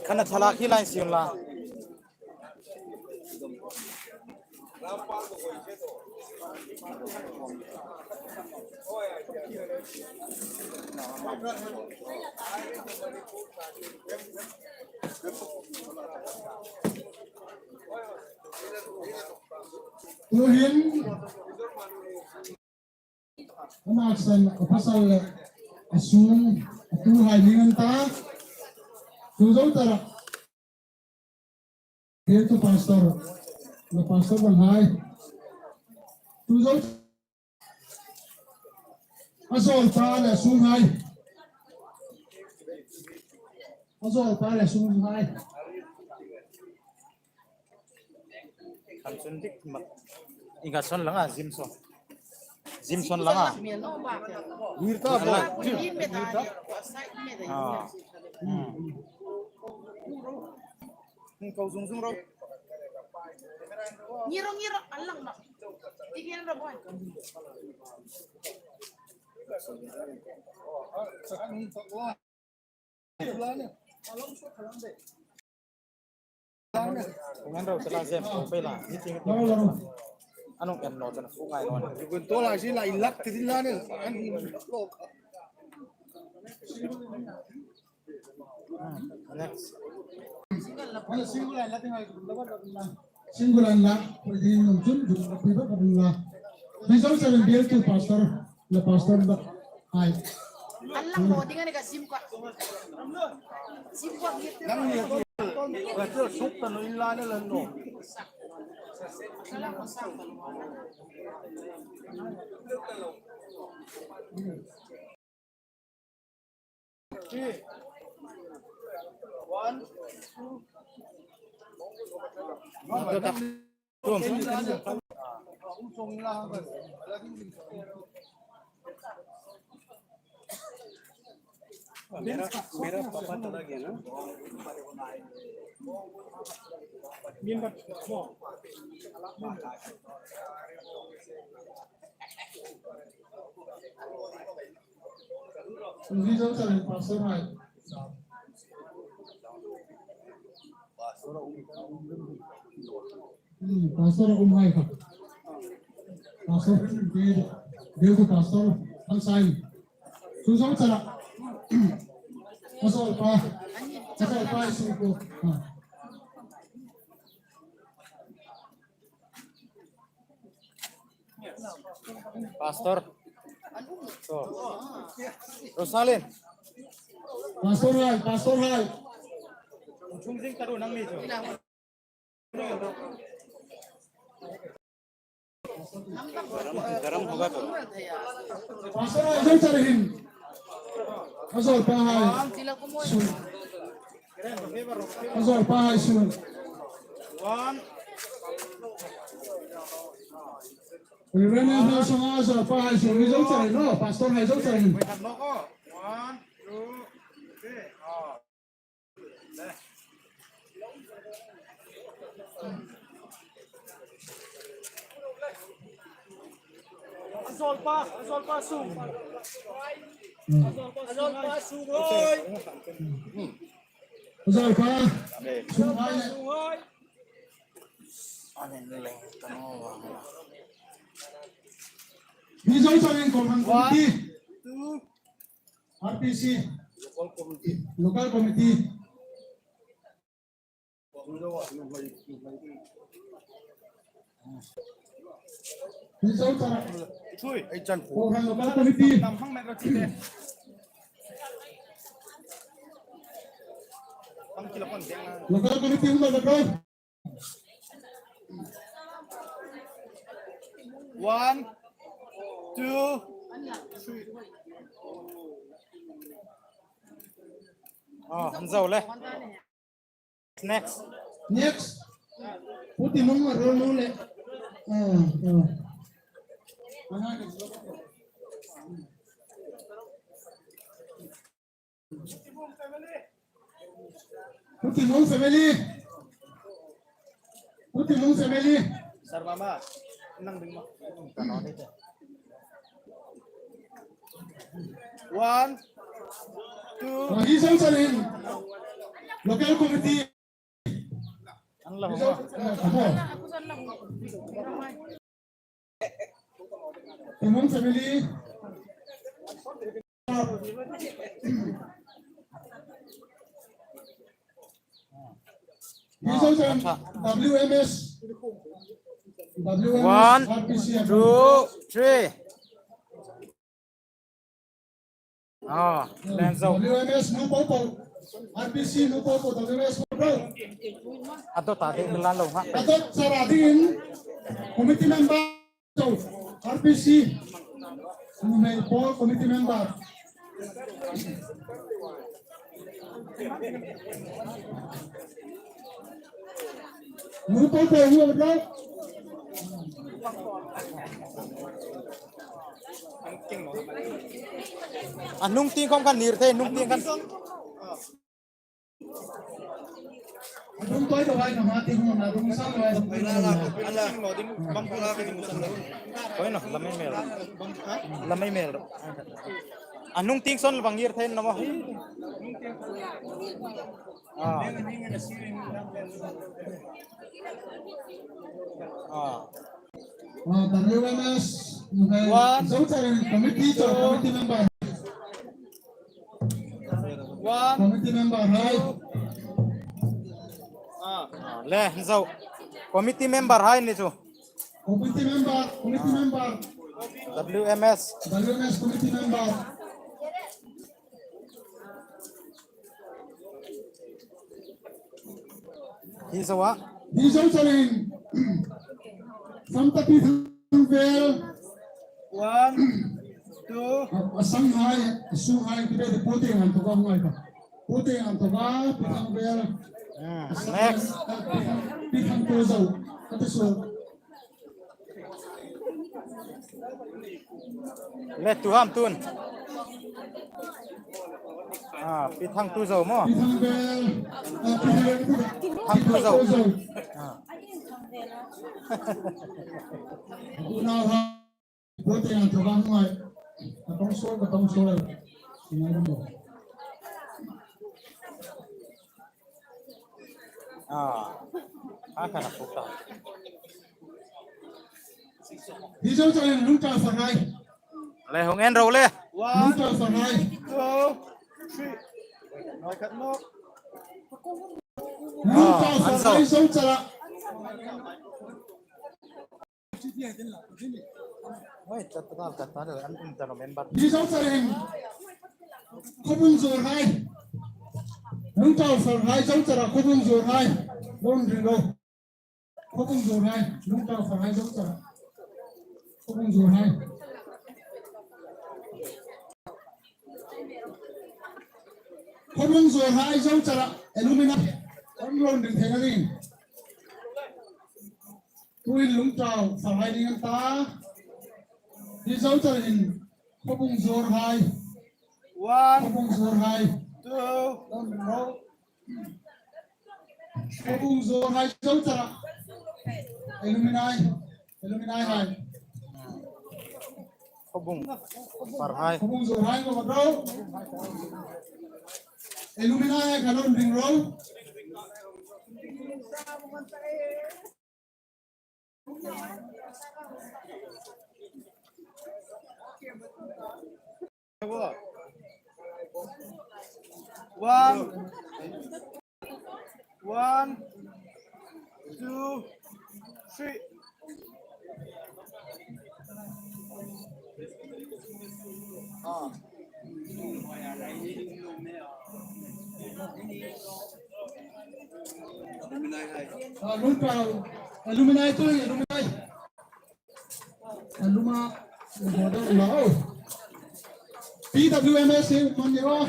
Khan a thlalak hi la insieng la. Tuhin. Ama San a pasal le a sung a tuhai ni ngan ta. Tu zo tara. Bialtu pastor. Le pastor bang hai. Tu zo. A zawlpa le a sunghai. A zawlpa le a sunghai. Kan sun dik ma. Inga son langa, Jimson. Jimson langa. Wirta bo. Ah. Hmm. Kau zung zung ro. Ngiro, ngiro, alang ma. Tingin ra boy. Ngan ro tala zem ko pe la. Ni ting. Anong en lo tan fu ngai lo. Gun to la si la ilak ti la ne. An lo ka. Next. Single an la, pwede nung chun, chun, pwede pa rin la. Mizo seven bialtu pastor, la pastor ba. Hai. An lang mo, di nga ni ka sim ka. Sim ka, ngit. Nang ni ko. Ka suk ta no in la ne lan no. मेरा, मेरा पापा चला गया ना। Pastor hai. Hmm, pastor um hai ka. Pastor, dia, dia tu pastor, kan sign. Susah cara. Pastor pa. Pastor pa isu ko. Ha. Pastor. So. Rosalin. Pastor hai, pastor hai. Chung jing taru nang ni chu. गरम, गरम होगा तो। Pastor hai, jai charihin. Pastor pa hai. Sun. Pastor pa hai sun. One. Reverend Nelson, Pastor pa hai sun. Hi zo charihin, no? Pastor hai zo charihin. One, two, three. Azolpa, azolpa sung. Azolpa sung hoi. Azolpa sung hoi. Hi zo charihin ko hang. One, two. R P C. Local committee. Local committee. Hi zo charihin. Ei chan ko. Ko hang local committee. Nam hang mai ro chi te. Hang kila kon deng na. Local committee hung lo ko. One, two, three. Oh, han zo le. Next. Next. Pu Tinung a ro nu le. Ah, ah. Pu Tinung family. Pu Tinung family. Sir Mama, nang ding ma. One, two. Ah, hi zo charihin. Local committee. An la hung a. Tinung family. Hi zo charihin. W M S. W M S, one, R P C, two, three. Ah, Len Zo. W M S nu po po. R P C nu po po, W M S nu po. A dawt a ding lan lo nga. A dawt chara dingin committee member Zo, R P C. Nuhmei po committee member. Nu po po, nu po po. A hnung tieng khom khan ngir thei, hnung tieng khan. A dung toi to vai ka ma ti hung na dung sang vai. Koi no, lamei mel. Lamei mel. A hnung tieng son vang ngir thei naw maw. Ah. Ah. Ah, W M S, One, Zo chara committee, two, committee member. One. Committee member hai. Ah. Le, Zo. Committee member hai ni chu. Committee member, committee member. W M S. W M S committee member. Hi Zo a. Hi Zo charin. Samta Pi Thangvel. One, two. A, a sang hai, a sung hai, ki be de pote han to ka ngai ka. Pote han to ka, Pi Thangvel. Ah, a sang next. Hai, a, Pi Thang, Pi Thangtuzo. Ka te so. Le tu ham tun. Ah, Pi Thangtuzo maw. Pi Thangvel. Ah, Pi Thangvel. Thangtuzo. Thangtuzo. Ah. Unau ha. Pote han to ka ngai. Ka tong so, ka tong so le. Ngai mo. Ah, a khan a puk ta. Hi Zo charin lungtang fahai. Le hung en ro le. Lungtang fahai. Two, three. Ngai khat nawk. Lungtang fahai Zo chara. Oi, tat tat tat tat an um ta no member. Hi Zo charin. Khawbung zuor hai. Lungtang fahai Zo chara khawbung zuor hai. Don ri lo. Khawbung zuor hai. Lungtang fahai Zo chara. Khawbung zuor hai. Khawbung zuor hai Zo chara. Alumni. An ron ring thei na ding. Tuin lungtang fahai ding an ta. Hi Zo charin khawbung zuor hai. One. Khawbung zuor hai. Two. Khawbung zuor hai Zo chara. Alumni. Alumni hai. Khawbung fahai. Khawbung zuor hai ko ro. Alumni hai ka ron ring ro. One, one, two, three. Ah. Ah, lungtang, alumni tu, alumni. Alumni, model lo. P W M S e man ni ro.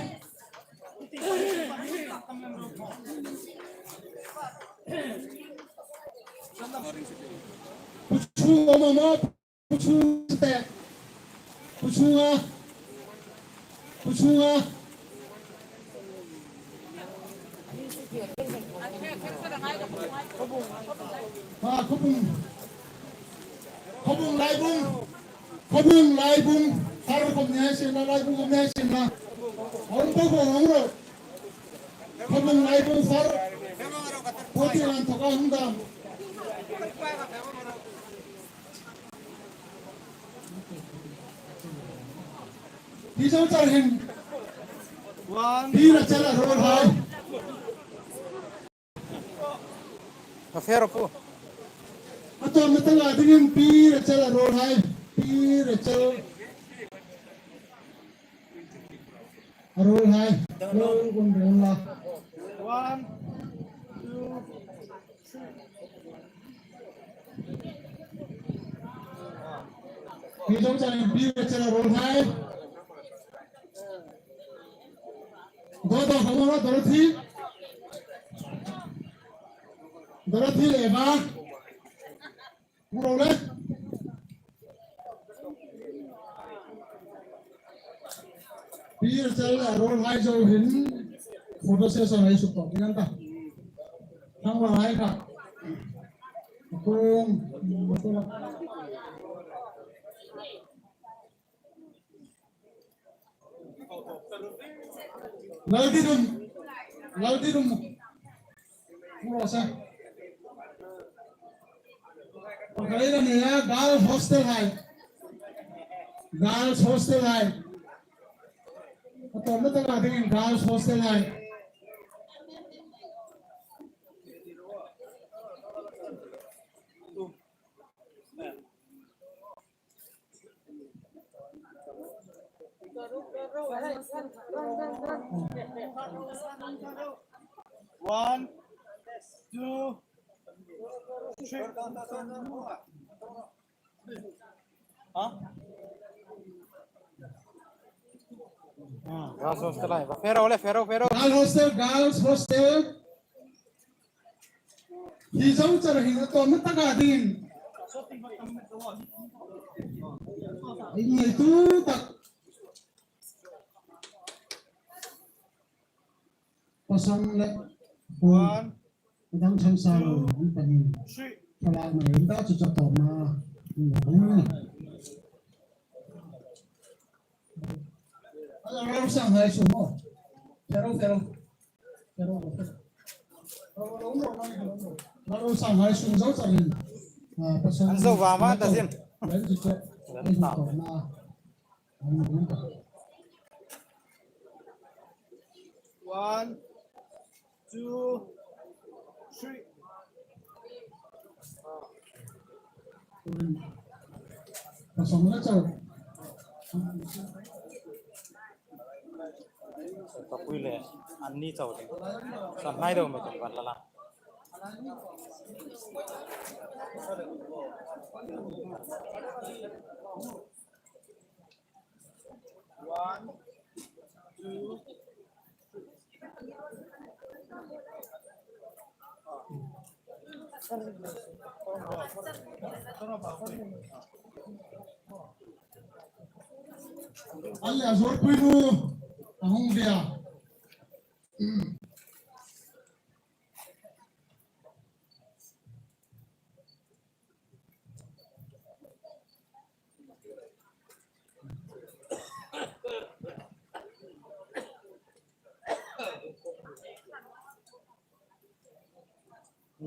Puchu omo mo. Puchung te. Puchunga. Puchunga. Ah, khawbung. Khawbung laibung. Khawbung laibung. Far khawm ni hai sin la, laibung khawm ni hai sin la. Hong po po hong ro. Khawbung laibung far. Pote han to ka hung dam. Hi Zo char hin. One. Pi Rachel a ruol hai. A fair pu. A tawpna tanga dingin Pi Rachel a ruol hai. Pi Rachel. A ruolhai, lo un reng la. One, two, three. Hi zo chanin Pi Rachel a ruolhai. Do do, hung ro, Dorothy. Dorothy le Eva. Hung ro le. Pi Rachel a ruolhai zo hin photo session ei suk tawp ding an ta. Thangvaihai kha. Kung. Lal di dum. Lal di dum. Hung ro se. Pakhat la nia, Girls Hostel hai. Girls Hostel hai. A tawpna taka dingin Girls Hostel hai. One, two, three. Huh? Hmm, Girls Hostel hai. Fe ro le, fe ro, fe ro. Girls Hostel, Girls Hostel. Hi zo char hin a tawpna taka dingin. Ei ngeitu tak. Pasang le. One. Dang chang sa lo, an panin. Three. Thalak mai, an ta chu cha tawpna. Ala ro sang hai su mo. Fe ro, fe ro. Fe ro, fe ro. Ro, ro, ro, ro, ro. Ro sang hai su zo chanin. Ah, pasang. An zo va ma ta sin. Ren chu cha. Ren ta. An ta. One, two, three. Pasang la chau. Ka pui le, an ni chau ding. San hnai deu me kan van la la. One, two, three. An le a zawrpui nu a hung ve a.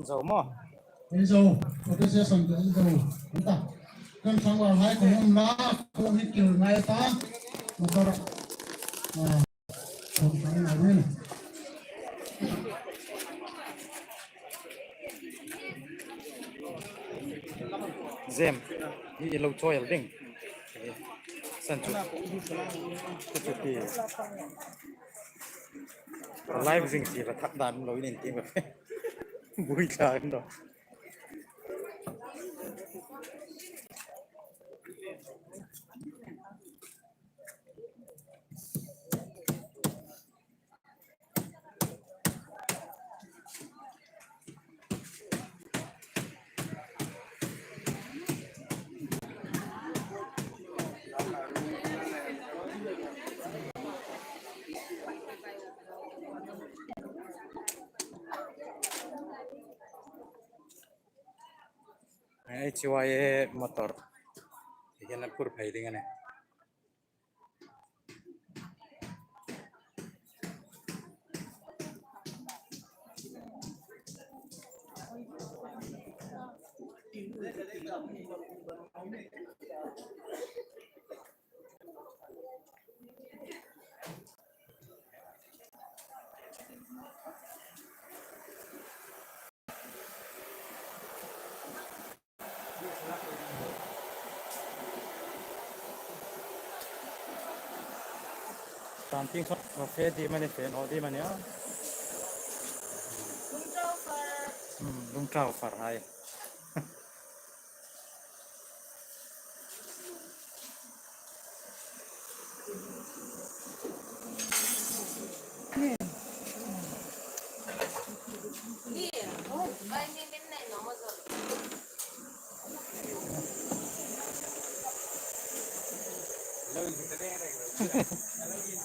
Zo mo. Zo. Photo session zo. Enta. Kan thangvaihai ko hum na ko hi kil ngai ta. Motor. Ah. Zem, hi i lo chawi el ding. San chu. Chu chu ti. Live zing si la thak dan lo in ti ma. Bui tla in do. Ei, H Y A motor. Ei, kan pur phai ding a nih. Tan ting sot, fe di mani, fe no di mani a. Hmm, lungtau far hai.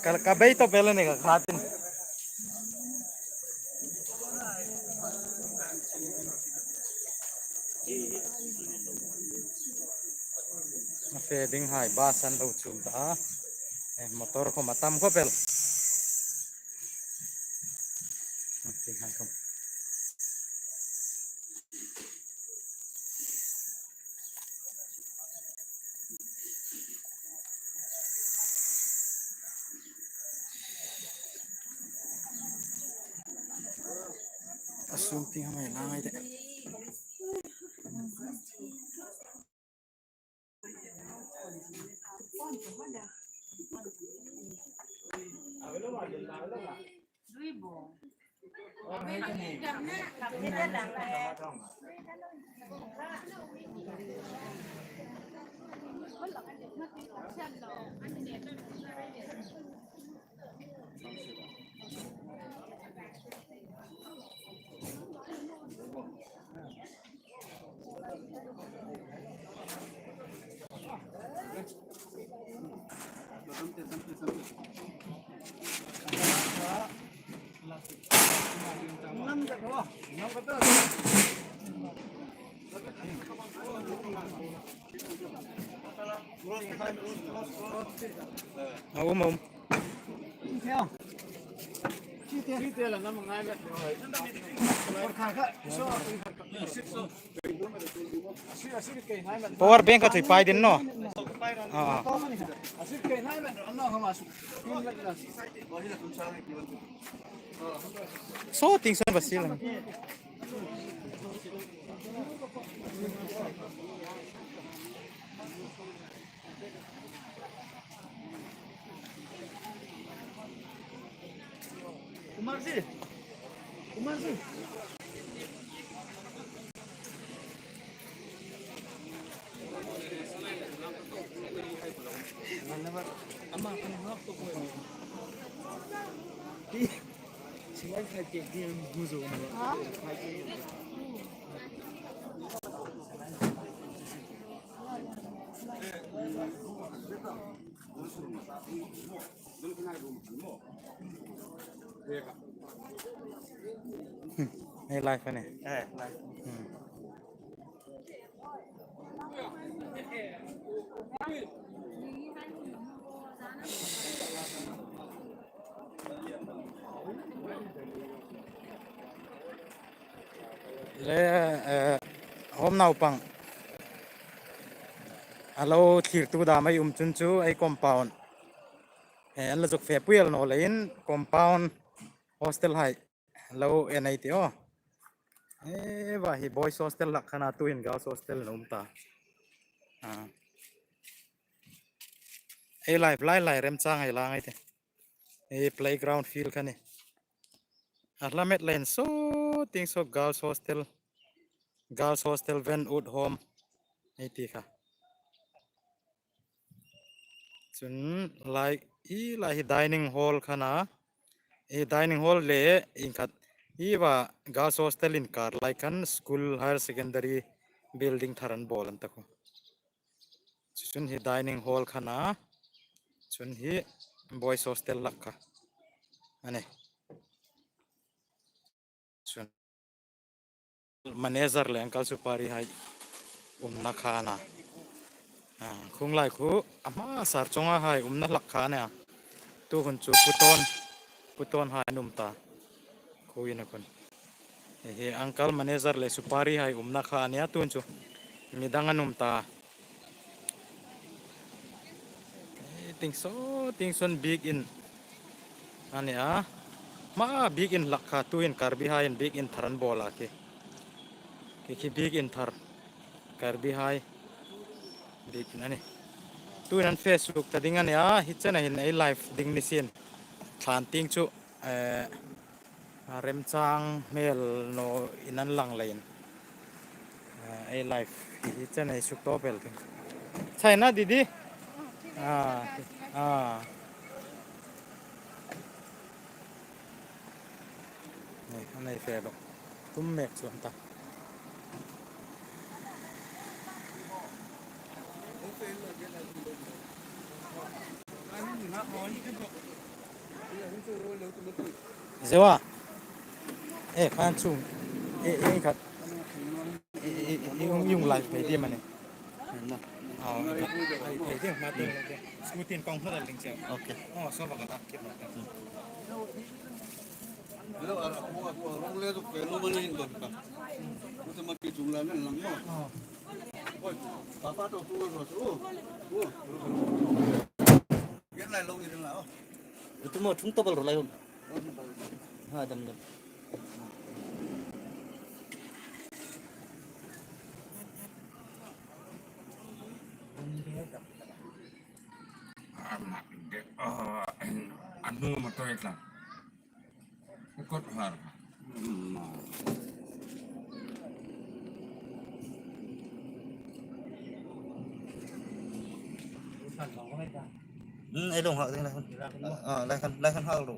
Ka, ka bei to pela ne ka khatin. A fe ding hai bus an lo chum ta. Eh, motor khom a tam khop el. Ti hai khom. A sum ting hamai lang ai de. A um, a um. Power bank ka chui pai din no. Ah. Saw ting sawn ba sil. Kumarji. Kumarji. Hmm. Ei live a nih. Eh, live. Hmm. Le, eh, home naupang. A lo thlirtu dam ei um chun chu ei compound. Eh, an la zuk fe pui el naw leiin compound hostel hai lo en ei ti aw. Eh, va hi boys hostel hlak khan a, tuhin girls hostel an um ta. Ah. Ei live lai lai remchang ei lang ei ti. Ei playground field kha a nih. A hla met leiin saw ting saw girls hostel, girls hostel Venwood Home ei ti kha. Chun lai, hi lai hi dining hall kha a nih. Hi dining hall le inkhat hi va girls hostel inkar lai khan school higher secondary building thar an bawl an ta khu. Chun hi dining hall kha a nih. Chun hi boys hostel hlak kha a nih. Chun manager le uncle supari hai umna kha a nih. Ah, khung lai khu ama sar chonga hai umna hlak kha a nih. Tu hun chu puton, puton hai an um ta. Khu ina khun. Hi uncle manager le supari hai umna kha a nih, tun chu midang an um ta. Ting saw, ting sawn big in a nih a. Hma big in hlak kha, tuhin Karbi haiin big in thar an bawl a khi. Khi khi big in thar. Karbi hai big in a nih. Tuhin an fe suk ta ding a nih a, hi chena hin ei live ding ni sien. Thlan tieng chu, eh, a remchang hmel naw in an lang leiin, eh, ei live hi chen ei suk tawp el ding. China didi? Ah, ah. Nei, an nei fe lo. Tum mek chu an ta. Zewa. Eh, khan chung. Eh, eh, khat. Eh, eh, eh, yung, yung live page dia mana? Oh, eh, eh, eh, mati, mati. Scooty kong hmar ling siya. Okay. Oh, so baka tak. Itu mau chung tobal ro layon. Ha, dam, dam. Ah, anu motor itlang. Kot har. Hmm, ei lo hak ding lai khan. Ah, lai khan, lai khan hak lo.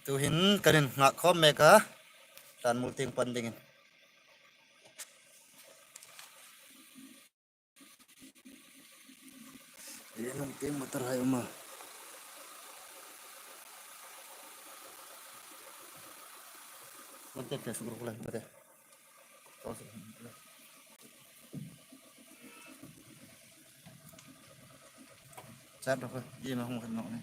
Tuhin kan innghak khawm mek a, tlanmuol tieng pan dingin. Ei, nang tieng motor hai um a. Motor te suk ruk lai, motor te. Chat rawh, i ma hung khan nawk ni.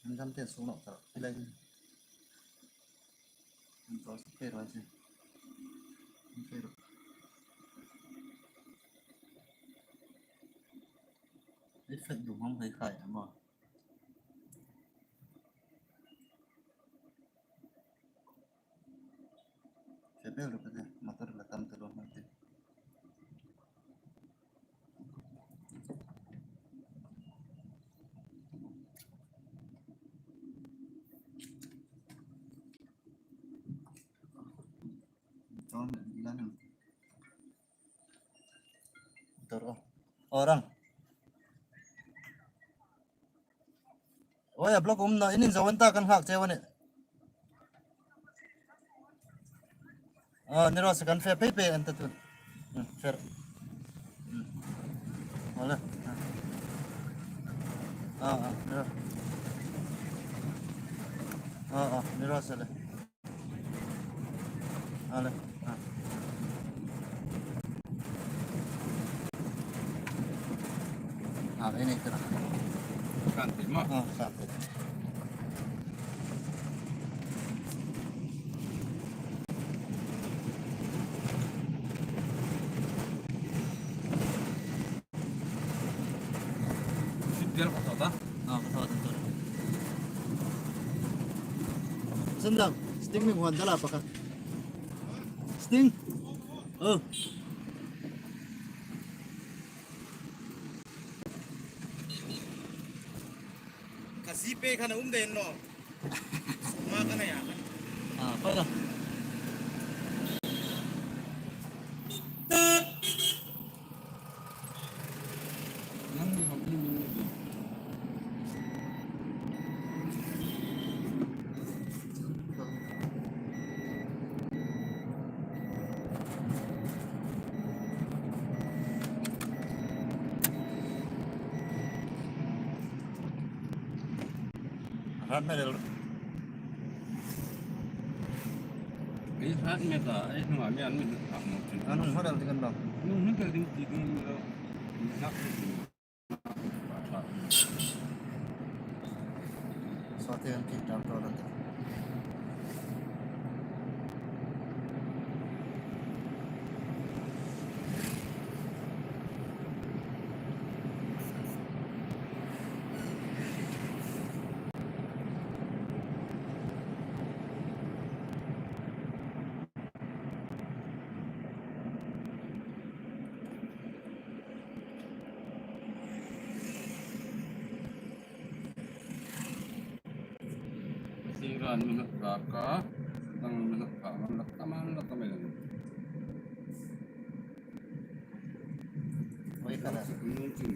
An dam te sung nawk ta. Lai. An to suk pe ro si. An pe ro. Effect du hmang hai khai ama. Fe bel ro ka te, motor la tam ta lo hmang te. Tawm la ni. Aw, rang. Oi, a block um naw, in inzo an ta, kan nghak cheu a nih. Aw, ni raw se, kan fe phei phei an ta tu. Hmm, fe. Hmm. Aw le. Aw, aw, ni raw. Aw, aw, ni raw se le. Aw le. Aw. Aw, ini kira. Kan ti ma. Aw, kan ti. Sit dia ko ta. Aw, ko ta. Sendang, sting mi huan dala pakhat. Sting. Oh. Ka Gpay khan a um de naw. Suma ka nei a. Ah, pai la. Hrat hmel el. Ei hrat hmel ta, ei hnunga mi an mi hrat hmel. An hung hrat el ding an lo. Hung hrat el ding ti ding lo. Hrat. Sawte an kik dam tawh an tih. Sira an mi hnak ka, dang mi hnak ka, man lak ka, man lak ka mai lang. Oi, ka la. Nun chin.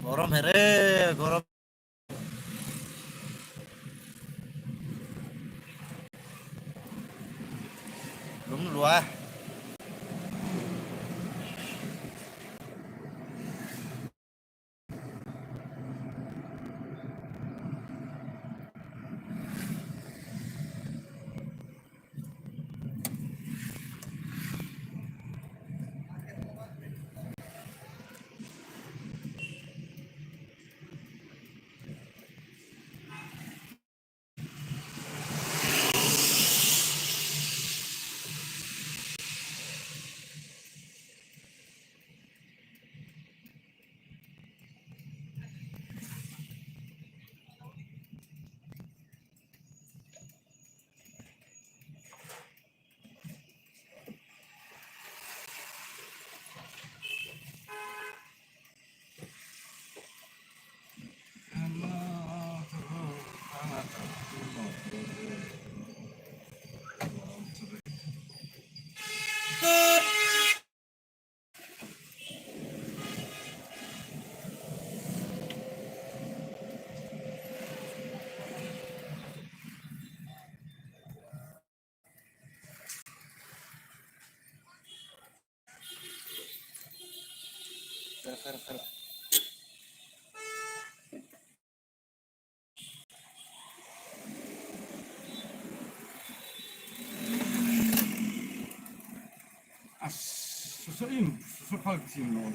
Gorom here, gorom. Lum lua. A, susa in, susa phal chin lo.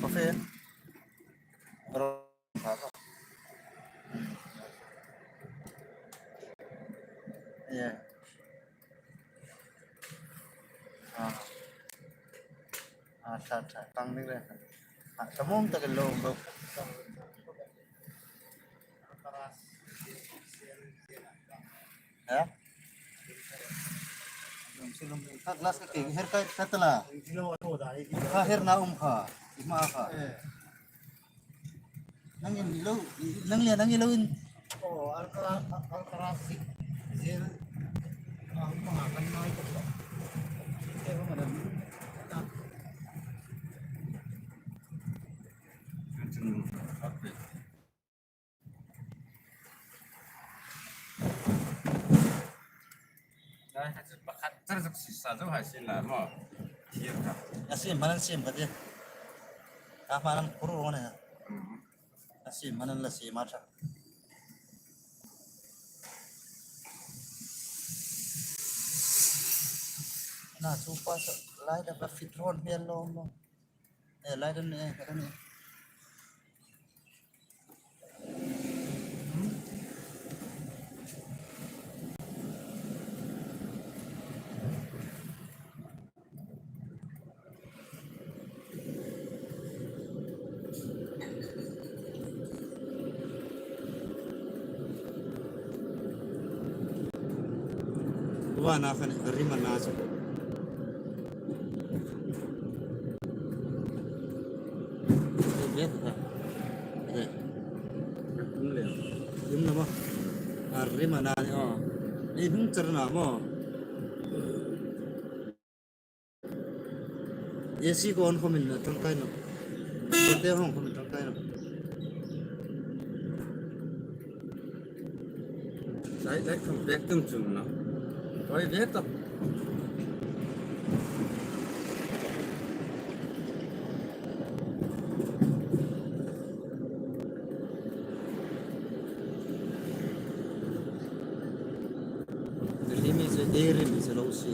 Coffee. Ro-, yeah. Ah. Ah, ṭha, ṭha. Pang ding le. Ah, ka mum ta ka lo, lo. Ha? Ka glass ka ke her kai ta la. Ka her na um kha. Ima kha. Nang in lo, nang le, nang in lo in. Oh, Alcaraz, Alcaraz sik. Zel. Ah, um kha kan nai ko. Eh, um na. Dai, kha chu pakhat char zuk si sa zo hai sin la maw. Thier kha. A sim, hman an sim kha ti. Ka hman an khur ro ne. Mhm. A sim, hman an la sim a ṭha. Na chu pa sa lai da ba fit ron hmel lo maw. Eh, lai da ne, ka ne. Vana khan rim a na chu. Vet kha. Vet. Tum le. Tum na maw. A rim a na ni aw. Ei hung char na maw. A C ko on khawmin a ṭangkai naw. Te hawng khawmin ṭangkai naw. Lai, lai khawm bek tum chung naw. Oi, bek tawp. Rim i se, e rim i se lo si.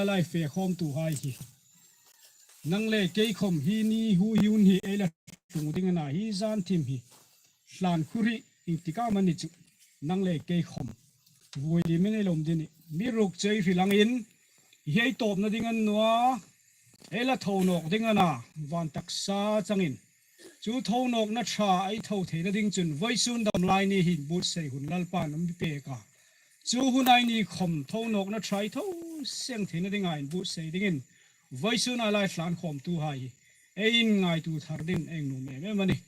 lai fe khawmtuhai hi, nang le kei khawm hi ni hu hi hun hi ei la tlung ding a na, hi zan thim hi hlan khur hi ieng tik am a ni chu, nang le kei khawm vui limin ei lawm ding a nih. Mi ruk chu ei hril angin, hi ei tawpna ding a ni naw a, ei la tho nawk ding a na, van taksa changin. Chu tho nawkna ṭha ei tho theina ding chun vawisun dam lai ni hin buotsai hun Lalpan a mi pek a. Chu hun ei ni khawm tho nawkna ṭha ei tho seng theina dinga inbuotsai dingin vawisun a lai tlan khawmtuhai ei inngaituo thar dingin ei nuom em em a nih.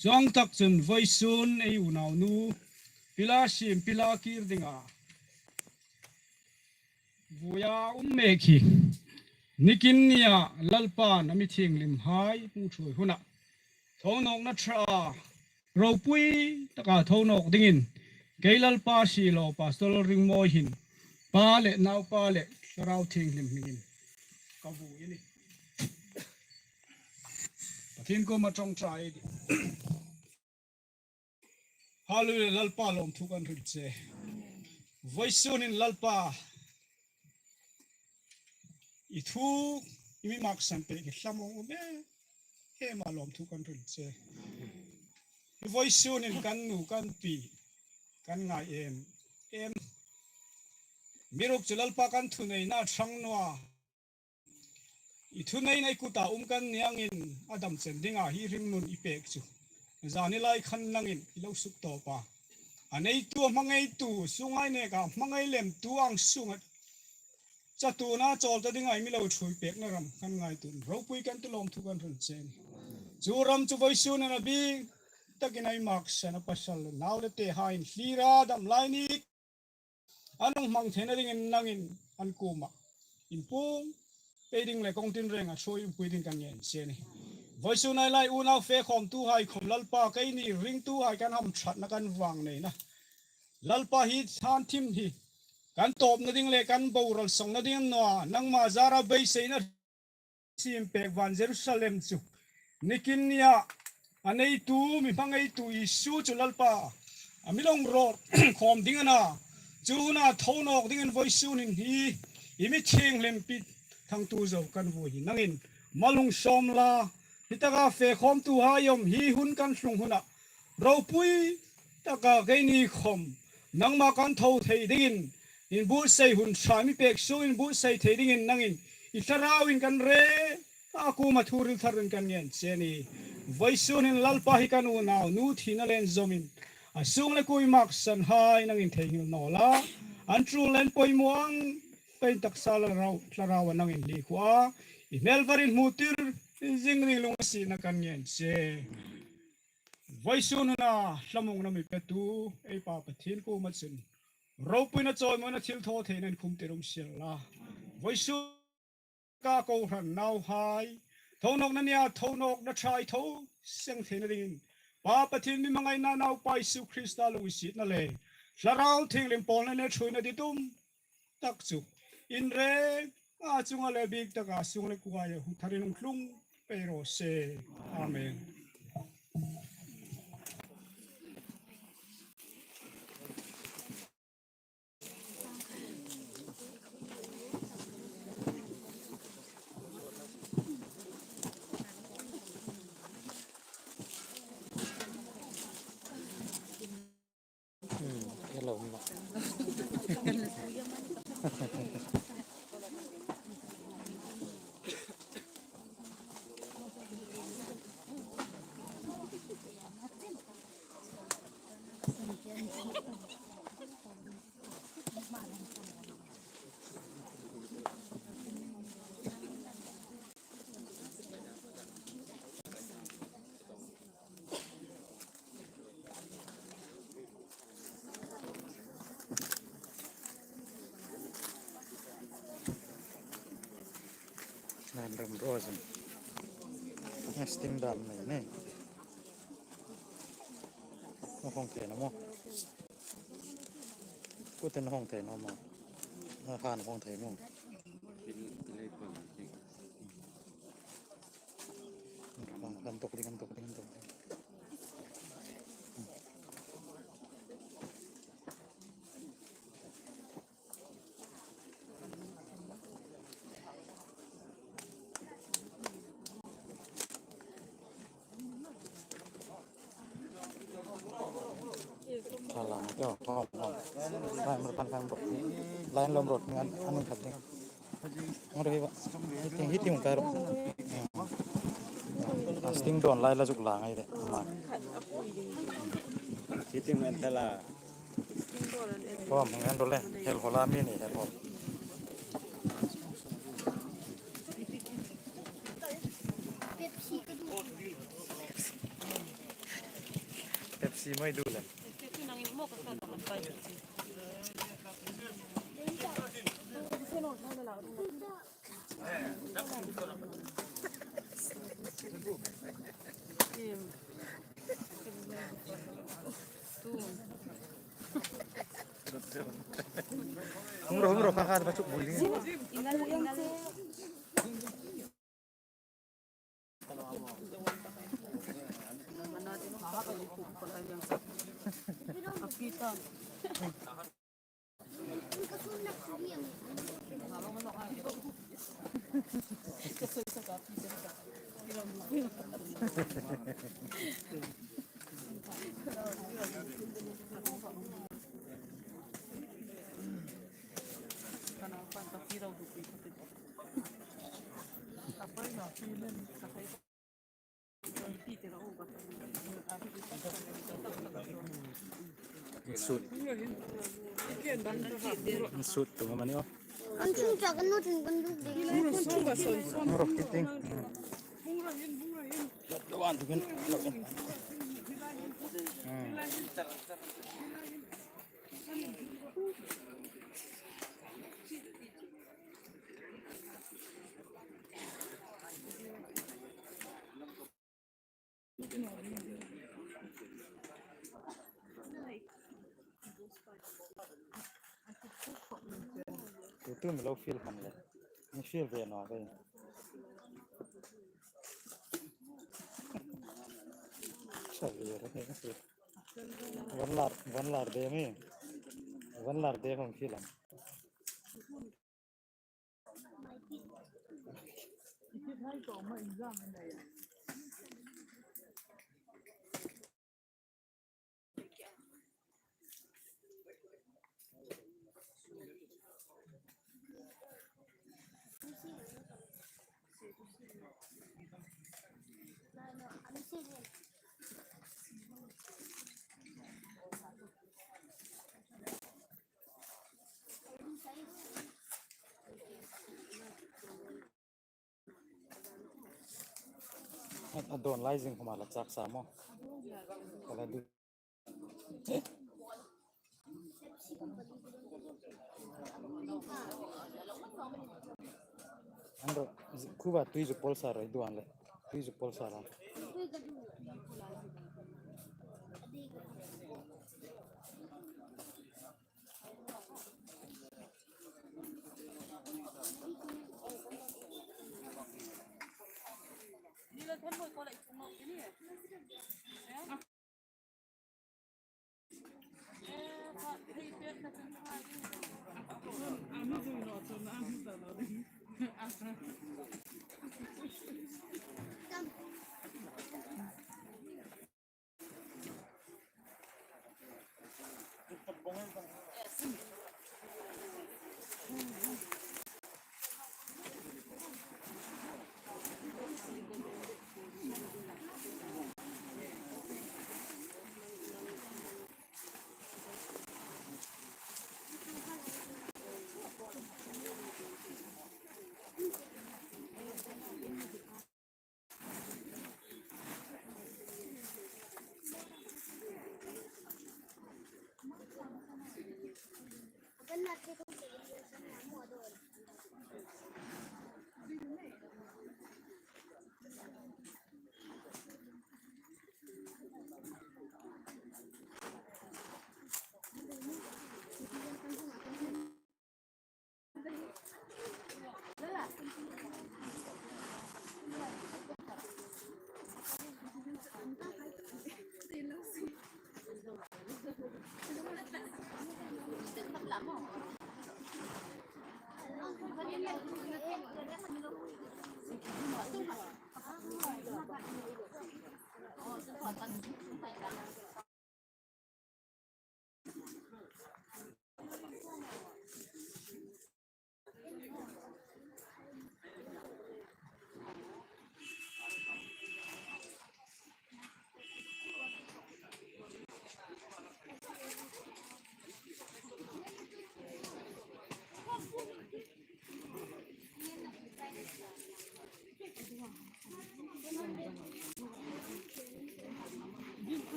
Chuong tak chun vawisun ei unaunu Pi Lasiem, Pi Lakir dinga vuia um mek hi, nikin nia Lalpan a mi thienghlimhai hmu ṭhuoi huna tho nawkna ṭha ropui taka tho nawk dingin kei Lalpa silo Pastor Ringmawi hin Pa le Naupa le Thlarau Thienghlim hmingin ka vui a nih. Pathien kuoma ṭawngṭai ei tih. Hallelujah, Lalpa lawmthu kan hril che. Vawisun hin Lalpa i thu i mi maksan pek hi hla mawng um em em a lawmthu kan hril che. Hi vawisun hin kan nu kan pi kan ngai em em. Mi ruk chu Lalpa kan thuneina ṭhang naw a, i thuneina i kuta um kan ni angin a dam chen dinga hi hringnun i pek chu zani lai khan nangin i lo suktawp a. A neitu, a hmangaitu, sungai neka hmangai lemtu ang sunga chatuona chawl ta dinga i mi lo ṭhuoi pekna ram kan ngaituo. Ropui kan tih, lawmthu kan hril che a nih. Chu ram chu vawisun hin a bik takin ei maksan a, pasal le nau le tehaiin hlira dam lai ni an hung hmang theina dingin nangin an kuoma inpuong pei ding le kawng tinrenga ṭhuoi inpui ding kan ngen che a nih. Vawisun ei lai unau fe khawmtuhai khawm Lalpa keini ringtuhai kan hamṭhatna kan vangneina Lalpa hi thlân thim hi kan tawpna ding le kan boral sawngna ding a ni naw a, nangma zara beiseina siem pek van Jerusalem chu nikin nia a neitu, mi hmangaitu Isu chu Lalpa a mi lo rawt khawm ding a na. Chu huna tho nawk dingin vawisun hin hi i mi thienghlim Pi Thangtuzo kan vui hi nangin mal hung sawm la, hi taka fe khawmtuhai um hi hun kan tlung huna ropui taka keini khawm nangma kan tho thei dingin inbuotsai hun ṭha mi pek sung inbuotsai thei dingin nangin i Thlarauin kan rêng a, kuoma thu hril tharin kan ngen che a nih. Vawisun hin Lalpa hi kan unaunu thina le inzawmin a sung le kuo i maksanhai nangin theinghil naw la, an ṭul le an poimaw ang peiin taksa Thlarau, Thlarauva nangin hlikhua i hmel varin hmutir zing ding lunginsietna kan ngen che. Vawisun huna thlamuongna mi petu ei Pa Pathien kuoma chun ropuina, chawimawina, thilthawtheina inkhumtir um sien la. Vawisun ka kohran nauhai tho nawkna nia tho nawkna ṭha ei tho seng theina dingin Pa Pathien mi hmangaina, Naupa Isu Krista lunginsietna le Thlarau Thienghlim pawlna le ṭhuoina ditum tak chu in rêng a chunga le bik taka sung le kuoa hung tharin hung tlung pei raw se. Amen. Hmm, hello, ma. Nan ram rosin. Nesting dam nei nei. Hong thei naw maw? Kutin hong thei naw maw? Khan hong thei naw. Kan tok ding, kan tok ding, kan tok ding. Lang, yo, hom, hom. Lai, mar pan kan bok. Line lom rot ngan, an khat ding. Ngor hi ba. Hiting, hiting kar. Sting don lai la zuk la ngai de. Ma. Hiting men tala. Hom, ngan dole. Hel hola mi ni, hel hol. Pepsi mai du le. Hung ro, hung ro, kha kha ba chuk bui ding. Sut. Sut tu mani o. Kan chung cha kan nu chung kan du de. Rok kiting. Wan tu kan. Tu tu mi lo feel kan le. Mi feel ve naw ve. Sa ve re. Van lar, van lar de mi. Van lar de hong feel am. A, a dawn lai zing khawma la chak sa maw. Ka la du. An ro, khuwa tui zu pol sa ro, i duan le. Tui zu pol sa la.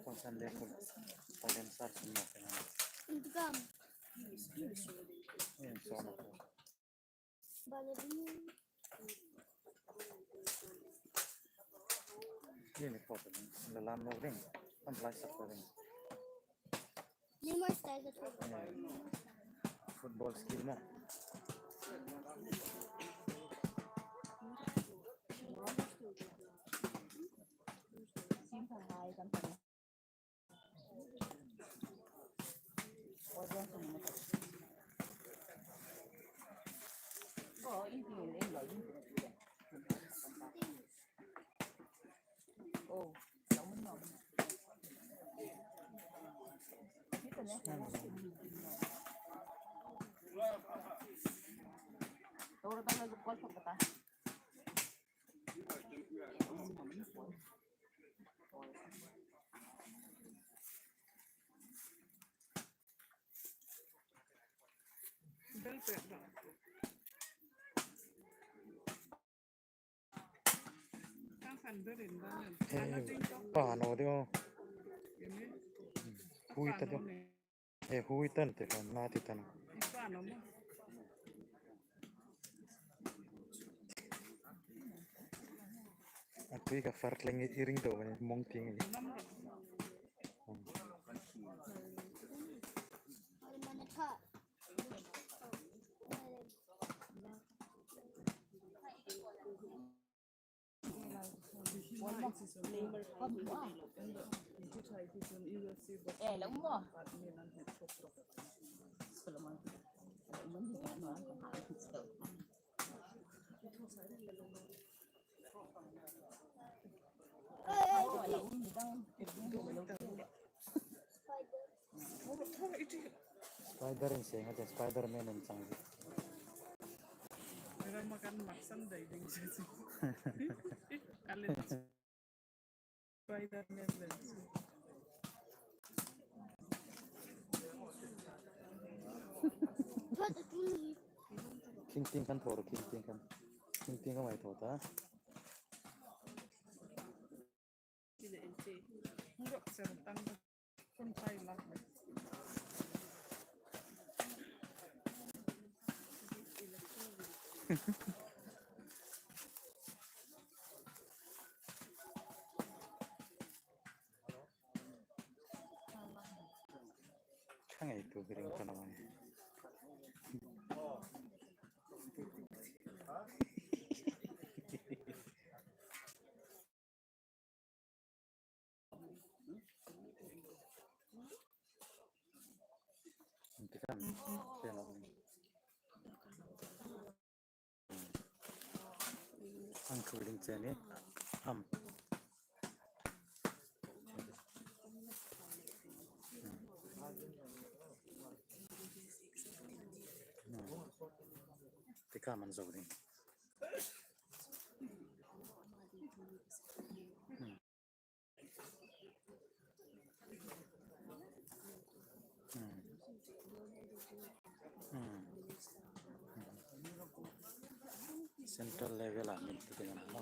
Kawngsan le kul. Palen sar sin ma kena. Intikam. Em, so na ko. Bana ding. Ni ni photo ni. La lam lo ding. Am lai sak lo ding. Ni mo style ka thok. Football skill mo. Eh, pa no dio. Hui ta dio. Eh, hui tan te kan na ti tan. A tui ka far tleng i ring do mani mong ting i. Spider in seng a te, Spider-Man in chang. Rama kan maksan dai ding si si. Ale Spider-Man le. King ting kan thor, king ting kan. King ting kan mai thor ta. Kha ngei tu hiring ka naman. Intikam. Ang kuling cheni. Am. Tika man zo ding. Central level a min tu kena ma.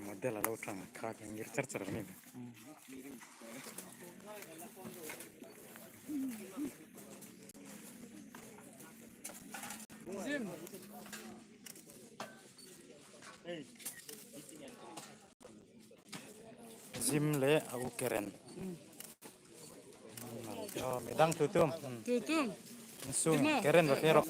Model a lo ṭhang kha ka ngir char char ni. Jim. Jim le a u Keren. Midang tutum. Tutum. Sung, keren ba kero.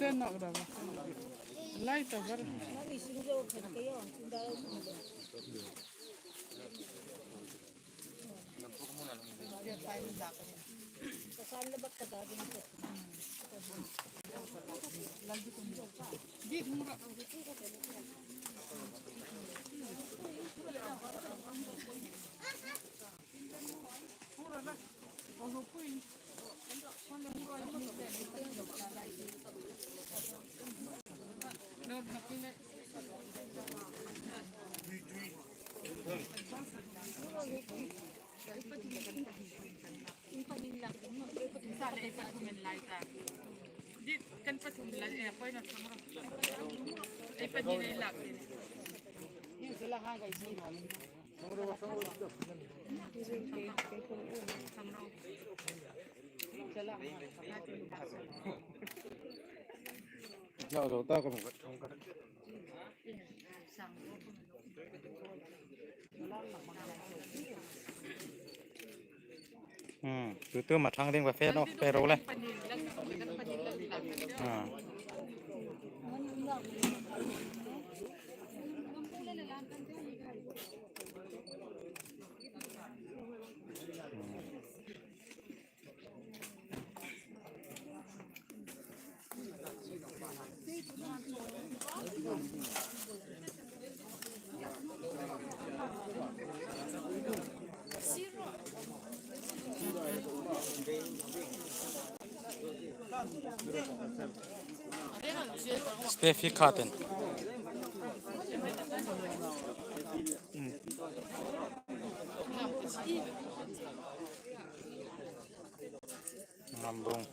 Hmm, tu tu ma thang ding ba fe no, fe ro le. Ah. Steffi Katen. Ngambung.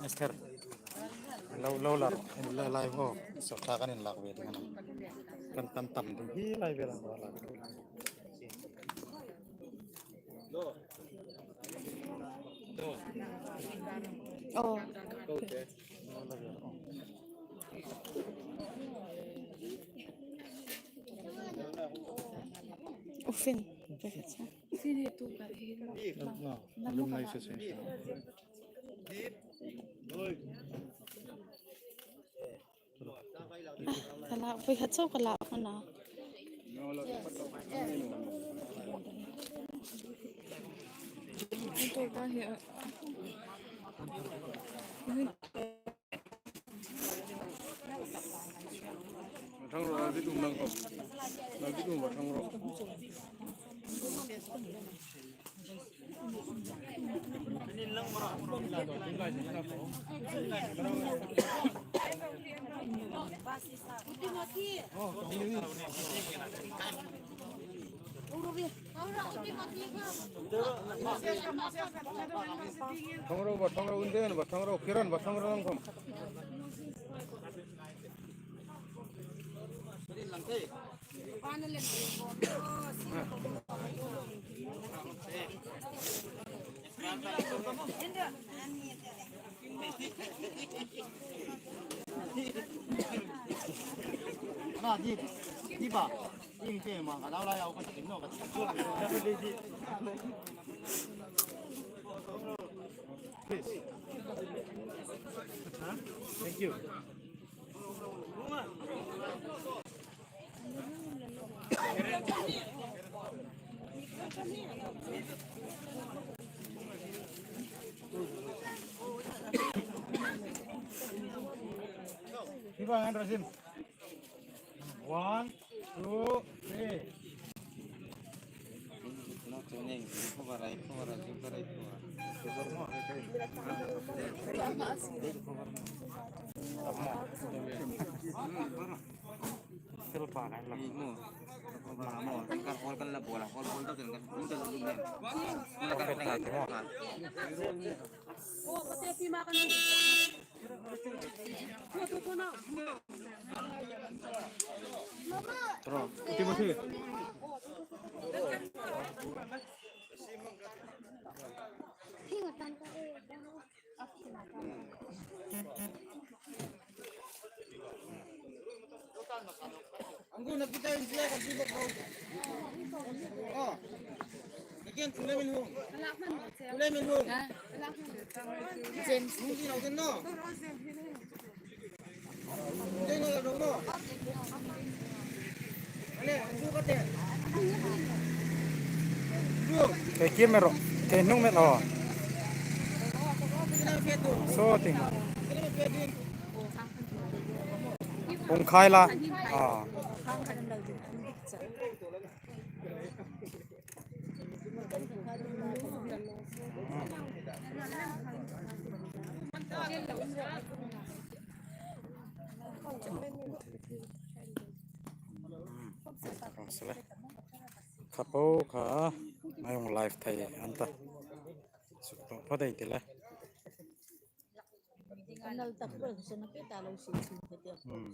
Esther. Lo, lo la, la, la, ho. So, ta kan in lak ve ding. Kan tam tam ding. Hi lai ve la, la. Oh. Ufin. No, no. Alumni association. Ka lak, pui khat chau ka lak hmuna. Thang ro, a bit um nang ko. A bit um ba thang ro. Thang ro ba, thang ro, un den ba, thang ro, Kiran ba, thang ro nang ko. Na, di, di ba? Di, di, ma, ka lau lai au, ka tin no, ka tin. Please. Thank you. Viva Anderson. One, two, three. Tro, Timothy. Ang gu na kita yung sila kasi ba ko. Oh. Again, tulay min hung. Tulay min hung. James. Hung din, hung din, no? Hung din, no, no, no. Ale, ang gu ka te. Gu. Ke kim mero, ke nung mero. Sina fetu. So ting. Sina fetu. Hung khai la. Ah. Kha po kha, ngai hung live thei an ta. Suk to pa dei ti le. Kan nal tak bal ka sana pe ta lo si si ka tia. Hmm.